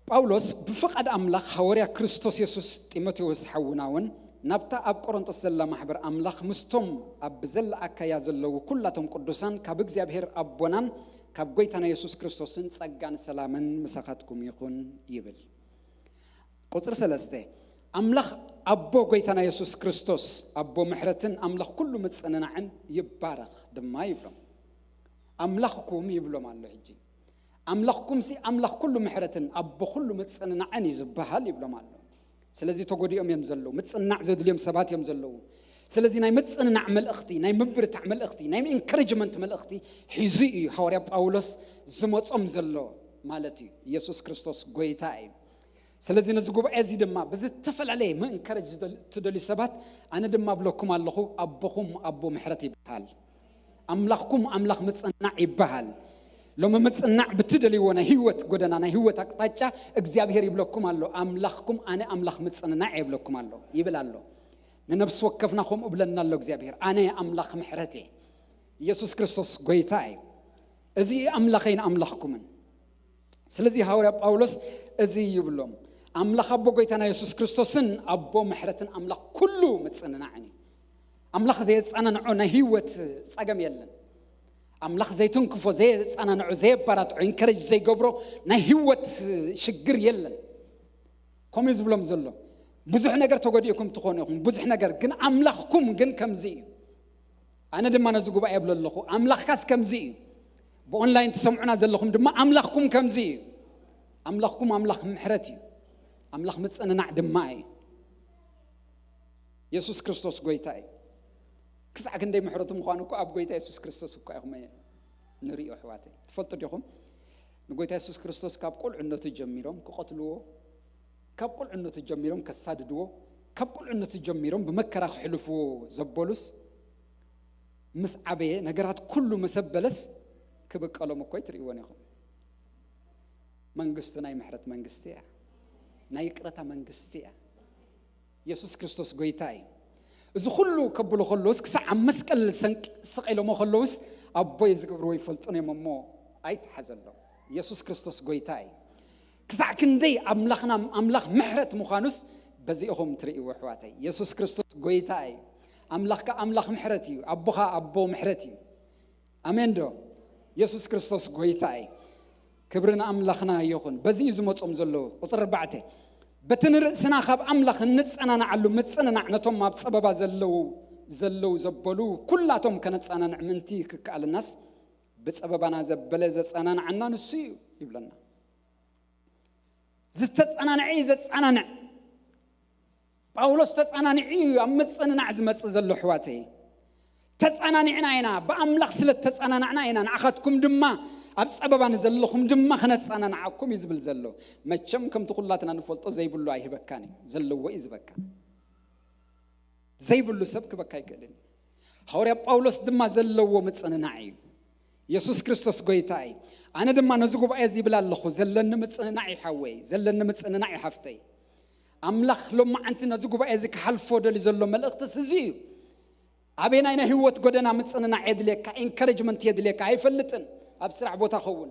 ጳውሎስ ብፍቓድ ኣምላኽ ሃዋርያ ክርስቶስ የሱስ፣ ጢሞቴዎስ ሓውና እውን ናብታ ኣብ ቆሮንቶስ ዘላ ማሕበር ኣምላኽ ምስቶም ኣብ ዘላ ኣካያ ዘለዉ ኩላቶም ቅዱሳን፣ ካብ እግዚኣብሔር ኣቦናን ካብ ጎይታና የሱስ ክርስቶስን ጸጋን ሰላምን ምሳኻትኩም ይኹን ይብል። ቁጽሪ ሰለስተ፣ ኣምላኽ ኣቦ ጎይታና የሱስ ክርስቶስ፣ ኣቦ ምሕረትን ኣምላኽ ኩሉ ምጽንናዕን ይባረኽ ድማ ይብሎም። ኣምላኽኩም ይብሎም ኣሎ። ሕጂ ኣምላኽኩምሲ ኣምላኽ ኩሉ ምሕረትን ኣቦ ኩሉ ምጽንናዕን እዩ ዝበሃል ይብሎም ኣሎ። ስለዚ ተጎዲኦም እዮም ዘለዉ፣ ምጽንናዕ ዘድልዮም ሰባት እዮም ዘለዉ። ስለዚ ናይ ምጽንናዕ መልእኽቲ፣ ናይ ምብርታዕ መልእኽቲ፣ ናይ ኢንካሬጅመንት መልእኽቲ ሒዙ እዩ ሃዋርያ ጳውሎስ ዝመጾም ዘሎ ማለት እዩ። ኢየሱስ ክርስቶስ ጎይታ እዩ። ስለዚ ነዚ ጉባኤ እዚ ድማ ብዝተፈላለየ ምእንካሬጅ ዝደል-፣ ትደልዩ ሰባት፣ ኣነ ድማ እብለኩም ኣለኹ፣ ኣቦኹም ኣቦ ምሕረት ይበሃል። ኣምላኽኩም ኣምላኽ ምጽንናዕ ይበሃል። ሎሚ ምጽንናዕ ብትደልይዎ ናይ ህይወት ጎደና፣ ናይ ህይወት ኣቅጣጫ እግዚኣብሔር ይብለኩም ኣሎ። ኣምላኽኩም ኣነ ኣምላኽ ምጽንናዕ እየ ይብለኩም ኣሎ፣ ይብል ኣሎ። ንነፍሲ ወከፍና ከምኡ እብለና ኣሎ እግዚኣብሔር። ኣነ ኣምላኽ ምሕረት እየ። ኢየሱስ ክርስቶስ ጎይታ እዩ። እዚ ኣምላኸይን ኣምላኽኩምን። ስለዚ ሃዋርያ ጳውሎስ እዚ ይብሎም፣ ኣምላኽ ኣቦ ጎይታና የሱስ ክርስቶስን ኣቦ ምሕረትን ኣምላኽ ኩሉ ምጽንናዕን እዩ። ኣምላኽ ዘየጸናንዖ ናይ ህይወት ጸገም የለን። ኣምላኽ ዘይትንክፎ፣ ዘየጸናንዖ፣ ዘየባራትዖ፣ ኢንከረጅ ዘይገብሮ ናይ ህይወት ሽግር የለን። ከምኡ እዩ ዝብሎም ዘሎ። ብዙሕ ነገር ተጎዲእኩም ትኾኑ ኢኹም፣ ብዙሕ ነገር ግን፣ ኣምላኽኩም ግን ከምዚ እዩ። ኣነ ድማ ነዚ ጉባኤ እብሎ ኣለኹ፣ ኣምላኽካስ ከምዚ እዩ። ብኦንላይን ትሰምዑና ዘለኹም ድማ ኣምላኽኩም ከምዚ እዩ። ኣምላኽኩም ኣምላኽ ምሕረት እዩ። ኣምላኽ ምጽንናዕ ድማ እዩ። የሱስ ክርስቶስ ጎይታ እዩ። ክሳዕ ክንደይ ምሕረቱ ምዃኑ እኮ ኣብ ጎይታ የሱስ ክርስቶስ እኮ ኢኹም ንሪኦ ኣሕዋተይ። ትፈልጡ ዲኹም? ንጎይታ የሱስ ክርስቶስ ካብ ቁልዕነቱ ጀሚሮም ክቐትልዎ፣ ካብ ቁልዕነቱ ጀሚሮም ከሳድድዎ፣ ካብ ቁልዕነቱ ጀሚሮም ብመከራ ክሕልፍዎ ዘበሉስ፣ ምስ ዓበየ፣ ነገራት ኩሉ ምስ ኣበለስ ክብቀሎም እኮ ኣይትርእይዎን ኢኹም። መንግስቱ ናይ ምሕረት መንግስቲ እያ። ናይ ይቅረታ መንግስቲ እያ። የሱስ ክርስቶስ ጎይታ እዩ። እዚ ኩሉ ከብሉ ከለውስ፣ ክሳዕ ኣብ መስቀል ሰንቅ-፣ ሰቂሎሞ ከለውስ፣ ኣቦይ ዝገብርዎ ይፈልጡን እዮም እሞ ኣይትሓዘሎም። የሱስ ክርስቶስ ጎይታ እዩ። ክሳዕ ክንደይ ኣምላኽና ኣምላኽ ምሕረት ምዃኑስ በዚኢኹም ትርእይዎ ኣሕዋተይ። የሱስ ክርስቶስ ጎይታ እዩ። ኣምላኽካ ኣምላኽ ምሕረት እዩ። ኣቦኻ ኣቦ ምሕረት እዩ። ኣሜን ዶ? የሱስ ክርስቶስ ጎይታ እዩ። ክብሪ ንኣምላኽና ይኹን። በዚ እዩ ዝመጾም ዘለዉ። ቁጽሪ ኣርባዕተ፣ በቲ ንርእስና ካብ ኣምላኽ እንጸናንዓሉ ምጽንናዕ ነቶም ኣብ ጸበባ ዘለዉ፣ ዘለዉ ዘበሉ ኩላቶም ከነጸናንዕ ምእንቲ ክከኣለናስ፣ ብጸበባና ዘበለ ዘጸናንዓና ንሱ እዩ ይብለና። ዝተጸናንዐ እዩ ዘጸናንዕ። ጳውሎስ ተጸናኒዑ እዩ ኣብ ምጽንናዕ ዝመጽእ ዘሎ ኣሕዋተይ። ተጸናኒዕና ኢና፣ ብኣምላኽ ስለ ተጸናናዕና ኢና። ንዓኻትኩም ድማ ኣብ ጸበባ ንዘለኹም ድማ ክነጸናንዓኩም እዩ ዝብል ዘሎ። መቸም ከምቲ ኩላትና ንፈልጦ ዘይብሉ ኣይህበካን እዩ፣ ዘለዎ እዩ ዝበካ። ዘይብሉ ሰብ ክበካ ኣይክእልን እዩ። ሃዋርያ ጳውሎስ ድማ ዘለዎ ምጽንናዕ እዩ። የሱስ ክርስቶስ ጎይታ እዩ። ኣነ ድማ ነዚ ጉባኤ እዚ ይብል ኣለኹ፣ ዘለኒ ምጽንናዕ እዩ ሓወይ፣ ዘለኒ ምጽንናዕ እዩ ሓፍተይ። ኣምላኽ ሎማዓንቲ ነዚ ጉባኤ እዚ ክሓልፎ ደልዩ ዘሎ መልእኽትስ እዚ እዩ። ኣበየናይ ናይ ህይወት ጎደና ምጽንናዕ የድልየካ፣ ኢንከረጅመንት የድልየካ ኣይፈልጥን። ኣብ ስራሕ ቦታ ኸውን፣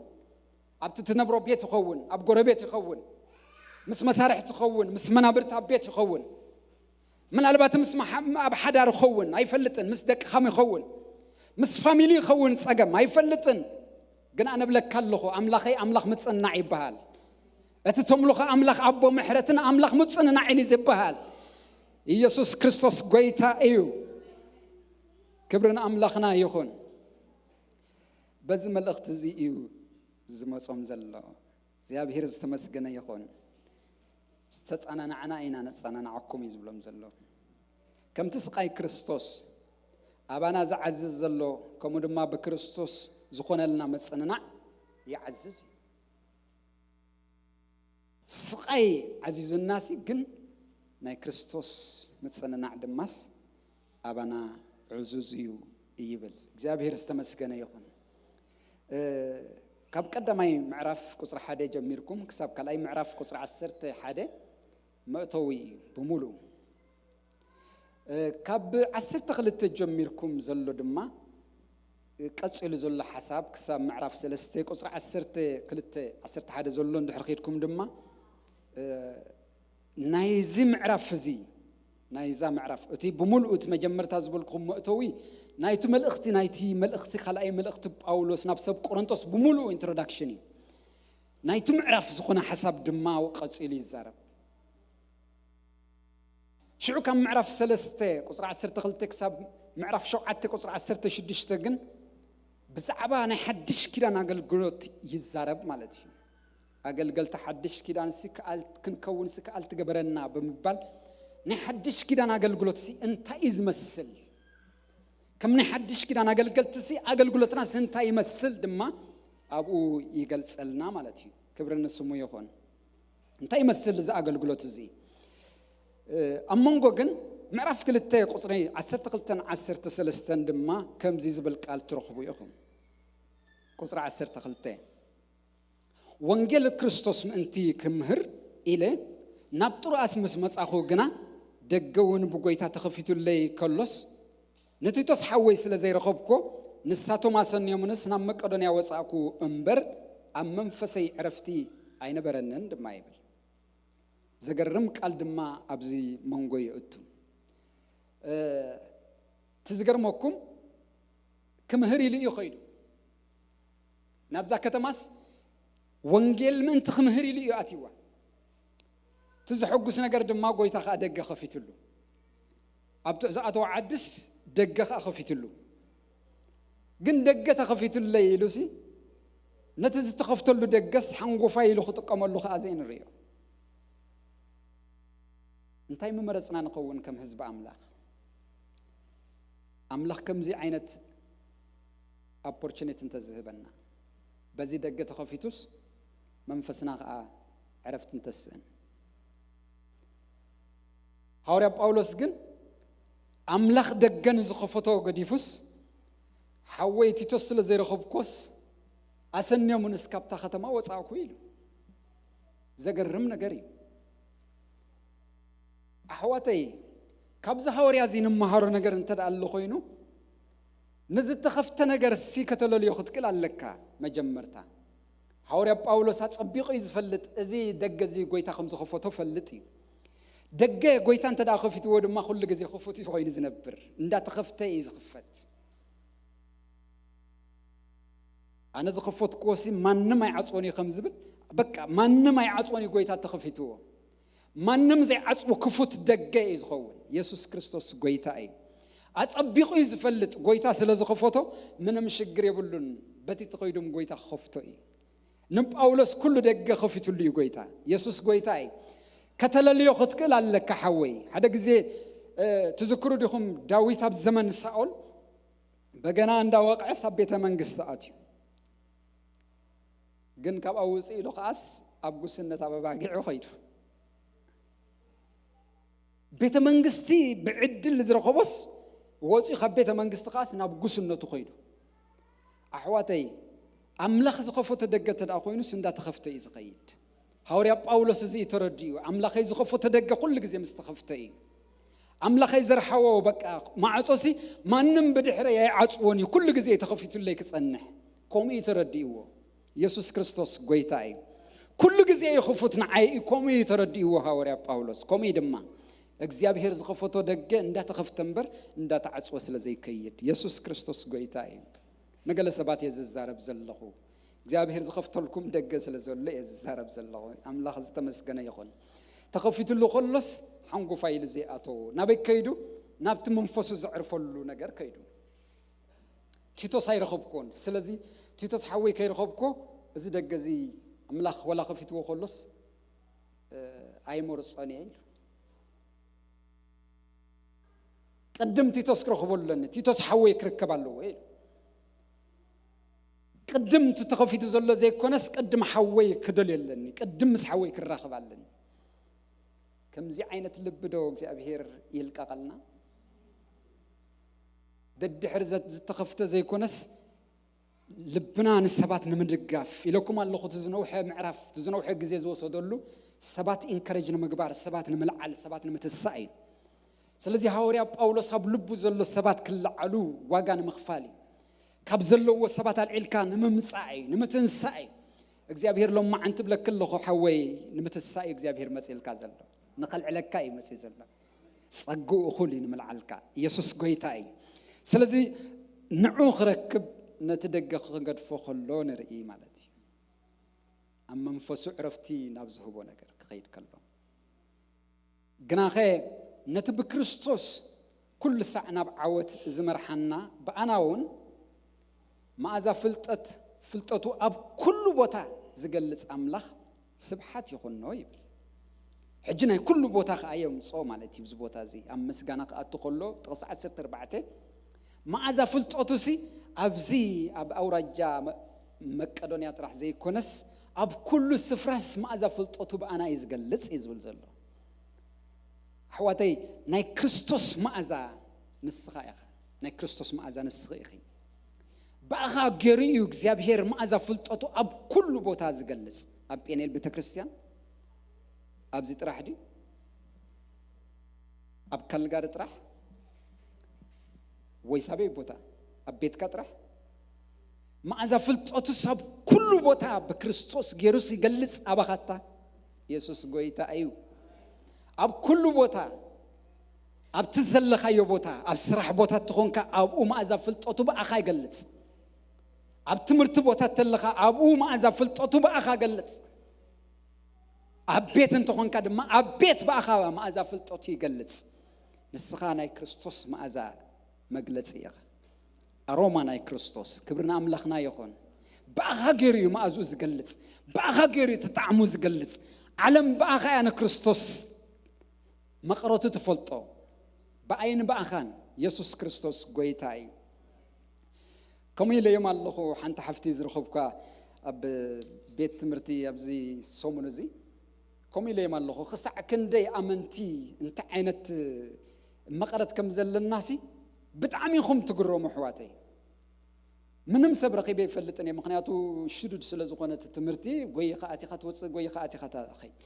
ኣብቲ ትነብሮ ቤት ይኸውን፣ ኣብ ጎረቤት ይኸውን፣ ምስ መሳርሕቲ ይኸውን፣ ምስ መናብርቲ ኣብ ቤት ይኸውን፣ ምናልባት ምስ መሓ-፣ ኣብ ሓዳር ይኸውን ኣይፈልጥን፣ ምስ ደቅኻም ይኸውን፣ ምስ ፋሚሊ ይኸውን ጸገም ኣይፈልጥን። ግን ኣነ እብለካ ኣለኹ፣ ኣምላኸይ ኣምላኽ ምጽንናዕ ይበሃል። እቲ ተምልኾ ኣምላኽ ኣቦ ምሕረትን ኣምላኽ ምጽንናዕን እዩ ዝበሃል። ኢየሱስ ክርስቶስ ጎይታ እዩ። ክብሪ ንኣምላኽና ይኹን። በዚ መልእኽቲ እዚ እዩ ዝመጾም ዘሎ። እግዚኣብሔር ዝተመስገነ ይኹን። ዝተጸናናዕና ኢና ነጸናንዓኩም እዩ ዝብሎም ዘሎ። ከምቲ ስቓይ ክርስቶስ ኣባና ዝዓዝዝ ዘሎ፣ ከምኡ ድማ ብክርስቶስ ዝኾነልና ምጽንናዕ ይዓዝዝ እዩ። ስቓይ ዓዚዙናሲ ግን ናይ ክርስቶስ ምጽንናዕ ድማስ ኣባና ዕዙዝ እዩ ይብል። እግዚኣብሔር ዝተመስገነ ይኹን። እ፣ ካብ ቀዳማይ ምዕራፍ ቁጽሪ ሓደ ጀሚርኩም ክሳብ ካልኣይ ምዕራፍ ቁጽሪ ዓሰርተ ሓደ መእተዊ እዩ ብምሉኡ። እ፣ ካብ ዓሰርተ ክልተ ጀሚርኩም ዘሎ ድማ፣ እ፣ ቀጺሉ ዘሎ ሓሳብ ክሳብ ምዕራፍ ሰለስተ ቁጽሪ ዓሰርተ ክልተ፣ ዓሰርተ ሓደ ዘሎ እንድሕር ኬድኩም ድማ፣ እ፣ ናይዚ ምዕራፍ እዚ፣ ናይዛ ምዕራፍ፣ እቲ ብምሉኡ እቲ መጀመርታ ዝበልኩኹም መእተዊ ናይቲ መልእኽቲ፣ ናይቲ መልእኽቲ፣ ካልኣይ መልእኽቲ ጳውሎስ ናብ ሰብ ቆሮንቶስ ብምሉኡ ኢንትሮዳክሽን እዩ። ናይቲ ምዕራፍ ዝኾነ ሓሳብ ድማ ቀጺሉ ይዛረብ። ሽዑ ካብ ምዕራፍ ሰለስተ ቁጽሪ ዓሰርተ ክልተ ክሳብ ምዕራፍ ሸውዓተ ቁጽሪ ዓሰርተ ሽዱሽተ ግን ብዛዕባ ናይ ሓድሽ ኪዳን ኣገልግሎት ይዛረብ ማለት እዩ። ኣገልገልቲ ሓድሽ ኪዳንሲ ክኣል-፣ ክንከውንሲ ክኣል ትገበረና ብምባል ናይ ሓድሽ ኪዳን ኣገልግሎትሲ እንታይ እዩ ዝመስል? ከም ናይ ሓድሽ ኪዳን ኣገልገልትሲ ኣገልግሎትናስ እንታይ ይመስል ድማ ኣብኡ ይገልጸልና ማለት እዩ። ክብሪ ንስሙ ይኹን። እንታይ ይመስል እዚ ኣገልግሎት እዚ? እ፣ ኣብ መንጎ ግን ምዕራፍ ክልተ ቁጽሪ ዓሰርተ ክልተን ዓሰርተ ሰለስተን ድማ ከምዚ ዝብል ቃል ትረኽቡ ኢኹም። ቁጽሪ ዓሰርተ ክልተ፣ "ወንጌል ክርስቶስ ምእንቲ ክምህር ኢለ ናብ ጥሩኣስ ምስ መጻኹ ግና፣ ደገ እውን ብጎይታ ተኸፊቱለይ ከሎስ፣ ንቲቶስ ሓወይ ስለ ዘይረኸብኮ፣ ንሳቶም ኣሰንዮምንስ ናብ መቄዶንያ ወጻእኩ እምበር፣ ኣብ መንፈሰይ ዕረፍቲ ኣይነበረንን" ድማ ይብል። ዘገርም ቃል ድማ ኣብዚ መንጎ የእቱ። እ፣ እቲ ዝገርመኩም፣ ክምህር ኢሉ እዩ ኸይዱ። ናብዛ ከተማስ ወንጌል ምእንቲ ክምህር ኢሉ እዩ ኣትይዋ። እቲ ዘሐጉስ ነገር ድማ፣ ጎይታ ኸኣ ደገ ኸፊትሉ። ኣብቲ ዝኣተወ ዓድስ ደገ ኸኣ ኸፊትሉ። ግን ደገ ተኸፊቱለይ ኢሉሲ፣ ነቲ ዝተኸፍተሉ ደገስ ሓንጎፋይ ኢሉ ክጥቀመሉ ከኣ ዘይንርእዮ። እንታይ ምመረጽና ንኸውን ከም ህዝቢ ኣምላኽ? ኣምላኽ ከምዚ ዓይነት ኦፖርቹኒቲ እንተዝህበና፣ በዚ ደገ ተኸፊቱስ መንፈስና ከኣ ዕረፍቲ እንተስእን። ሃዋርያ ጳውሎስ ግን ኣምላኽ ደገ ንዝኸፈቶ ገዲፉስ፣ ሓወይ ቲቶስ ስለ ዘይረኸብኩስ ኣሰንዮምንስ ካብታ ከተማ ወጻእኩ ኢሉ። ዘገርም ነገር እዩ። ኣሕዋተይ፣ ካብዚ ሃዋርያ እዚ ንመሃሮ ነገር እንተ ደኣ ኣሎ ኮይኑ፣ ንዝተኸፍተ ነገር ሲ ከተለልዮ ክትክእል ኣለካ። መጀመርታ ሃዋርያ ጳውሎስ ኣጸቢቑ እዩ ዝፈልጥ፣ እዚ ደገ እዚ ጎይታ ከም ዝኸፈቶ ፈልጥ እዩ። ደገ ጎይታ እንተ ደኣ ከፊትዎ ድማ ኩሉ ግዜ ክፉት እዩ ኮይኑ ዝነብር፣ እንዳተኸፍተ እዩ ዝኽፈት። ኣነ ዝኸፈትኩዎ ሲ ማንም ኣይዓጽዎን እዩ ከም ዝብል፣ በቃ ማንም ኣይዓጽዎን እዩ፣ ጎይታ ተኸፊትዎ። ማንም ዘይዓጽዎ ክፉት ደገ እዩ ዝኸውን። የሱስ ክርስቶስ ጎይታ እዩ። ኣጸቢቑ እዩ ዝፈልጥ፣ ጎይታ ስለ ዝኸፈቶ ምንም ሽግር የብሉን። በቲ ተኸይዶም ጎይታ ክኸፍቶ እዩ። ንጳውሎስ ኩሉ ደገ ከፊትሉ እዩ ጎይታ። የሱስ ጎይታ እዩ። ከተለልዮ ክትክእል ኣለካ ሓወይ። ሓደ ግዜ፣ እ፣ ትዝክሩ ዲኹም? ዳዊት ኣብ ዘመን ሳኦል በገና እንዳወቕዐስ ኣብ ቤተ መንግስቲ ኣትዩ። ግን ካብኣ ውፅእ ኢሉ ከኣስ ኣብ ጉስነት ኣብ ኣባጊዑ ኸይዱ። ቤተ መንግስቲ ብዕድል ዝረኸቦስ ወፂኡ ካብ ቤተ መንግስቲ ከኣስ ናብ ጉስነቱ ኸይዱ። ኣሕዋተይ፣ ኣምላኽ ዝኸፈቶ ደገ እንተ ደኣ ኮይኑስ እንዳተኸፍተ እዩ ዝኸይድ። ሃዋርያ ጳውሎስ እዚ እዩ ተረዲኡ። ኣምላኸይ ዝኸፈቶ ደገ ኩሉ ግዜ ምስ ተኸፍተ እዩ። ኣምላኸይ ዘርሓዎ በቃ ማዕጾሲ ማንም ብድሕረይ ኣይዓጽዎን እዩ፣ ኩሉ ግዜ ተኸፊቱለይ ክጸንሕ። ከምኡ እዩ ተረዲእዎ። የሱስ ክርስቶስ ጎይታ እዩ። ኩሉ ግዜ እዩ ክፉት ንዓይ እዩ። ከምኡ እዩ ተረዲእዎ ሃዋርያ ጳውሎስ። ከምኡ እዩ ድማ እግዚኣብሔር ዝኸፈቶ ደገ እንዳተኸፍተ እምበር እንዳተዓጽወ ስለ ዘይከይድ። የሱስ ክርስቶስ ጎይታ እዩ። ንገለ ሰባት እየ ዝዛረብ ዘለኹ። እግዚኣብሔር ዝኸፍተልኩም ደገ ስለ ዘሎ እየ ዝዛረብ ዘለኹ። ኣምላኽ ዝተመስገነ ይኹን። ተኸፊትሉ ከሎስ ሓንጎፋይ ኢሉ ዘይኣተዎ። ናበይ ከይዱ? ናብቲ መንፈሱ ዘዕርፈሉ ነገር ከይዱ። ቲቶስ ኣይረኸብኩዎን። ስለዚ ቲቶስ ሓወይ ከይረኸብኩዎ፣ እዚ ደገ እዚ ኣምላኽ ወላ ከፊትዎ ከሎስ፣ እ፣ ኣይመርጾን እየ ኢሉ። ቅድም ቲቶስ ክረኽቦ ኣለኒ፣ ቲቶስ ሓወይ ክርከብ ኣለዎ ኢሉ። ቅድም እቲ ተኸፊቱ ዘሎ ዘይኮነስ ቅድም ሓወይ ክደልዮ ኣለኒ፣ ቅድም ምስ ሓወይ ክራኸብ ኣለኒ። ከምዚ ዓይነት ልቢ ዶ እግዚኣብሔር ይልቀቐልና? ደድሕሪ ዘ-፣ ዝተኸፍተ ዘይኮነስ ልብና ንሰባት ንምድጋፍ ኢለኩም ኣለኹ። እቲ ዝነውሐ ምዕራፍ፣ እቲ ዝነውሐ ግዜ ዝወሰደሉ ሰባት ኢንከሬጅ ንምግባር፣ ሰባት ንምልዓል፣ ሰባት ንምትሳእ እዩ። ስለዚ ሃዋርያ ጳውሎስ ኣብ ልቡ ዘሎ ሰባት ክለዓሉ ዋጋ ንምኽፋል እዩ። ካብ ዘለዎ ሰባት ኣልዒልካ ንምምጻእ እዩ፣ ንምትንሳእ እዩ። እግዚኣብሔር ሎማዓንቲ ብለኪ ኣለኹ ሓወይ፣ ንምትሳእ እዩ እግዚኣብሔር መጺእልካ ዘሎ። ንኸልዕለካ እዩ መጺኡ ዘሎ። ጸግኡ እኹል እዩ ንምልዓልካ። ኢየሱስ ጎይታ እዩ። ስለዚ ንዑ ክረክብ ነቲ ደገ ክገድፎ ከሎ ንርኢ ማለት እዩ። ኣብ መንፈሱ ዕረፍቲ ናብ ዝህቦ ነገር ክኸይድ ከሎ። ግናኸ ነቲ ብክርስቶስ ኩሉ ሳዕ ናብ ዓወት ዝመርሓና፣ ብኣና እውን መኣዛ ፍልጠት፣ ፍልጠቱ ኣብ ኩሉ ቦታ ዝገልጽ ኣምላኽ ስብሓት ይኹኖ ይብል። ሕጂ ናይ ኩሉ ቦታ ከኣ የምጽኦ ማለት እዩ። ኣብዚ ቦታ እዚ ኣብ ምስጋና ክኣቱ ከሎ ጥቕሲ ዓሰርተ ኣርባዕተ መኣዛ ፍልጠቱሲ ኣብዚ ኣብ ኣውራጃ መ-፣ መቀዶንያ ጥራሕ ዘይኮነስ ኣብ ኩሉ ስፍራስ መኣዛ ፍልጠቱ ብኣና እዩ ዝገልጽ እዩ ዝብል ዘሎ። ኣሕዋተይ፣ ናይ ክርስቶስ መኣዛ ንስኻ ኢኻ። ናይ ክርስቶስ መኣዛ ንስኺ ኢኺ። ብኣኻ ገይሩ እዩ እግዚኣብሔር መኣዛ ፍልጠቱ ኣብ ኩሉ ቦታ ዝገልጽ። ኣብ ጴኔል ቤተክርስትያን ኣብዚ ጥራሕ ድዩ? ኣብ ካልጋሪ ጥራሕ? ወይስ ኣበይ ቦታ? ኣብ ቤትካ ጥራሕ? መኣዛ ፍልጠቱስ ኣብ ኩሉ ቦታ ብክርስቶስ ገይሩስ ይገልጽ ኣባኻታ። የሱስ ጎይታ እዩ። ኣብ ኩሉ ቦታ፣ ኣብቲ ዘለኻዮ ቦታ፣ ኣብ ስራሕ ቦታ እንተኾንካ ኣብኡ መኣዛ ፍልጠቱ ብኣኻ ይገልጽ። ኣብ ትምህርቲ ቦታ እንተለኻ ኣብኡ መኣዛ ፍልጠቱ ብኣኻ ይገልጽ። ኣብ ቤት እንተኾንካ ድማ ኣብ ቤት ብኣኻ መኣዛ ፍልጠቱ ይገልጽ። ንስኻ ናይ ክርስቶስ መኣዛ መግለጺ ኢኻ። ኣሮማ ናይ ክርስቶስ። ክብሪ ንኣምላኽና ይኹን። ብኣኻ ገይሩ እዩ መኣዝኡ ዝገልጽ። ብኣኻ ገይሩ እዩ እቲ ጣዕሙ ዝገልጽ። ዓለም ብኣኻ እያ ንክርስቶስ መቐረቱ ትፈልጦ። ብኣይን ብኣኻን። የሱስ ክርስቶስ ጎይታ እዩ። ከምኡ ኢለዮም ኣለኹ። ሓንቲ ሓፍቲ ዝረኸብኳ ኣብ ቤት ትምህርቲ ኣብዚ ሰሙን እዚ ከምኡ ኢለዮም ኣለኹ። ክሳዕ ክንደይ ኣመንቲ እንታይ ዓይነት መቐረት ከም ዘለናሲ ብጣዕሚ ኢኹም ትግረሙ ኣሕዋተይ። ምንም ሰብ ረኺበ ይፈልጥን እየ፣ ምኽንያቱ ሽዱድ ስለ ዝኾነ እቲ ትምህርቲ፣ ጎይኻ ኣቲኻ ትወፅእ፣ ጎይኻ ኣቲኻ ትኸይድ።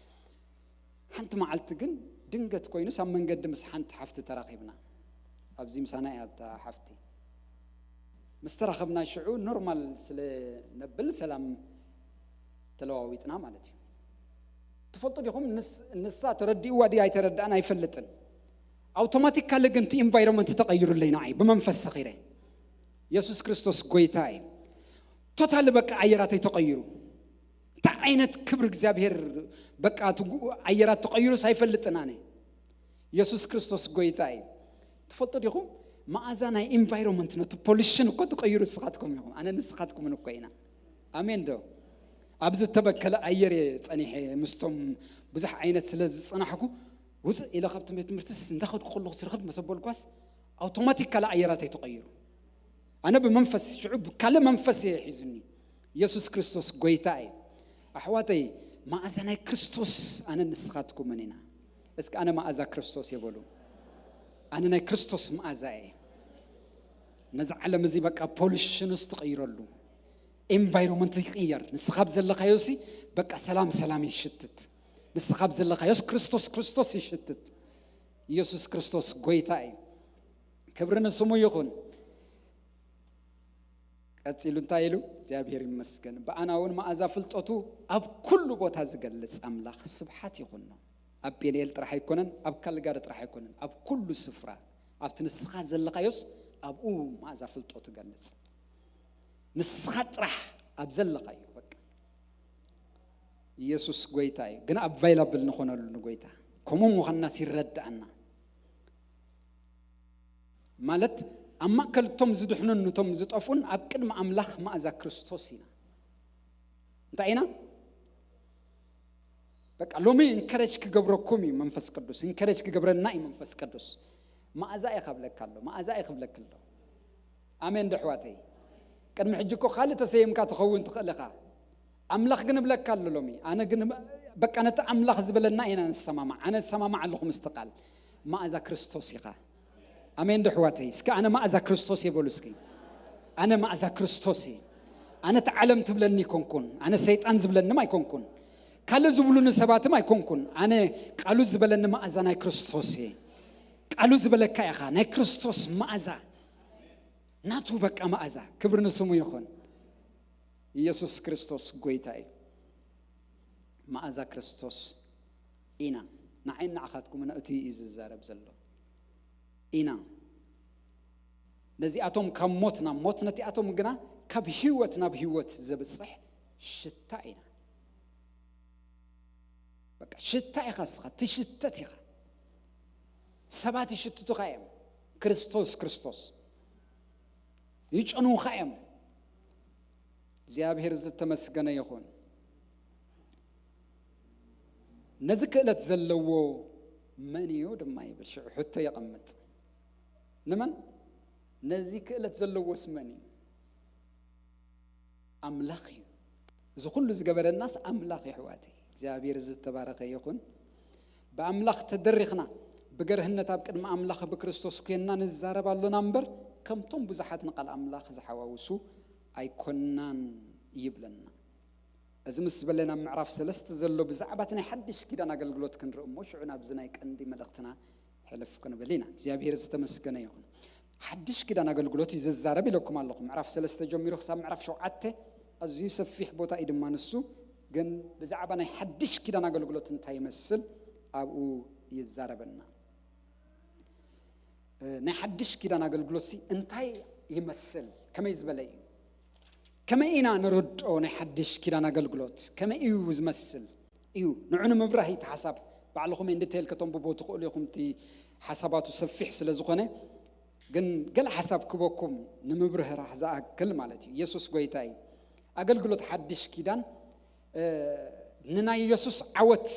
ሓንቲ መዓልቲ ግን ድንገት ኮይኑስ ኣብ መንገዲ ምስ ሓንቲ ሓፍቲ ተራኺብና። ኣብዚ ምሳና እያ እታ ሓፍቲ። ምስ ተራኸብና ሽዑ ኖርማል ስለ ነብል ሰላም ተለዋዊጥና ማለት እዩ። ትፈልጡ ዲኹም? ንስ-፣ ንሳ ተረዲእዋ ድያ ኣይተረድኣን ኣይፈልጥን። ኣውቶማቲካሊ ግን እቲ ኢንቫይሮንመንት ተቐይሩለይ ንዓይ ብመንፈስ ሰኺረ። የሱስ ክርስቶስ ጎይታ እዩ። ቶታሊ በቃ ኣየራተይ ተቐይሩ። እንታይ ዓይነት ክብሪ እግዚኣብሔር በቃ እቲ ጉ-፣ ኣየራት ተቐይሩስ ኣይፈልጥን ኣነ። የሱስ ክርስቶስ ጎይታ እዩ። ትፈልጡ ዲኹም? መኣዛ ናይ ኢንቫይሮንመንት ነቲ ፖሊሽን እኮ ትቐይሩ ንስኻትኩም ኢኹም። ኣነ ንስኻትኩምን እኮ ኢና። ኣሜን ዶ? ኣብ ዝተበከለ ኣየር እየ ጸኒሐ ምስቶም ብዙሕ ዓይነት ስለ ዝጸናሕኩ ውፅእ ኢለ ካብቲ ቤት ትምህርትስ እንዳኸድኩ ከለኹ ስርኽብ መሰበልኳስ ኣውቶማቲክ ካልእ ኣየራተይ ተቐይሩ። ኣነ ብመንፈስ ሽዑ ብካልእ መንፈስ እየ ሒዙኒ። የሱስ ክርስቶስ ጎይታ እዩ። ኣሕዋተይ፣ መኣዛ ናይ ክርስቶስ ኣነ ንስኻትኩምን ኢና። እስኪ ኣነ መኣዛ ክርስቶስ የበሉ። ኣነ ናይ ክርስቶስ መኣዛ እየ። ነዚ ዓለም እዚ በቃ ፖሊሽንስ ትቐይረሉ፣ ኤንቫይሮንመንት ይቕየር። ንስኻ ኣብ ዘለኻዮ ሲ በቃ ሰላም ሰላም ይሽትት። ንስኻ ኣብ ዘለኻዮስ ክርስቶስ ክርስቶስ ይሽትት። ኢየሱስ ክርስቶስ ጎይታ እዩ። ክብሪ ንስሙ ይኹን። ቀጺሉ እንታይ ኢሉ? እግዚኣብሔር ይመስገን። ብኣና እውን መኣዛ ፍልጠቱ ኣብ ኩሉ ቦታ ዝገልጽ ኣምላኽ ስብሓት ይኹኖ። ኣብ ፔንኤል ጥራሕ ኣይኮነን፣ ኣብ ካልጋሪ ጥራሕ ኣይኮነን፣ ኣብ ኩሉ ስፍራ፣ ኣብቲ ንስኻ ዘለኻዮስ ኣብኡ መኣዛ ፍልጠቱ ገልጽ። ንስኻ ጥራሕ ኣብ ዘለኻዮ በቃ። ኢየሱስ ጎይታ እዩ። ግን ኣቫይላብል ንኾነሉ ንጎይታ። ከምኡ ምዃንናስ ይረድኣና። ማለት ኣብ ማእከል እቶም ዝድሕኑን ነቶም ዝጠፍኡን ኣብ ቅድሚ ኣምላኽ መኣዛ ክርስቶስ ኢና። እንታይ ኢና? በቃ ሎሚ ኢንከረጅ ክገብረኩም እዩ መንፈስ ቅዱስ። ኢንከረጅ ክገብረና እዩ መንፈስ ቅዱስ። መኣዛ እየ ካብለካ ኣሎ። መኣዛ እየ ክብለክ ኣሎ። ኣሜን ዶ ኣሕዋተይ? ቅድሚ ሕጂ እኮ ካልእ ተሰይምካ ትኸውን ትኽእል ኢኻ። ኣምላኽ ግን እብለካ ኣሎ ሎሚ። ኣነ ግን በቃ ነቲ ኣምላኽ ዝበለና ኢና ንሰማማዕ። ኣነ እሰማማዕ ኣለኹ ምስቲ ቃል። መኣዛ ክርስቶስ ኢኻ። ኣሜን ዶ ኣሕዋተይ? እስኪ ኣነ መኣዛ ክርስቶስ እየ በሉ እስኪ። ኣነ መኣዛ ክርስቶስ እየ። ኣነ እቲ ዓለም ትብለኒ ኣይኮንኩን። ኣነ ሰይጣን ዝብለንም ኣይኮንኩን። ካልእ ዝብሉኒ ሰባትም ኣይኮንኩን። ኣነ ቃሉ ዝበለኒ መኣዛ ናይ ክርስቶስ እየ። ቃሉ ዝበለካ ኢኻ ናይ ክርስቶስ መኣዛ። ናቱ በቃ መኣዛ። ክብሪ ንስሙ ይኹን። ኢየሱስ ክርስቶስ ጎይታ እዩ። መኣዛ ክርስቶስ ኢና። ንዓይን ንዓኻትኩምን እቲ እዩ ዝዛረብ ዘሎ። ኢና። ነዚኣቶም ካብ ሞት ናብ ሞት፣ ነቲኣቶም ግና ካብ ህይወት ናብ ህይወት ዘብጽሕ ሽታ ኢና። በቃ ሽታ ኢኻ እስኻ፣ ትሽተት ኢኻ። ሰባት ይሽትቱኻ እዮም። ክርስቶስ፣ ክርስቶስ። ይጨንዉኻ እዮም። እግዚኣብሔር ዝተመስገነ ይኹን። ነዚ ክእለት ዘለዎ መን እዩ ድማ ይብል። ሽዑ ሕቶ የቐምጥ። ንመን? ነዚ ክእለት ዘለዎስ መን እዩ? ኣምላኽ እዩ። እዚ ኩሉ ዝገበረናስ ኣምላኽ እዩ፣ ኣሕዋተይ። እግዚኣብሔር ዝተባረኸ ይኹን። ብኣምላኽ ተደሪኽና፣ ብገርህነት ኣብ ቅድሚ ኣምላኽ ብክርስቶስ ኮይንና ንዛረብ ኣሎና እምበር፣ ከምቶም ብዙሓት ንቓል ኣምላኽ ዝሓዋውሱ ኣይኮንናን ይብለና። እዚ ምስ በለና፣ ኣብ ምዕራፍ ሰለስተ ዘሎ ብዛዕባ እቲ ናይ ሓድሽ ኪዳን ኣገልግሎት ክንርኢ እሞ፣ ሽዑ ናብዚ ናይ ቀንዲ መልእኽትና ሕልፍ ክንብል ኢና። እግዚኣብሔር ዝተመስገነ ይኹን። ሓድሽ ኪዳን ኣገልግሎት እዩ ዝዛረብ ኢለኩም ኣለኹ። ምዕራፍ ሰለስተ ጀሚሩ ክሳብ ምዕራፍ ሸውዓተ ኣዝዩ ሰፊሕ ቦታ እዩ ድማ ንሱ። ግን ብዛዕባ ናይ ሓድሽ ኪዳን ኣገልግሎት እንታይ ይመስል ኣብኡ ይዛረበና። እ፣ ናይ ሓድሽ ኪዳን ኣገልግሎት ሲ እንታይ ይመስል? ከመይ ዝበለ እዩ? ከመይ ኢና ንርድኦ ናይ ሓድሽ ኪዳን ኣገልግሎት? ከመይ እዩ ዝመስል? እዩ። ንዑ ንምብራህ እዩ እቲ ሓሳብ። ባዕልኹም ኢን ዲቴይል ከተንብቦ ትኽእሉ ኢኹም፣ እቲ ሓሳባቱ ሰፊሕ ስለ ዝኾነ። ግን ገለ ሓሳብ ክበኩም ንምብርህራህ ዝኣክል ማለት እዩ። ኢየሱስ ጎይታ እዩ። ኣገልግሎት ሓድሽ ኪዳን ንናይ የሱስ ዓወት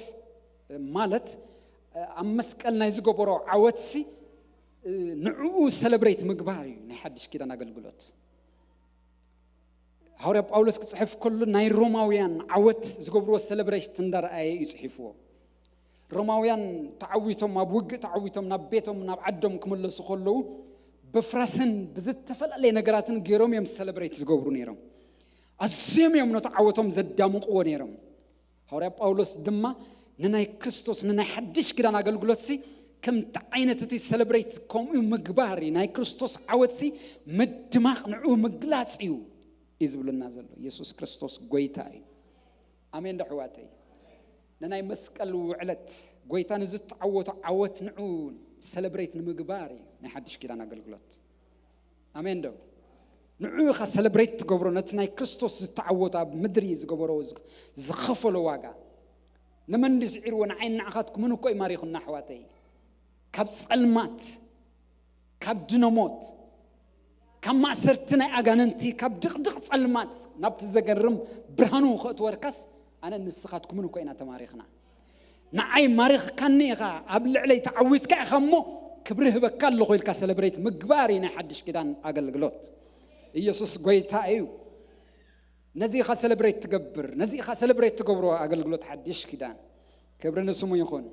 ማለት ኣብ መስቀል ናይ ዝገበሮ ዓወትሲ ንዕኡ ሰለብሬት ምግባር እዩ ናይ ሓድሽ ኪዳን ኣገልግሎት። ሃዋርያ ጳውሎስ ክጽሕፍ ከሎ ናይ ሮማውያን ዓወት ዝገብርዎ ሰለብሬት እንዳረኣየ እዩ ጽሒፍዎ። ሮማውያን ተዓዊቶም፣ ኣብ ውግእ ተዓዊቶም ናብ ቤቶም ናብ ዓዶም ክምለሱ ከለዉ ብፍራስን ብዝተፈላለየ ነገራትን ገይሮም እዮም ሰለብሬት ዝገብሩ ነይሮም። ኣዝዮም እዮም ነቲ ዓወቶም ዘዳምቕዎ ነይሮም። ሃዋርያ ጳውሎስ ድማ ንናይ ክርስቶስ ንናይ ሓድሽ ኪዳን ኣገልግሎትሲ ከምቲ ዓይነት እቲ ሰለብሬት ከምኡ ምግባር እዩ፣ ናይ ክርስቶስ ዓወትሲ ምድማቕ ንዕኡ ምግላጽ እዩ እዩ ዝብልና ዘሎ። ኢየሱስ ክርስቶስ ጎይታ እዩ። ኣሜን ዶ ኣሕዋተይ? ንናይ መስቀል ውዕለት ጎይታ ንዝተዓወቶ ዓወት ንዑ ሰለብሬት ንምግባር እዩ ናይ ሓድሽ ኪዳን ኣገልግሎት። ኣሜን ዶ? ንዑ ኢኻ ሰለብሬት ትገብሮ ነቲ ናይ ክርስቶስ ዝተዓወቶ ኣብ ምድሪ ዝገበሮ ዝኸፈሎ ዋጋ። ንመን ድዩ ስዒርዎ? ንዓይን ንዓኻትኩምን እኮ እዩ ማሪኹና ኣሕዋተይ። ካብ ጸልማት ካብ ድነሞት ካብ ማእሰርቲ ናይ ኣጋንንቲ ካብ ድቕድቕ ጸልማት ናብቲ ዘገርም ብርሃኑ ከእትወርካስ ኣነ ንስኻትኩምን እኮ ኢና ተማሪኽና። ንዓይ ማሪኽካኒ ኢኻ ኣብ ልዕለይ ተዓዊትካ ኢኻ እሞ ክብሪ ህበካ ኣለኹ ኢልካ ሰለብሬት ምግባር እዩ ናይ ሓድሽ ኪዳን ኣገልግሎት። ኢየሱስ ጎይታ እዩ። ነዚ ኢኻ ሰለብሬት ትገብር፣ ነዚ ኢኻ ሰለብሬት ትገብሮ ኣገልግሎት ሓድሽ ኪዳን። ክብሪ ንስሙ ይኹን።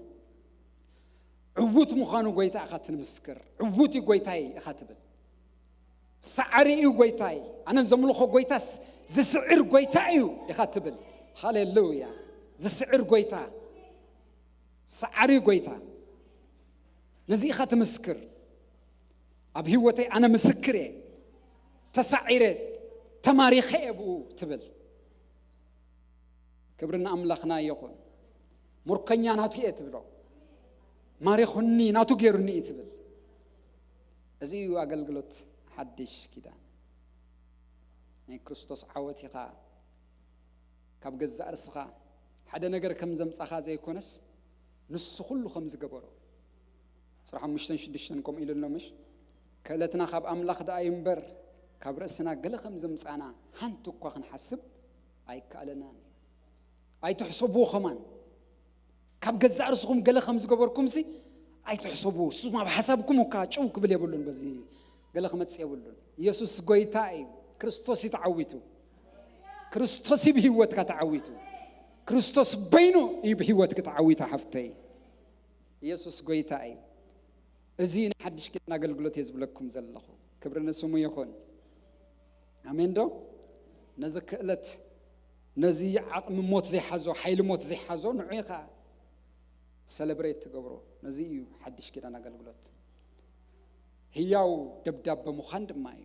ዕዉት ምዃኑ ጎይታ ኢኻ ትምስክር። ዕዉት እዩ ጎይታይ ኢኻ ትብል። ሰዓሪ እዩ ጎይታይ። ኣነ ዘምልኾ ጎይታስ ዝስዕር ጎይታ እዩ ኢኻ ትብል። ሃሌሉያ። ዝስዕር ጎይታ፣ ሰዓሪ ጎይታ። ነዚ ኢኻ ትምስክር። ኣብ ህይወተይ ኣነ ምስክር እየ። ተሳዒረ፣ ተማሪኸ እየ ብኡ ትብል። ክብሪ ንኣምላኽና ይኹን። ሙርከኛ ናቱ እየ ትብሎ። ማሪኹኒ ናቱ ገይሩኒ እዩ ትብል። እዚ እዩ ኣገልግሎት ሓድሽ ኪዳን። ናይ ክርስቶስ ዓወት ኢኻ። ካብ ገዛእ ርስኻ ሓደ ነገር ከም ዘምጻኻ ዘይኮነስ ንሱ ኩሉ ከም ዝገበሮ። ስራሕ ሓሙሽተን ሽዱሽተን ከምኡ ኢሉ ኣሎ ምሽ? ክእለትና ካብ ኣምላኽ ደኣ እዩ እምበር ካብ ርእስና ገለ ከም ዘምጻና ሓንቲ እኳ ክንሓስብ ኣይከኣለናን እዩ። ኣይትሕሰብዎ ከማን። ካብ ገዛእ ርስኹም ገለ ከም ዝገበርኩምሲ ኣይትሕሰብዎ። እሱም ኣብ ሓሳብኩም እኳ ጭው ክብል የብሉን። በዚ ገለ ክመጽእ የብሉን። ኢየሱስ ጎይታ እዩ። ክርስቶስ እዩ ተዓዊቱ። ክርስቶስ እዩ ብህይወትካ ተዓዊቱ። ክርስቶስ በይኑ እዩ ብህይወትክ ተዓዊቱ ሓፍተይ። ኢየሱስ ጎይታ እዩ። እዚ ናይ ሓድሽ ኪዳን ኣገልግሎት እየ ዝብለኩም ዘለኹ። ክብሪ ንስሙ ይኹን። ኣሜን ዶ? ነዚ ክእለት፣ ነዚ ዓቕሚ ሞት ዘይሓዞ፣ ሓይሊ ሞት ዘይሓዞ ንዑ ኢኻ ሰለብሬት ትገብሮ። ነዚ እዩ ሓድሽ ኪዳን ኣገልግሎት። ህያው ደብዳበ ምዃን ድማ እዩ።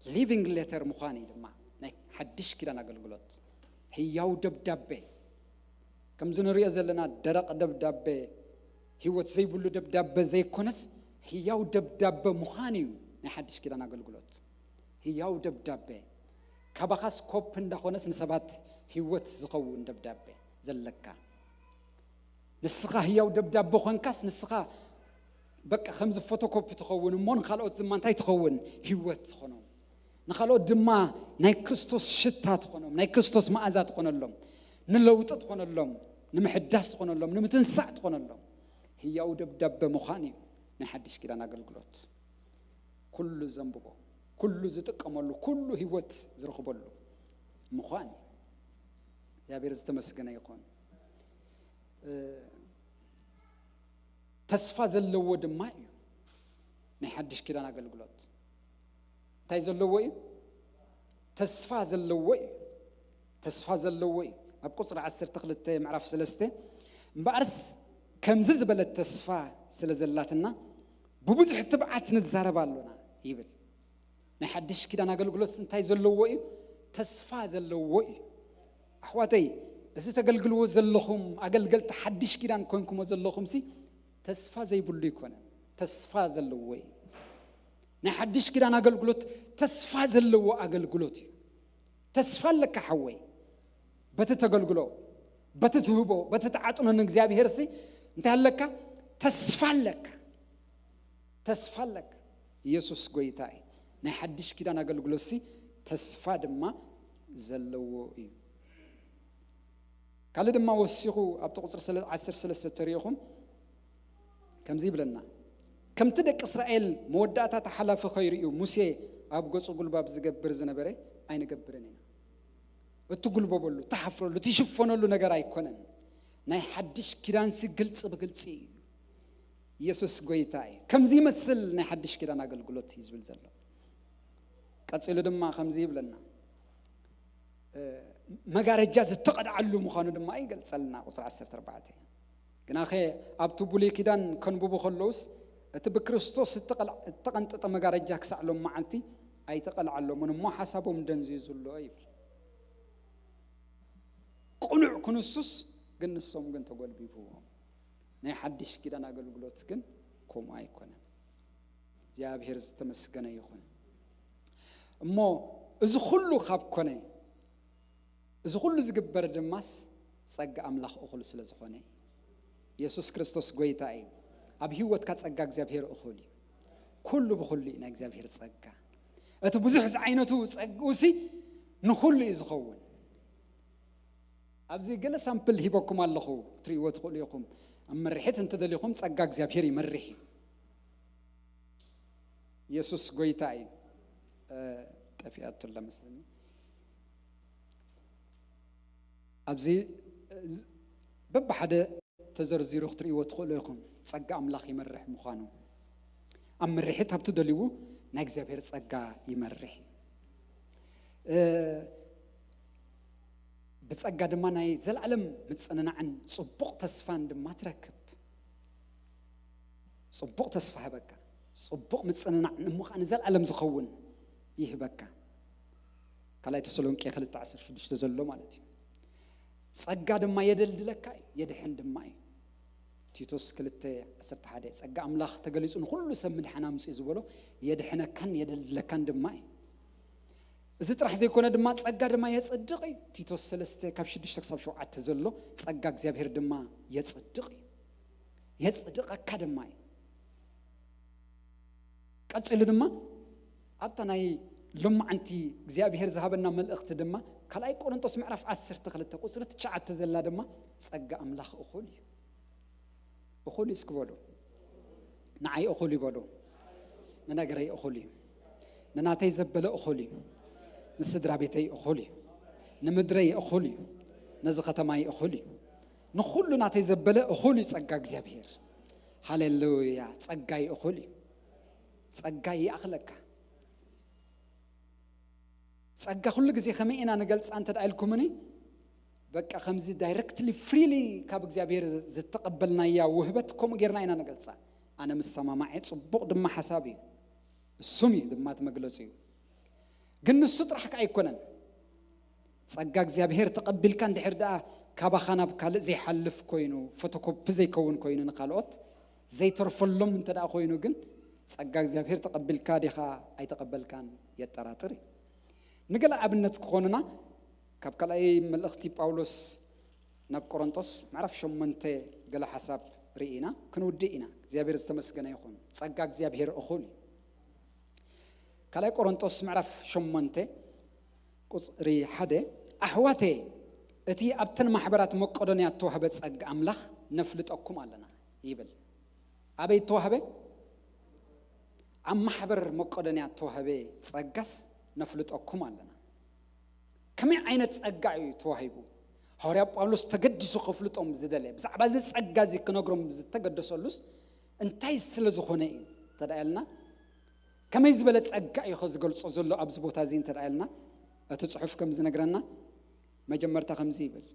ሊቪንግ ሌተር ምዃን እዩ ድማ ናይ ሓድሽ ኪዳን ኣገልግሎት። ህያው ደብዳበ። ከምዚ ንሪኦ ዘለና ደረቕ ደብዳበ፣ ህይወት ዘይብሉ ደብዳበ ዘይኮነስ ህያው ደብዳበ ምዃን እዩ ናይ ሓድሽ ኪዳን ኣገልግሎት። ህያው ደብዳበ። ካባኻስ ኮፕ እንዳኾነስ ንሰባት ህይወት ዝኸውን ደብዳበ ዘለካ። ንስኻ ህያው ደብዳበ ኾንካስ ንስኻ በቃ ከምዚ ፎቶኮፒ ትኸውን እሞ ንኻልኦት ድማ እንታይ ትኸውን? ህይወት ትኾኖም። ንኻልኦት ድማ ናይ ክርስቶስ ሽታ ትኾኖም፣ ናይ ክርስቶስ መኣዛ ትኾነሎም፣ ንለውጢ ትኾነሎም፣ ንምሕዳስ ትኾነሎም፣ ንምትንሳእ ትኾነሎም። ህያው ደብዳበ ምዃን እዩ ናይ ሓድሽ ኪዳን ኣገልግሎት። ኩሉ ዘንብቦ፣ ኩሉ ዝጥቀመሉ፣ ኩሉ ህይወት ዝረኽበሉ ምዃን እዩ። እግዚኣብሔር ዝተመስገነ ይኹን። እ፣ ተስፋ ዘለዎ ድማ እዩ ናይ ሓድሽ ኪዳን ኣገልግሎት። እንታይ ዘለዎ እዩ? ተስፋ ዘለዎ እዩ። ተስፋ ዘለዎ እዩ። ኣብ ቁጽሪ ዓሰርተ ክልተ ምዕራፍ ሰለስተ፣ እምበኣርስ ከምዚ ዝበለት ተስፋ ስለ ዘላትና ብብዙሕ ትብዓት ንዛረብ ኣሎና ይብል። ናይ ሓድሽ ኪዳን ኣገልግሎት እንታይ ዘለዎ እዩ? ተስፋ ዘለዎ እዩ። ኣሕዋተይ፣ እዚ ተገልግልዎ ዘለኹም ኣገልገልቲ ሓድሽ ኪዳን ኮንኩሞ ዘለኹምሲ ተስፋ ዘይብሉ ይኮነ፣ ተስፋ ዘለዎ እዩ። ናይ ሓድሽ ኪዳን ኣገልግሎት ተስፋ ዘለዎ ኣገልግሎት እዩ። ተስፋ ኣለካ ሓወይ፣ በቲ ተገልግሎ፣ በቲ ትህቦ፣ በቲ ትዓጥኖ ንእግዚኣብሔርሲ እንታይ ኣለካ? ተስፋ ኣለካ። ተስፋ ኣለካ። ኢየሱስ ጎይታ እዩ። ናይ ሓድሽ ኪዳን ኣገልግሎትሲ ተስፋ ድማ ዘለዎ እዩ። ካልእ ድማ ወሲኹ ኣብቲ ቁፅሪ ዓሰርተ ሰለስተ ተሪኢኹም ከምዚ ይብለና፣ ከምቲ ደቂ እስራኤል መወዳእታ ተሓላፊ ከይርእዩ ሙሴ ኣብ ገጹ ጉልባብ ዝገብር ዝነበረ ኣይንገብርን ኢና። እትጉልበበሉ፣ እትሓፍረሉ፣ እትሽፈነሉ ነገር ኣይኮነን። ናይ ሓድሽ ኪዳንሲ ግልፂ ብግልፂ እዩ። ኢየሱስ ጎይታ እዩ። ከምዚ ይመስል ናይ ሓድሽ ኪዳን ኣገልግሎት እዩ ዝብል ዘሎ። ቀፂሉ ድማ ከምዚ ይብለና፣ መጋረጃ ዝተቐድዓሉ ምዃኑ ድማ ይገልጸልና። ቁፅሪ ዓሰርተ ኣርባዕተ ግናኸ ኣብቲ ብሉይ ኪዳን ከንብቡ ከለውስ እቲ ብክርስቶስ እተቐንጠጠ መጋረጃ ክሳዕ ሎም መዓልቲ ኣይተቐልዓሎምን እሞ ሓሳቦም ደንዝዩ ዘሎ ይብል። ቅኑዕ ክንሱስ ግን ንሶም ግን ተጎልቢብዎም። ናይ ሓድሽ ኪዳን ኣገልግሎት ግን ከምኡ ኣይኮነን። እግዚኣብሔር ዝተመስገነ ይኹን። እሞ እዚ ኩሉ ካብ ኮነ፣ እዚ ኩሉ ዝግበር ድማስ ጸጋ ኣምላኽ እኹል ስለ ዝኾነ እዩ። የሱስ ክርስቶስ ጎይታ እዩ። ኣብ ህይወትካ ጸጋ እግዚኣብሔር እኹል እዩ። ኩሉ ብኹሉ እዩ ናይ እግዚኣብሔር ጸጋ። እቲ ብዙሕ ዝዓይነቱ ጸግኡሲ ንኹሉ እዩ ዝኸውን። ኣብዚ ገለ ሳምፕል ሂበኩም ኣለኹ፣ ክትርእይዎ ትኽእሉ ኢኹም። ኣብ መርሒት እንተደሊኹም ጸጋ እግዚኣብሔር ይመርሕ እዩ። የሱስ ጎይታ እዩ። ጠፊኣቱ ኣላ መስለኒ። ኣብዚ በብሓደ ተዘርዚሩ ክትርእይዎ ትኽእሉ ኢኹም። ጸጋ ኣምላኽ ይመርሕ ምዃኑ ኣብ ምርሒት ኣብቲ ደልዩ ናይ እግዚኣብሔር ጸጋ ይመርሕ። ብጸጋ ድማ ናይ ዘለዓለም ምጽንናዕን ጽቡቕ ተስፋን ድማ ትረክብ። ጽቡቕ ተስፋ ህበካ። ጽቡቕ ምጽንናዕ እሞ ከዓ ንዘለዓለም ዝኸውን ይህበካ። ካልኣይ ተሰሎንቄ ክልተ ዓሰርተ ሽዱሽተ ዘሎ ማለት እዩ። ጸጋ ድማ የደልድለካ እዩ፣ የድሕን ድማ እዩ። ቲቶስ ክልተ ዓሰርተ ሓደ ጸጋ ኣምላኽ ተገሊጹ ንኹሉ ሰብ ምድሓን ኣምጽኡ ዝበሎ የድሕነካን የደልድለካን ድማ እዩ። እዚ ጥራሕ ዘይኮነ ድማ ጸጋ ድማ የጽድቕ እዩ። ቲቶስ ሰለስተ ካብ ሽዱሽተ ክሳብ ሸውዓተ ዘሎ ጸጋ እግዚኣብሔር ድማ የጽድቕ እዩ። የጽድቐካ ድማ እዩ። ቀጺሉ ድማ ኣብታ ናይ ሎማዓንቲ እግዚኣብሔር ዝሃበና መልእኽቲ ድማ ካልኣይ ቆሮንቶስ ምዕራፍ ዓሰርተ ክልተ ቁጽሪ ትሽዓተ ዘላ ድማ ጸጋ ኣምላኽ እኹል እዩ። እኹል እዩ እስኪ በሉ። ንዓይ እኹል እዩ በሉ። ንነገረይ እኹል እዩ። ንናተይ ዘበለ እኹል እዩ። ንስድራ ቤተይ እኹል እዩ። ንምድረይ እኹል እዩ። ነዚ ከተማይ እኹል እዩ። ንኹሉ ናተይ ዘበለ እኹል እዩ ጸጋ እግዚኣብሔር። ሃሌሉያ። ጸጋይ እኹል እዩ። ጸጋይ ይኣኽለካ። ጸጋ ኩሉ ግዜ ከመይ ኢና ንገልጻ እንተ ደኣ ኢልኩምኒ፣ በቃ ከምዚ ዳይረክትሊ ፍሪሊ ካብ እግዚኣብሔር ዝተቐበልናያ ውህበት ከምኡ ጌርና ኢና ንገልጻ። ኣነ ምሰማማዐ ጽቡቕ ድማ ሓሳብ እዩ። እሱም እዩ ድማ እቲ መግለጺ እዩ። ግን ንሱ ጥራሕ ከኣ ኣይኮነን። ጸጋ እግዚኣብሔር ተቐቢልካ እንድሕር ደኣ ካባኻ ናብ ካልእ ዘይሓልፍ ኮይኑ፣ ፎቶኮፒ ዘይከውን ኮይኑ፣ ንኻልኦት ዘይተርፈሎም እንተ ደኣ ኮይኑ ግን ጸጋ እግዚኣብሔር ተቐቢልካ ዲኻ ኣይተቐበልካን የጠራጥር እዩ። ንገለ ኣብነት ክኾኑና ካብ ካልኣይ መልእኽቲ ጳውሎስ ናብ ቆሮንቶስ ምዕራፍ ሸሞንተ ገለ ሓሳብ ርኢና ክንውድእ ኢና። እግዚኣብሔር ዝተመስገነ ይኹን። ጸጋ እግዚኣብሔር እኹል እዩ። ካልኣይ ቆሮንቶስ ምዕራፍ ሸሞንተ ቁጽሪ ሓደ ኣሕዋተ እቲ ኣብተን ማሕበራት መቄዶንያ እተዋህበ ጸጋ ኣምላኽ ነፍልጠኩም ኣለና ይብል። ኣበይ እተዋህበ? ኣብ ማሕበር መቄዶንያ እተዋህበ ጸጋስ ነፍልጠኩም ኣለና። ከመይ ዓይነት ጸጋ እዩ ተዋሂቡ? ሃዋርያ ጳውሎስ ተገዲሱ ከፍልጦም ዝደለ፣ ብዛዕባ እዚ ጸጋ እዚ ክነግሮም ዝተገደሰሉስ እንታይ ስለ ዝኾነ እዩ እንተ ደኣ ኢልና፣ ከመይ ዝበለ ጸጋ እዩ ከ ዝገልጾ ዘሎ ኣብዚ ቦታ እዚ እንተ ደኣ ኢልና፣ እቲ ጽሑፍ ከም ዝነግረና፣ መጀመርታ ከምዚ ይብል፣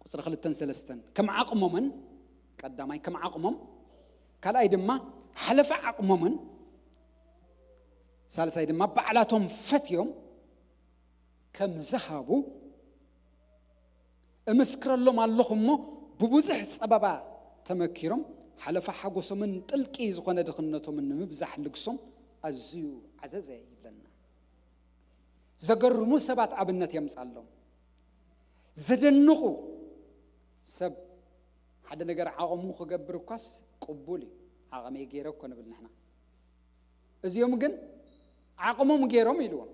ቁጽሪ ክልተን ሰለስተን፣ ከም ዓቕሞምን፣ ቀዳማይ ከም ዓቕሞም፣ ካልኣይ ድማ ሓለፈ ዓቕሞምን፣ ሳልሳይ ድማ ባዕላቶም ፈትዮም ከም ዝሃቡ እምስክረሎም ኣለኹ እሞ፣ ብብዙሕ ጸበባ ተመኪሮም ሓለፋ ሓጎሶምን ጥልቂ ዝኾነ ድኽነቶምን ንምብዛሕ ልግሶም ኣዝዩ ዓዘዘ ይብለና። ዘገርሙ ሰባት ኣብነት የምጻሎም። ዘደንቑ ሰብ ሓደ ነገር ዓቕሙ ክገብር እኳስ ቅቡል እዩ። ዓቕመይ ገይረ እኮ ንብል ንሕና። እዚኦም ግን ዓቕሞም ገይሮም ኢልዎም።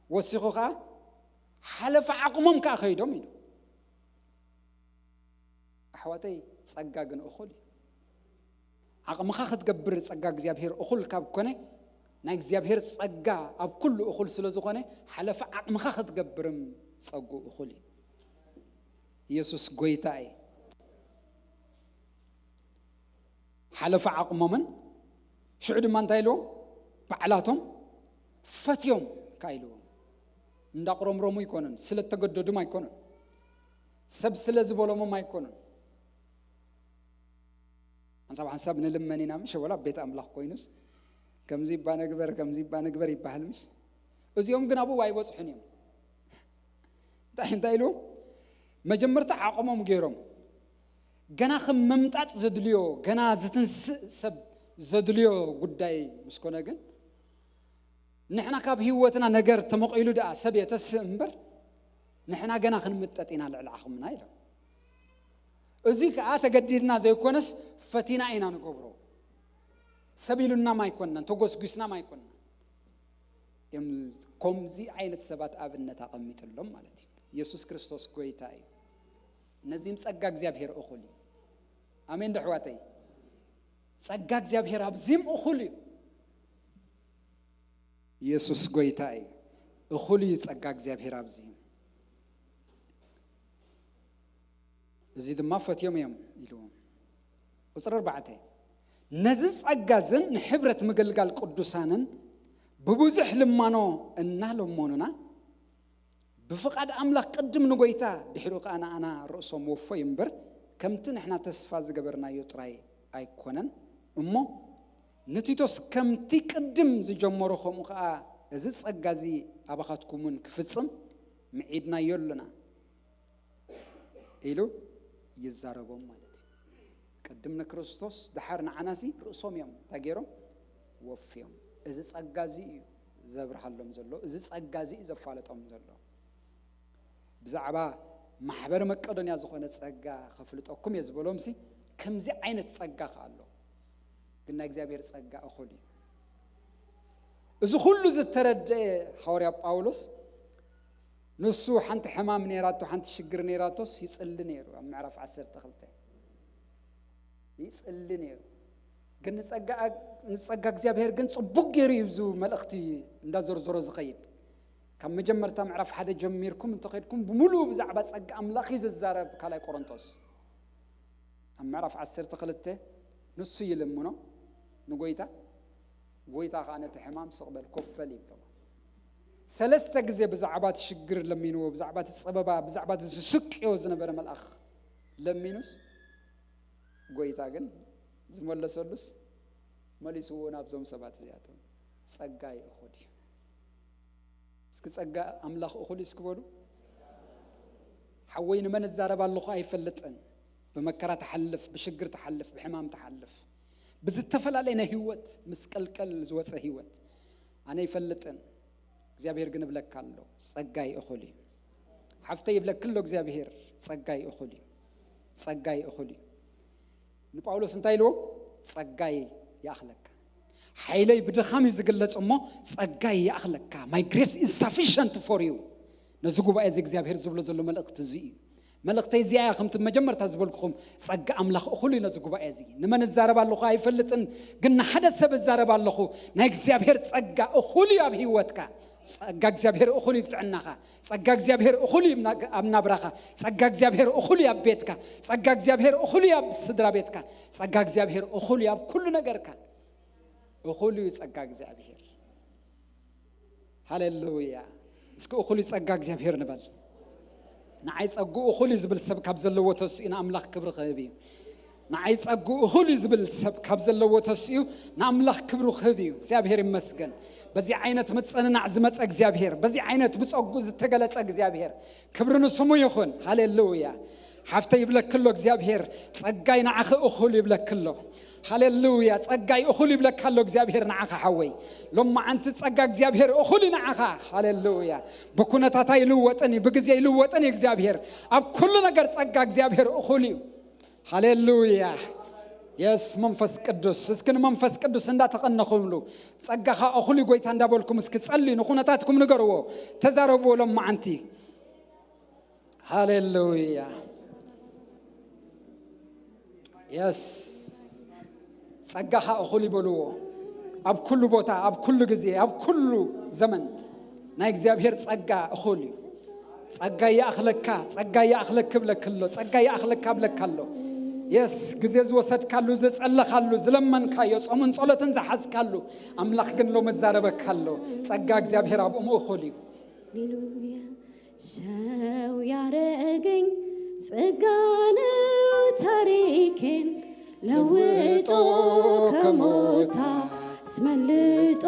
ወሲኹ ኸዓ ሓለፈ ዓቕሞም ከዓ ከይዶም ኢሉ። ኣሕዋተይ፣ ጸጋ ግን እኹል እዩ። ዓቕምኻ ክትገብር ጸጋ እግዚኣብሔር እኹል ካብ ኮነ፣ ናይ እግዚኣብሔር ጸጋ ኣብ ኩሉ እኹል ስለ ዝኾነ፣ ሓለፈ ዓቕምኻ ክትገብርም ጸጉ እኹል እዩ። ኢየሱስ ጎይታ እዩ። ሓለፈ ዓቕሞምን ሽዑ ድማ እንታይ ኢልዎም? ባዕላቶም ፈትዮም ከኣ ኢልዎም። እንዳቕረምረሙ ኣይኮኑን፣ ስለ እተገደዱም ኣይኮኑን፣ ሰብ ስለ ዝበሎሞም ኣይኮኑን። ሓንሳብ ሓንሳብ ንልመን ኢና፣ ምሽ ወላ ቤት ኣምላኽ ኮይኑስ ከምዚ እባ ንግበር፣ ከምዚ እባ ንግበር ይበሃል ምሽ። እዚኦም ግን ኣብኡ ኣይበጽሑን እዮም። እንታይ እንታይ ኢሉ? መጀመርታ ዓቕሞም ገይሮም፣ ገና ከም ምምጣጥ ዘድልዮ፣ ገና ዝትንስእ ሰብ ዘድልዮ ጉዳይ ምስ ኮነ ግን፣ ንሕና ካብ ህይወትና ነገር ተመቒሉ ደኣ ሰብ የተስእ እምበር፣ ንሕና ገና ክንምጠጥ ኢና ልዕሊ ዓቕምና ኢሎም። እዚ ከኣ ተገዲድና ዘይኮነስ ፈቲና ኢና ንገብሮ። ሰብ ኢሉናም ኣይኮንናን፣ ተጎስጒስናም ኣይኮንናን። እዮም ከምዚ ዓይነት ሰባት ኣብነት ኣቐሚጥሎም ማለት እዩ። ኢየሱስ ክርስቶስ ጎይታ እዩ። ነዚህም ጸጋ እግዚኣብሔር እኹል እዩ። ኣሜን ዶ ኣሕዋተይ? ጸጋ እግዚኣብሔር ኣብዚህም እኹል እዩ። ኢየሱስ ጎይታ እዩ። እኹል እዩ ጸጋ እግዚኣብሔር ኣብዚ። እዚ ድማ ፈትዮም እዮም ኢሉ። ቁጽሪ ኣርባዕተ፣ ነዚ ጸጋ እዝን ንሕብረት ምግልጋል ቅዱሳንን ብብዙሕ ልማኖ እናለመኑና፣ ብፍቓድ ኣምላኽ ቅድም ንጎይታ ድሕሪኡ ከኣ ንኣና ርእሶም ወፈዩ እምበር፣ ከምቲ ንሕና ተስፋ ዝገበርናዮ ጥራይ ኣይኮነን እሞ፣ ንቲቶስ ከምቲ ቅድም ዝጀመሮ ከምኡ ከኣ እዚ ጸጋ እዚ ኣባኻትኩም እውን ክፍጽም ምዒድናዮ ኣሎና ኢሉ ይዛረቦም ማለት እዩ። ቅድም ንክርስቶስ ደሓር ንዓናሲ ርእሶም እዮም እንታይ ገይሮም? ወፍዮም። እዚ ጸጋ እዚ እዩ ዘብርሃሎም ዘሎ፣ እዚ ጸጋ እዚ እዩ ዘፋለጦም ዘሎ። ብዛዕባ ማሕበር መቄዶንያ ዝኾነ ጸጋ ከፍልጠኩም እየ ዝበሎምሲ፣ ከምዚ ዓይነት ጸጋ ከኣ ኣሎ። ግን ናይ እግዚኣብሔር ጸጋ እኹል እዩ። እዚ ኩሉ ዝተረደአ ሃዋርያ ጳውሎስ፣ ንሱ ሓንቲ ሕማም ነይራቶ፣ ሓንቲ ሽግር ነይራቶስ ይጽሊ ነይሩ። ኣብ ምዕራፍ ዓሰርተ ክልተ ይጽሊ ነይሩ። ግን ንጸጋ፣ ንጸጋ እግዚኣብሔር ግን ጽቡቅ ገይሩ እዩ፣ እዚ መልእኽቲ እንዳዘርዘሮ ዝኸይድ። ካብ መጀመርታ ምዕራፍ ሓደ ጀሚርኩም እንተኸድኩም፣ ብምሉኡ ብዛዕባ ጸጋ ኣምላኽ እዩ ዝዛረብ ካልኣይ ቆሮንቶስ። ኣብ ምዕራፍ ዓሰርተ ክልተ ንሱ ይልምኖ ንጎይታ፣ ጎይታ ኸዓ ነቲ ሕማም ስቕ በል፣ ኮፍ በል ይብሎ። ሰለስተ ግዜ ብዛዕባ እቲ ሽግር ለሚንዎ፣ ብዛዕባ እቲ ጸበባ፣ ብዛዕባ እቲ ዝስቅዮ ዝነበረ መልኣኽ ለሚኑስ፣ ጎይታ ግን ዝመለሰሉስ፣ መሊስዎ ናብዞም ሰባት እዚኣቶም፣ ጸጋይ እኹል እዩ። እስኪ ጸጋ ኣምላኽ እኹል እዩ እስኪ በሉ። ሓወይ፣ ንመን እዛረብ ኣለኹ ኣይፈልጥን። ብመከራ ትሓልፍ፣ ብሽግር ትሓልፍ፣ ብሕማም ትሓልፍ፣ ብዝተፈላለየ ናይ ህይወት ምስቀልቀል ዝወፀ ህይወት ኣነ ኣይፈልጥን። እግዚኣብሔር ግን እብለካ ኣሎ፣ ጸጋይ እኹል እዩ። ሓፍተይ ይብለኪ ኣሎ እግዚኣብሔር፣ ጸጋይ እኹል እዩ። ጸጋይ እኹል እዩ። ንጳውሎስ እንታይ ኢልዎ? ጸጋይ ይኣኽለካ። ሓይለይ ብድኻም እዩ ዝግለጽ እሞ፣ ጸጋይ ይኣኽለካ። My grace is sufficient for you። ነዚ ጉባኤ እዚ እግዚኣብሔር ዝብሎ ዘሎ መልእኽቲ እዚ እዩ። መልእኽተይ እዚኣ እያ፣ ከምቲ መጀመርታ ዝበልኩኹም፣ ጸጋ ኣምላኽ እኹል እዩ ነዚ ጉባኤ እዚ። ንመን እዛረብ ኣለኹ ኣይፈልጥን፣ ግን ንሓደ ሰብ እዛረብ ኣለኹ። ናይ እግዚኣብሔር ጸጋ እኹል እዩ ኣብ ህይወትካ። ጸጋ እግዚኣብሔር እኹል እዩ ኣብ ጥዕናኻ። ጸጋ እግዚኣብሔር እኹል እዩ ኣብ ናብራኻ። ጸጋ እግዚኣብሔር እኹል እዩ ኣብ ቤትካ። ጸጋ እግዚኣብሔር እኹል እዩ ኣብ ስድራ ቤትካ። ጸጋ እግዚኣብሔር እኹል እዩ ኣብ ኩሉ ነገርካ። እኹል እዩ ጸጋ እግዚኣብሔር። ሃሌሉያ። እስኪ እኹል እዩ ጸጋ እግዚኣብሔር ንበል። ንዓይ ጸግኡ እኹል እዩ ዝብል ሰብ ካብ ዘለዎ ተስኡ ንኣምላኽ ክብሪ ክህብ እዩ። ንዓይ ጸግኡ እኹል እዩ ዝብል ሰብ ካብ ዘለዎ ተስኡ ንኣምላኽ ክብሪ ክህብ እዩ። እግዚኣብሔር ይመስገን። በዚ ዓይነት ምጽንናዕ ዝመጸ እግዚኣብሔር፣ በዚ ዓይነት ብጸግኡ ዝተገለጸ እግዚኣብሔር፣ ክብሪ ንስሙ ይኹን። ሃሌሉያ። ሓፍተይ ይብለኪ ኣሎ እግዚኣብሔር፣ ጸጋይ ንዓኺ እኹል ይብለኪ ኣሎ። ሃሌሉያ። ጸጋይ እኹል ይብለካ ኣሎ እግዚኣብሔር ንዓኻ ሓወይ። ሎማዓንቲ ጸጋ እግዚኣብሔር እኹል እዩ ንዓኻ። ሃሌሉያ። ብኩነታት ኣይልወጥን እዩ፣ ብግዜ ኣይልወጥን እዩ እግዚኣብሔር። ኣብ ኩሉ ነገር ጸጋ እግዚኣብሔር እኹል እዩ። ሃሌሉያ። የስ መንፈስ ቅዱስ፣ እስኪ ንመንፈስ ቅዱስ እንዳተቐነኹምሉ፣ ጸጋኻ እኹል እዩ ጎይታ እንዳበልኩም እስኪ ጸልዩ፣ ንኩነታትኩም ንገርዎ፣ ተዛረብዎ ሎማዓንቲ። ሃሌሉያ። የስ፣ ጸጋኻ እኹል ይበልዎ። ኣብ ኩሉ ቦታ፣ ኣብ ኩሉ ግዜ፣ ኣብ ኩሉ ዘመን ናይ እግዚኣብሔር ጸጋ እኹል እዩ። ጸጋ ይኣኽለካ፣ ጸጋ ይኣኽለክ እብለክ ኣሎ፣ ጸጋ ይኣኽለካ እብለካ ኣሎ። የስ፣ ግዜ ዝወሰድካሉ፣ ዝጸለኻሉ፣ ዝለመንካዮ፣ ጾምን ጸሎትን ዝሓዝካሉ፣ ኣምላኽ ግን ሎሚ እዛረበካ ኣሎ። ጸጋ እግዚኣብሔር ኣብኡ እኹል እዩ። ሃሌሉያ። ሰው ያረገኝ ጸጋ ነው ታሪኬን ለውጦ ከሞት አስመልጦ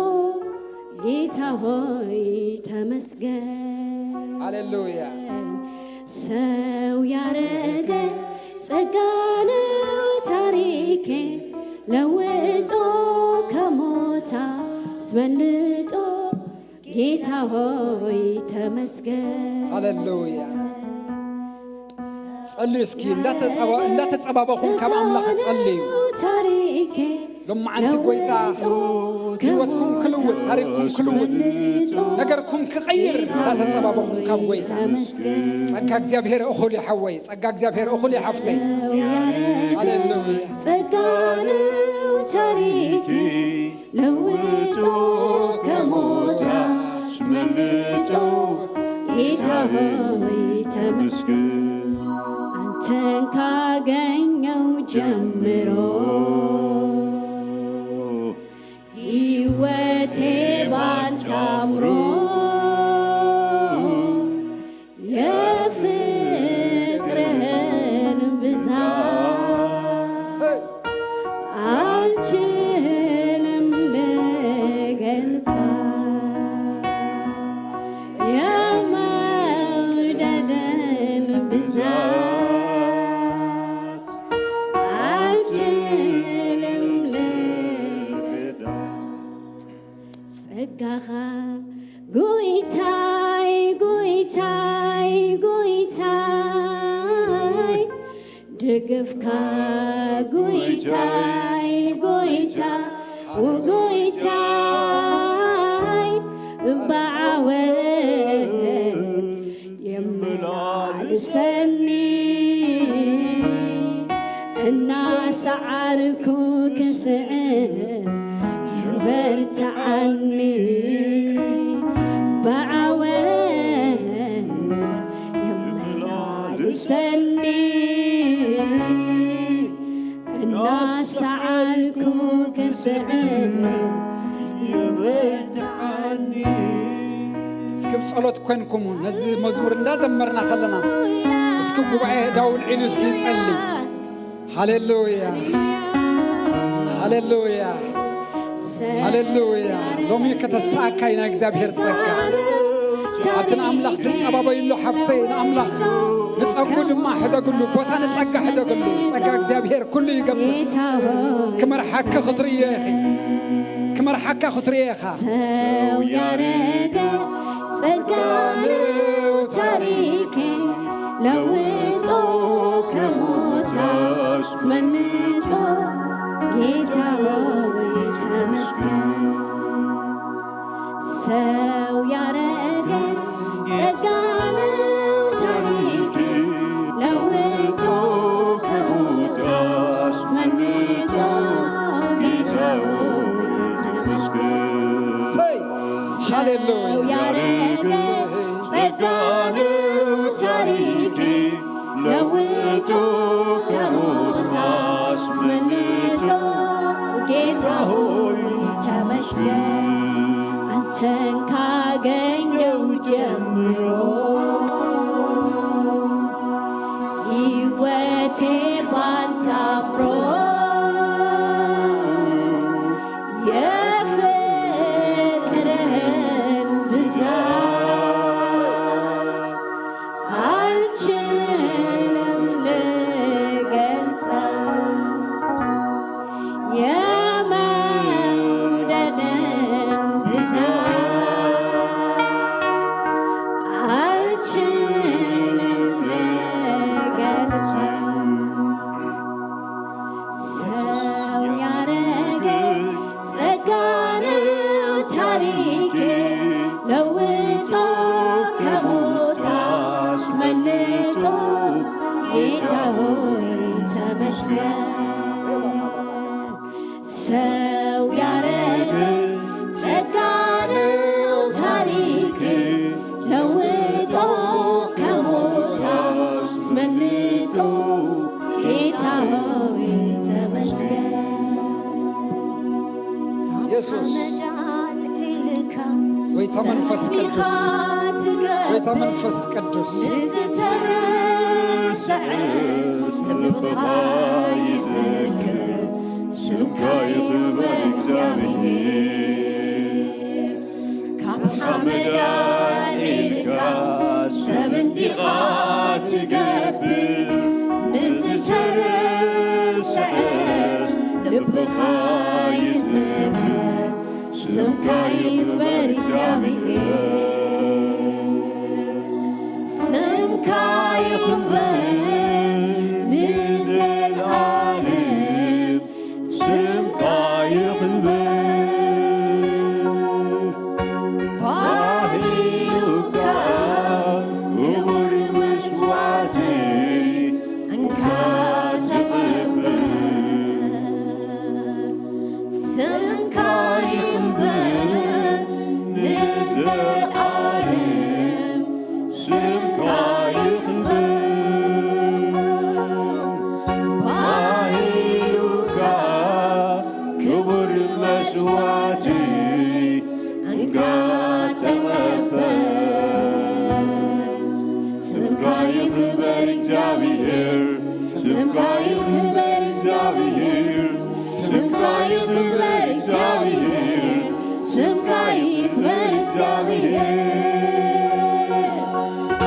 ጌታ ሆይ ተመስገን። ሃሌሉያ። ሰው ያረገ ጸጋ ነው ታሪኬ ለውጦ ከሞት አስመልጦ ጌታ ሆይ ተመስገን። ሃሌሉያ። ጸልዩ እስኪ፣ እንዳተጸባ-፣ እንዳተጸባበኹም ካብ ኣምላኽ ጸልዩ። ታሪኬ ሎማዓንቲ ጎይታ ህይወትኩም ክልውጥ፣ ታሪኽኩም ክልውጥ፣ ነገርኩም ክቐይር እንዳተጸባበኹም ካብ ጎይታ። ጸጋ እግዚኣብሔር እኹል ይሓወይ፣ ጸጋ እግዚኣብሔር እኹል ይሓፍተይ። ሃሌሉያ። ጸጋ ነው ታሪኬ ለውጦ ከሞት አስመልጦ ጌታ ሆይ ተመስገን። አንተን ካገኘው ጀምሮ ሕይወቴ ባንተ አምሮ የፍቅርህን ብዛት አልችልም ልገልጻ። የመውደድን ብዛት አልችልም ልገልጻ። ጸጋኻ ጎይታይ፣ ጎይታይ፣ ጎይታይ፣ ደገፍካ ጎይታይ፣ ጎይታ፣ ኦ ጎይታይ፣ ብዓወት የመላልሰኒ፣ እናሰዓርኩ ክስዕር የበርትዓኒ፣ ብዓወት የመላልሰኒ፣ እናሰዓርኩ ክስዕር የበርትዓኒ። እስኪ ብጸሎት ኮንኩም ነዚ መዝሙር እንዳዘመርና ከለና፣ እስኪ ጉባኤ ዳውል ዒሉ እስኪ ይጸሊ። ሃሌሉያ፣ ሃሌሉያ፣ ሃሌሉያ። ሎሚ ከተሰኣካይ ናይ እግዚኣብሔር ጸጋ። ኣብቲ ንኣምላኽ ትጸባበይሉ ሓፍተይ፣ ንኣምላኽ ንጸጉ ድማ ሕደግሉ፣ ቦታ ንጸጋ ሕደግሉ። ጸጋ እግዚኣብሔር ኩሉ ይገብር። ክመርሓኪ ክትርእዮ ኢኺ፣ ክመርሓካ ክትርእዮ ኢኻ። ሰው ያረገ ጸጋ ነው ታሪኬ ለውጦ ከሞት አስመልጦ ጌታ ሆይ ተመስገን። ሰው ያረገ ጸጋ ነው ታሪኬ ለውጦ ከሞት አስመልጦ ጌታ ሆይ ተመስገን። ሃሌሉያ። ያረገ ጸጋ ነው ታሪኬ ለውጦ ከሞት አስመልጦ ጌታ ሆይ ተመስገን። አንተን ካገኘው ጀምሮ ሕይወቴ ባንተ አምሮ የፍቅርህን ጌታ ሆይ ተመስገን። ሰው ያረገ ጸጋ ነው ታሪክ ለውጦ ከሞት አስመልጦ ጌታ ሆይ ተመስገን። ኢየሱስ። ጎይታ መንፈስ ቅዱስ፣ ጎይታ መንፈስ ቅዱስ። ንዝተረስዐ ልብኻ ይዝክር፣ ስምካ ይኽበር እግዚኣብሔር። ካብ ሓመድ ኣልዒልካ ሰብ እንዲኻ ትገብር፣ ንዝተረስዐ ልብኻ ይዝክር፣ ስምካ ይኽበር እግዚኣብሔር። ስምካ ይኽበር ንዘለዓለም፣ ስምካ ይኽበር። ባህሉካ ክቡር መስዋዕተይ እንካ ተቐበል። ስምካ ይኽበር ንዘለዓለም፣ ስምካ ይኽበር። ባህሉካ ክቡር መስዋዕተይ እንካ ተቐበል። ስምካ ይኽበር እግዚኣብሔር፣ ስምካ ይኽበር እግዚኣብሔር፣ ስምካ ይኽበር እግዚኣብሔር፣ ስምካ ይኽበር እግዚኣብሔር።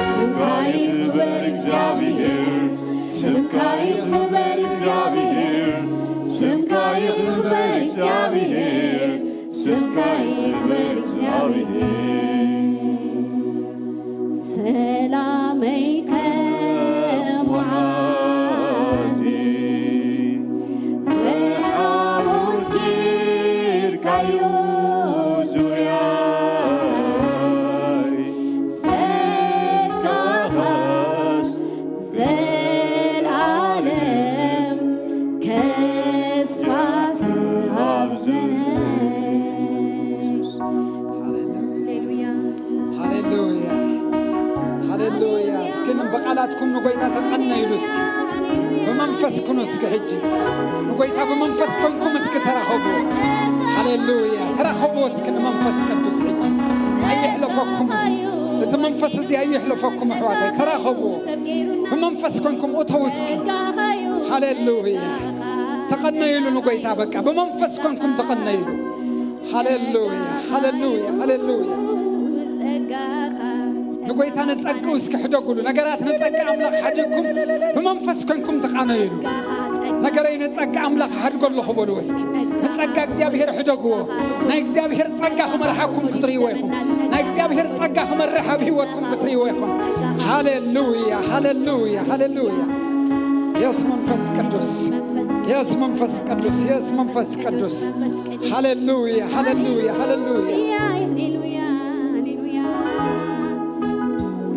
ስምካ ይኽበር እግዚኣብሔር፣ ስምካ ይኽበር እግዚኣብሔር፣ ስምካ ይኽበር እግዚኣብሔር፣ ስምካ ይኽበር እግዚኣብሔር። ሰላመይ ከመዓዝ ርሓሞት ጌርካዮ ዙርያይ፣ ጸጋኻስ ዘልዓለም ከስፋሕፍሕ ኣብ ዘነይ። ሃሌሉያ። ሃሌሉያ። ሃሌሉያ። እስኪ ንም ብቓላትኩም ንጎይታ ተቐነይሉ እስኪ። ብመንፈስ ኩኑ እስኪ ሕጂ። ንጎይታ ብመንፈስ ኮንኩም እስኪ ተራኸቡ። ሃሌሉያ። ተራኸቡ እስኪ ንመንፈስ ቅዱስ ሕጂ። ኣይሕለፈኩም እስኪ። እዚ መንፈስ እዚ ኣይሕለፈኩም ኣሕዋተይ። ተራኸቡ። ብመንፈስ ኮንኩም እተው እስኪ። ሃሌሉያ። ተቐነይሉ ንጎይታ በቃ። ብመንፈስ ኮንኩም ተቐነይሉ። ሃሌሉያ፣ ሃሌሉያ፣ ሃሌሉያ። ንጎይታ ንጸግኡ እስኪ ሕደጉሉ። ነገራት ንጸጋ ኣምላኽ ሓዲግኩም ብመንፈስ ኮንኩም ተቓነዩሉ። ነገረይ ንጸጋ ኣምላኽ ሓድጎ ኣለኹ በልዎ እስኪ። ንጸጋ እግዚኣብሔር ሕደግዎ። ናይ እግዚኣብሔር ጸጋ ክመርሓኩም ክትርእይዎ ኢኹም። ናይ እግዚኣብሔር ጸጋ ክመርሕ ኣብ ህይወትኩም ክትርእይዎ ኢኹም። ሃሌሉያ፣ ሃሌሉያ፣ ሃሌሉያ። የስ መንፈስ ቅዱስ፣ የስ መንፈስ ቅዱስ፣ የስ መንፈስ ቅዱስ። ሃሌሉያ፣ ሃሌሉያ፣ ሃሌሉያ። ሃሌሉያ፣ ሃሌሉያ።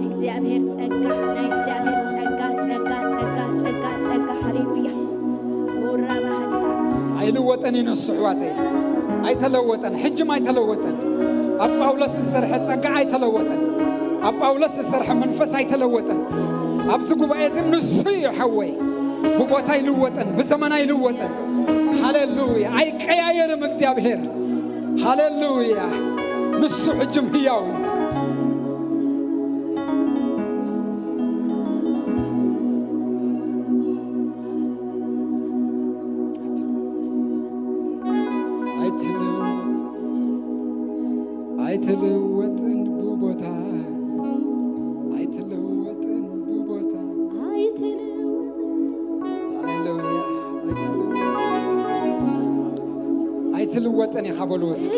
እግዚኣብሔር ጸጋ፣ ናይ እግዚኣብሔር ጸጋ፣ ጸጋ፣ ጸጋ፣ ጸጋ፣ ጸጋ። ሃሌሉያ። ኦራ ባህል። ኣይልወጥን እዩ ንሱ ኣሕዋተይ። ኣይተለወጠን፣ ሕጅም ኣይተለወጠን። ኣብ ጳውሎስ ዝሰርሐ ጸጋ ኣይተለወጠን። ኣብ ጳውሎስ ዝሰርሐ መንፈስ ኣይተለወጠን። ኣብዚ ጉባኤ እዚ ንሱ እዩ ሓወይ። ብቦታ ኣይልወጥን፣ ብዘመን ኣይልወጥን። ሃሌሉያ። ኣይቀያየርም እግዚኣብሔር። ሃሌሉያ። ንሱ ሕጅም ህያው እዩ። ኣይትልወጥ፣ ኣይትልወጥን ብቦታ፣ ኣይትልወጥን ብቦታ። ኣይትልወጥን። ሃሌሉያ። ኣይትልወጥን። ኣይትልወጥን ኢኻ በልዎ እስኪ።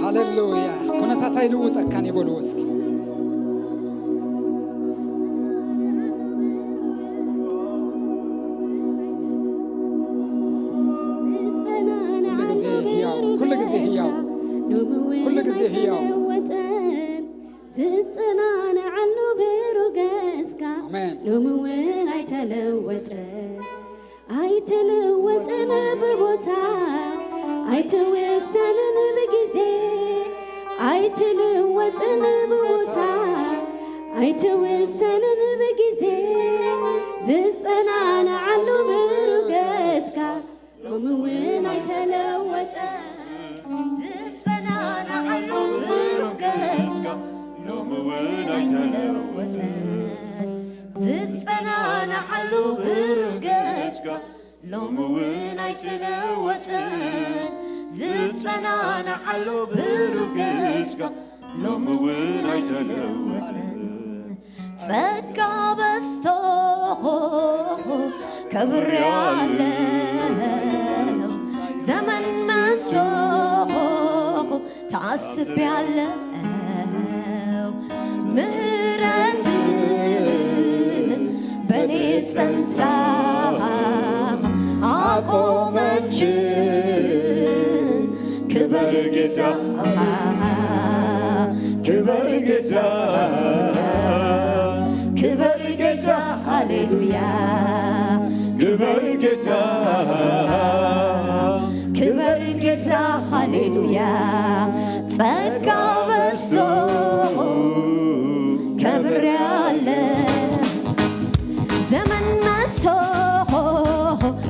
ሃሌሉያ። ኩነታት ኣይልውጠካን እዩ በልዎ እስኪ። ኩሉ ግዜ ህያው፣ ኩሉ ግዜ ህያው፣ ኩሉ ግዜ ህያው። ዝጸናንዓሉ ብሩህ ገጽካ ኣሜን። ሎሚ እውን ኣይ ተለወጠ። ኣይተለወጠን ብቦታ፣ ኣይተወሰነን ብጊዜ፣ ኣይተለወጠን ብቦታ፣ ኣይተወሰነን ብጊዜ። ዝጸናናዓሉ ብሩህ ገጽካ ሎሚ እውን ኣይተለወጠን። ዝጸናናዓሉ ብሩህ ገጽካ ሎሚ እውን ኣይተለወጠን። ዝጸናናዓሉ ብሩህ ገጽካ ሎሚ እውን ኣይተለወጠን። ዝጸናናዓሉ ብሩህ ገጽካ ሎሚ እውን ኣይተለወጠን። ጸጋ በዝቶ ከብሬያለሁ፣ ዘመን መጥቶ ታስቤያለሁ። ምህረት በኔ ጸንታ አቆመችን። ክበር ጌታ፣ ክበር ጌታ፣ ክበር ጌታ፣ ሃሌሉያ። ክበር ጌታ፣ ክበር ጌታ፣ ሃሌሉያ። ጸጋ በዝቶ ከብሬያለሁ፣ ዘመን መጥቶ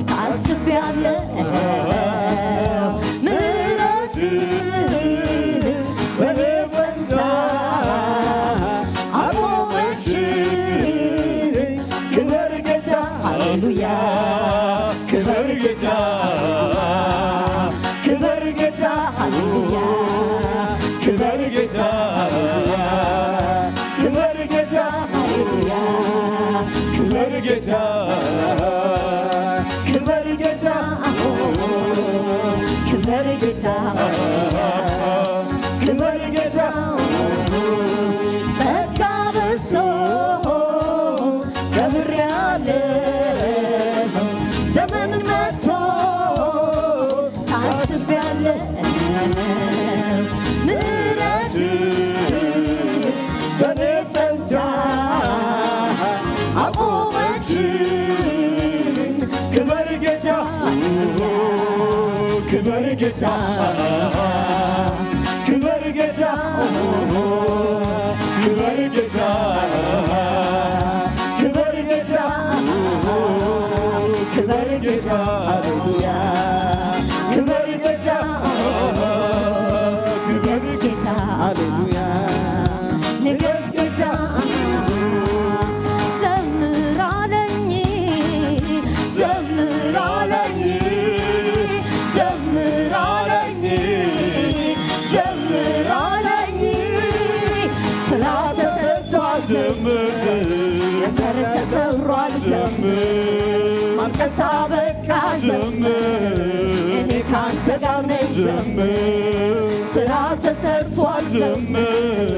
ታስቤያለሁ። ምህረት በኔ ፈንታ አቆመች። ክበር ጌታ፣ ሃሌሉያ። ክበር ጌታ፣ ክበር ጌታ፣ ሃሌሉያ። ክበር ጌታ፣ ክበር ጌታ፣ ሃሌሉያ። ክበር ጌታ፣ ክበር ጌታ፣ ክበር ጌታ፣ ክበር ጌታ። ጸጋ በዝቶ ከብሬያለሁ፣ ዘመን መጥቶ ታስቤያለሁ። ምህረት በኔ ጸንታ አቆመችን። ክበር ጌታ፣ ክበር ጌታ፣ ክበር ጌታ፣ ክበር ጌታ፣ ክበር ጌታ፣ ክበር ጌታ፣ ሃሌሉያ። ክበር ጌታ፣ ክበር ጌታ፣ ሃሌሉያ። ንገስ ጌታ፣ ዘምር አለኝ፣ ዘምር አለኝ፣ ዘምር አለኝ፣ ዘምር አለኝ። ስራ ተሰርቷል፣ ዘምር። ነገር ተሰብሯል፣ ዘምር። ማልቀስ አበቃ፣ ዘምር። እኔ ካንተ ጋር ነኝ፣ ዘምር። ስራ ተሰርቷል፣ ዘምር።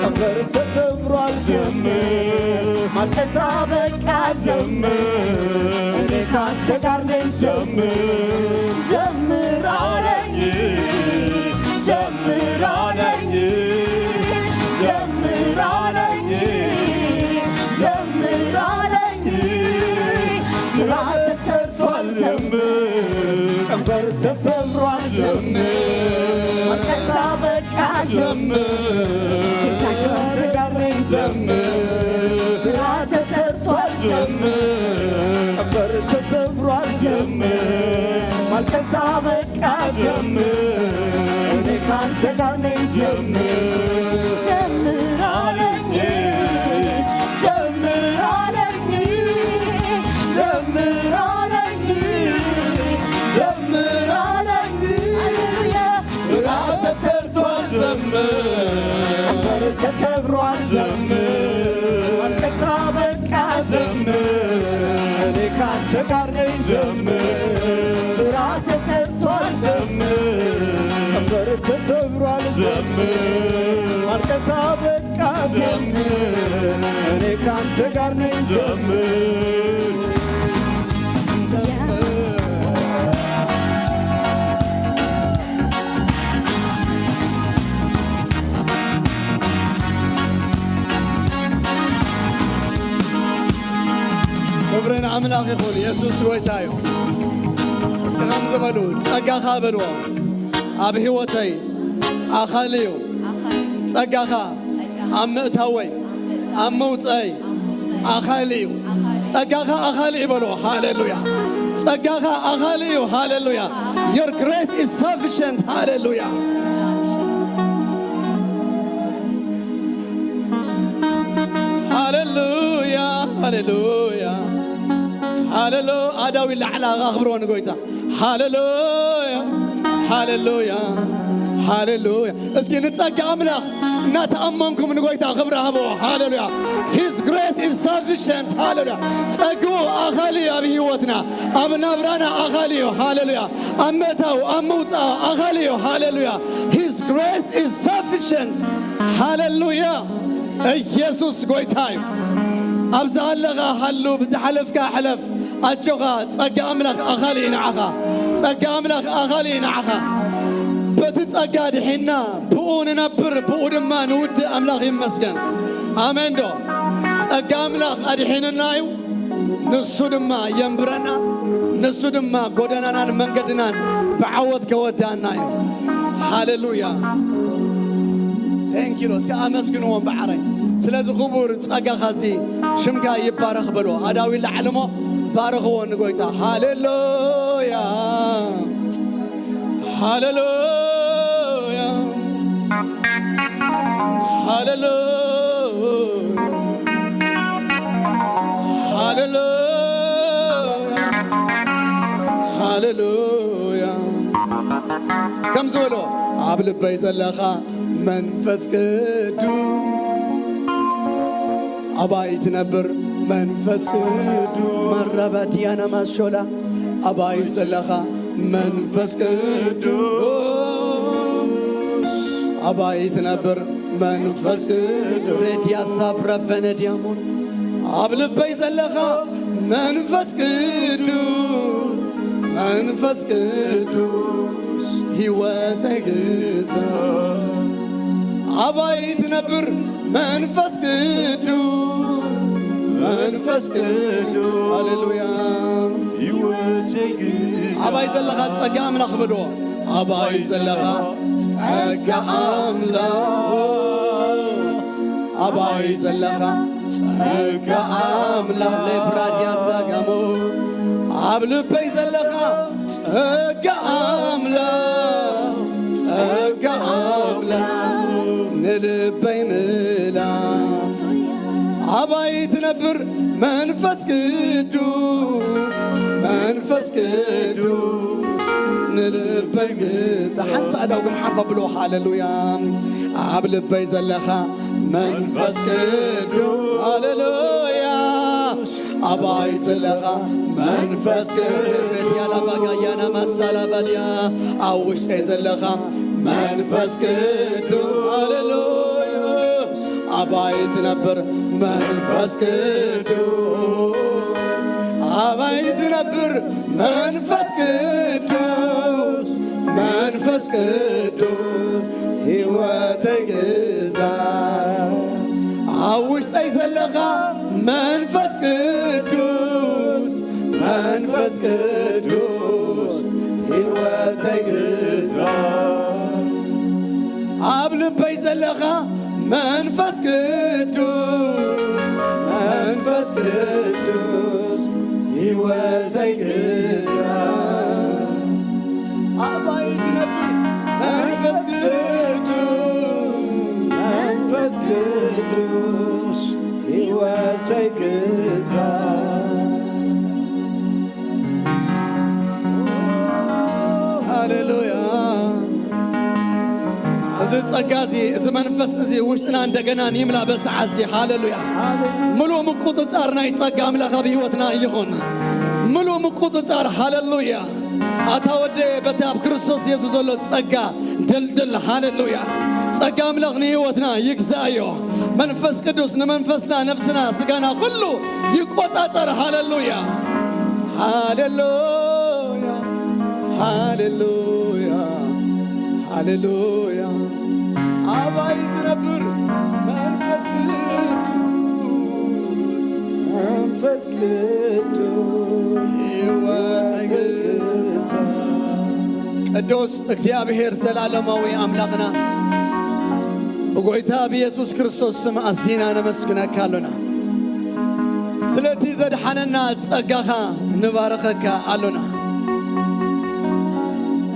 ቀንበር ተሰብሯል፣ ዘምር። ማልቀስ አበቃ፣ ዘምር። እኔ ካንተ ጋር ነኝ፣ ዘምር። ዘምር አለኝ፣ ዘምር አለኝ፣ ዘምር አለኝ፣ ዘምር አለኝ። ስራ ተሰርቷል፣ ዘምር። ቀንበር ተሰብሯል፣ ዘምር። ማልቀስ አበቃ፣ ዘምር። ጌታ ካንተ ጋር ነኝ፣ ዘምር። ስራ ተሰርቷል፣ ዘምር። ቀንበር ተሰብሯል፣ ዘምር። ማልቀስ አበቃ፣ ዘምር። እኔ ካንተ ጋር ነኝ፣ ዘምር። ዘምር አለኝ፣ ዘምር አለኝ፣ ዘምር አለኝ፣ ዘምር አለኝ። ሃሌሉያ። ስራ ተሰርቷል፣ ዘምር። ቀንበር ተሰብሯል፣ ዘምር። ማልቀስ አበቃ፣ ዘምር። እኔ ካንተ ጋር ነኝ፣ ዘምር። ስራ ተሰርቷል፣ ዘምር። ቀንበር ተሰብሯል፣ ዘምር። ማልቀስ አበቃ፣ ዘምር። እኔ ካንተ ጋር ነኝ፣ ዘምር። ክብሪ ንኣምላኽ ይኹን። የሱስ ጎይታ እዩ። እስኪ ከምዚ በሉ፣ ጸጋኻ በልዎ። ኣብ ህይወተይ ኣኻሊ እዩ። ኣኻሊ። ጸጋኻ ጸጋ። ኣብ ምእታወይ፣ ኣብ ምእታወይ፣ ኣብ መውጸይ፣ ኣብ መውጸይ፣ ኣኻሊ እዩ። ኣኻሊ። ጸጋኻ ኣኻሊ እዩ በልዎ። ሃሌሉያ። ጸጋኻ ኣኻሊ እዩ። ሃሌሉያ። Your grace is sufficient. ሃሌሉያ። ሃሌሉያ፣ ሃሌሉያ፣ ሃሌሉ-፣ ኣዳዊ ላዕላ ኣኽብሮ ንጎይታ። ሃሌሉያ፣ ሃሌሉያ፣ ሃሌሉያ። እስኪ ንጸጋ ኣምላኽ እናተኣመንኩም ንጎይታ ክብሪ ሃብዎ። ሃሌሉያ። His grace is sufficient። ሃሌሉያ። ጸግኡ ኣኻሊ እዩ ኣብ ህይወትና፣ ኣብ ናብራና ኣኻሊ እዩ። ሃሌሉያ። ኣብ ምእታው፣ ኣብ ምውጻእ ኣኻሊ እዩ። ሃሌሉያ። His grace is sufficient። ሃሌሉያ። ኢየሱስ ጎይታ እዩ። ኣብዛ ኣለኻ ሃሉ፣ ብዝሓለፍካ ሕለፍ። ኣጆኻ፣ ጸጋ ኣምላኽ ኣኻሊ እዩ ንዓኻ። ጸጋ ኣምላኽ ኣኻሊ እዩ ንዓኻ። በቲ ጸጋ ድሒና፣ ብኡ ንነብር፣ ብኡ ድማ ንውድእ። ኣምላኽ ይመስገን። ኣሜን ዶ? ጸጋ ኣምላኽ ኣድሒኑና እዩ። ንሱ ድማ የንብረና፣ ንሱ ድማ ጎደናናን መንገድናን ብዓወት ከወዳና እዩ። ሃሌሉያ። Thank you Lord። እስከ ኣመስግንዎም ብዓረይ። ስለዚ ክቡር ጸጋኻ እዚ ሽምካ ይባረኽ በሎ። ኣዳዊ ላዕልሞ ባረኽዎ ንጎይታ። ሃሌሉያ። ሃሌሉያ፣ ሃሌሉያ፣ ሃሌሉያ፣ ሃሌሉያ። ከም ዝበሎ ኣብ ልበይ ዘለኻ መንፈስ ቅዱስ ኣባይ ትነብር መንፈስ ቅዱስ ማራባድያና ማሾላ ኣባይ ዘለኻ መንፈስ ቅዱስ ኣባይ ትነብር መንፈስ ቅዱስ ሬድያ ሳብራ በነድያሞን ኣብ ልበይ ዘለኻ መንፈስ ቅዱስ መንፈስ ቅዱስ ህይወተይ ግዛ ኣባይ ትነብር መንፈስ ቅዱስ መንፈስ ቅዱስ ሃሌሉያ ህይወተይ ግዛ ኣባይ ዘለኻ ጸጋ ኣምላኽ በልዎ ኣባይ ዘለኻ ጸጋ ኣምላኽ ኣባይ ዘለኻ ጸጋ ኣምላኽ ሌብራድያ ዛጋሞ ኣብ ልበይ ዘለኻ ጸጋ ኣምላኽ ጸጋ ኣምላኽ ንልበይ ምላ ኣባይ ትነብር መንፈስ ቅዱስ መንፈስ ቅዱስ ንልበይ ግዛ ሓንሳእ ዳውግም ሓንባ ብሎ ሃሌሉያ ኣብ ልበይ ዘለኻ መንፈስ ቅዱስ ሃሌሉያ ኣባይ ዘለኻ መንፈስ ቅዱስ ቤትያላ ባጋያና ማሳላ ባድያ ኣብ ውሽጠይ ዘለኻ መንፈስ ቅዱስ ሃሌሉያ ኣባይ ትነብር መንፈስ ቅዱስ ኣባይ ትነብር መንፈስ ቅዱስ መንፈስ ቅዱስ ህይወተይ ግዛ ኣብ ውሽጠይ ዘለኻ መንፈስ ቅዱስ መንፈስ ቅዱስ ህይወተይ ግዛ ኣብ ልበይ ዘለኻ መንፈስ ቅዱስ መንፈስ ቅዱስ ህይወተይ ግዛ ኣባይ ትነብር መንፈስ ቅዱስ መንፈስ ቅዱስ ህይወተይ ግዛ ሃሌሉያ እዚ ጸጋ እዚ እዚ መንፈስ እዚ ውሽጥና እንደገና ይምላ በሰዓት እዚ ሃሌሉያ ምሉእ ምቁጽጻር ናይ ጸጋ ኣምላኽ ኣብ ህይወትና ይኹን ምሉእ ምቁጽጻር ሃሌሉያ ኣታ ወደ በቲ ኣብ ክርስቶስ የሱስ ዘሎ ጸጋ ድልድል ሃሌሉያ ጸጋ ኣምላኽ ንህይወትና ይግዛእዮ መንፈስ ቅዱስ ንመንፈስና ነፍስና ስጋና ኩሉ ይቆጻጸር ሃሌሉያ ሃሌሉያ ሃሌሉያ ሃሌሉያ ኣባይ ትነብር መንፈስ ቅዱስ መንፈስ ቅዱስ ቅዱስ እግዚኣብሔር ዘላለማዊ ኣምላኽና፣ ብጎይታ ብኢየሱስ ክርስቶስ ስም ኣዚና ነመስግነካ ኣሎና። ስለቲ ዘድሓነና ጸጋኻ ንባርኸካ ኣሎና።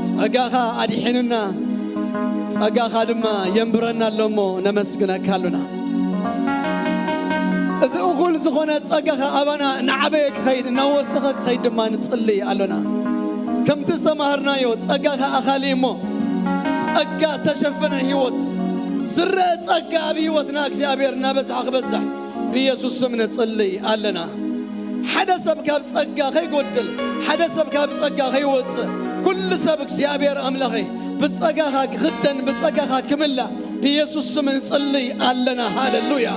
ጸጋኻ ኣድሒንና፣ ጸጋኻ ድማ የንብረና ኣሎ እሞ ነመስግነካ ኣሎና። እዚ እኹል ዝኾነ ጸጋኻ ኣባና እናዓበየ ክኸይድ፣ እናወሰኸ ክኸይድ ድማ ንጽልይ ኣሎና። ከምቲ ዝተማህርናዮ፣ ጸጋኻ ኣኻሊ እሞ፣ ጸጋ ዝተሸፈነ ህይወት፣ ዝረአ ጸጋ ኣብ ህይወትና እግዚኣብሔር እናበዝሐ ክበዝሕ ብኢየሱስ ስም ንጽልይ ኣለና። ሓደ ሰብ ካብ ጸጋ ከይጎድል፣ ሓደ ሰብ ካብ ጸጋ ከይወጽእ፣ ኩሉ ሰብ እግዚኣብሔር ኣምላኸይ ብጸጋኻ ክኽደን፣ ብጸጋኻ ክምላእ ብኢየሱስ ስም ንጽልይ ኣለና። ሃሌሉያ።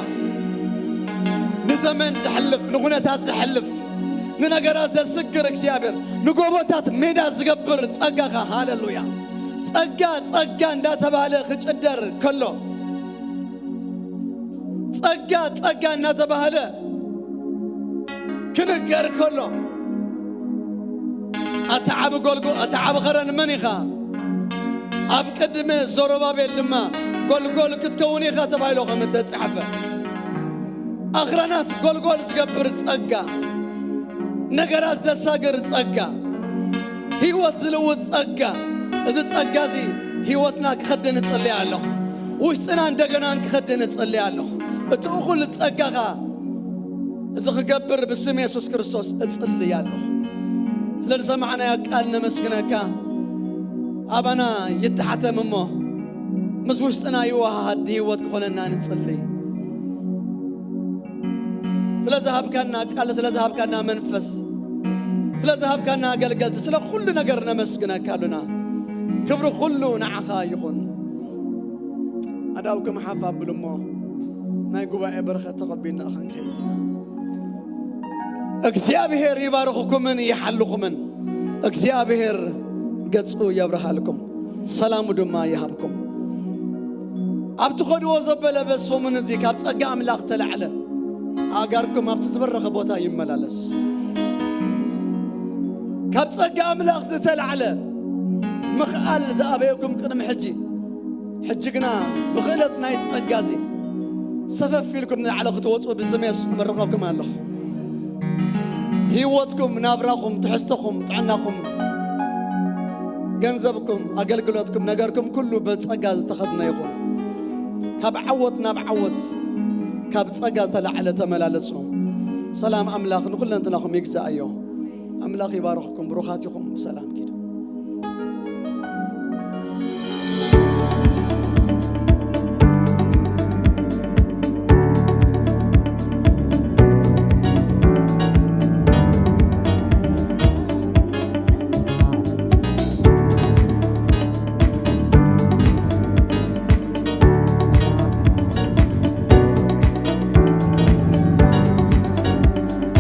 ንዘመን ዘሕልፍ፣ ንኹነታት ዘሕልፍ፣ ንነገራት ዘስግር እግዚኣብሔር፣ ንጎቦታት ሜዳ ዝገብር ጸጋኻ። ሃሌሉያ። ጸጋ፣ ጸጋ እንዳተባህለ ክጭደር ከሎ፣ ጸጋ፣ ጸጋ እናተባህለ ክንገር ከሎ፣ ኣታ ዓቢ ጎልጎ-፣ ኣታ ዓቢ ኸረን መን ኢኻ? ኣብ ቅድሚ ዘሩባቤል ድማ ጎልጎል ክትከውን ኢኻ ተባሂሉ ከም እተጻሕፈ፣ ኣኽራናት ጎልጎል ዝገብር ጸጋ፣ ነገራት ዘሳግር ጸጋ፣ ህይወት ዝልውጥ ጸጋ፣ እዚ ጸጋ እዚ ህይወትና ክኸድን እጽልይ ኣለኹ። ውሽጥና እንደገና ክኸድን እጽልይ ኣለኹ። እቲ እኹል ጸጋኻ እዚ ክገብር ብስም የሱስ ክርስቶስ እጽልይ ኣለኹ። ስለ ዝሰማዕናዮ ቃል ነመስግነካ። ኣባና ይተሓተም እሞ ምስ ውሽጥና ይወሃሃድ፣ ህይወት ክኾነና ንጽልይ። ስለ ዝሃብካና ቃል፣ ስለ ዝሃብካና መንፈስ፣ ስለ ዝሃብካና ኣገልገልቲ፣ ስለ ኩሉ ነገር ነመስግነካ ኣሉና። ክብሪ ኩሉ ንዓኻ ይኹን። ኣዳውኩም ሓፍ ኣብሉ እሞ ናይ ጉባኤ በረኸት ተቐቢልና ክንከይድ ኢና። እግዚኣብሔር ይባርኽኩምን ይሓልኹምን። እግዚኣብሔር ገጹ የብርሃልኩም፣ ሰላሙ ድማ ይሃብኩም። ኣብ ትኸድዎ ዘበለ በዚ ሰሙን እዚ ካብ ጸጋ ኣምላኽ ተላዕለ ኣእጋርኩም ኣብቲ ዝበረኸ ቦታ ይመላለስ። ካብ ጸጋ ኣምላኽ ዝተላዕለ ምኽኣል ዝኣበየኩም ቅድሚ ሕጂ፣ ሕጂ ግና ብኽእለት ናይ ጸጋ እዚ ሰፈፍ ኢልኩም ንላዕሊ ክትወጹ ብስም የሱስ እምርቐኩም ኣለኹ። ህይወትኩም፣ ናብራኹም፣ ትሕዝቶኹም፣ ጥዕናኹም፣ ገንዘብኩም፣ ኣገልግሎትኩም፣ ነገርኩም ኩሉ ብጸጋ ዝተኸድነ ይኹን። ካብ ዓወት ናብ ዓወት፣ ካብ ጸጋ ዝተላዕለ ተመላለሱ። ሰላም ኣምላኽ ንኹለንትናኹም ይግዛእዮ። ኣምላኽ ይባርኽኩም። ብሩኻት ኢኹም። ሰላም።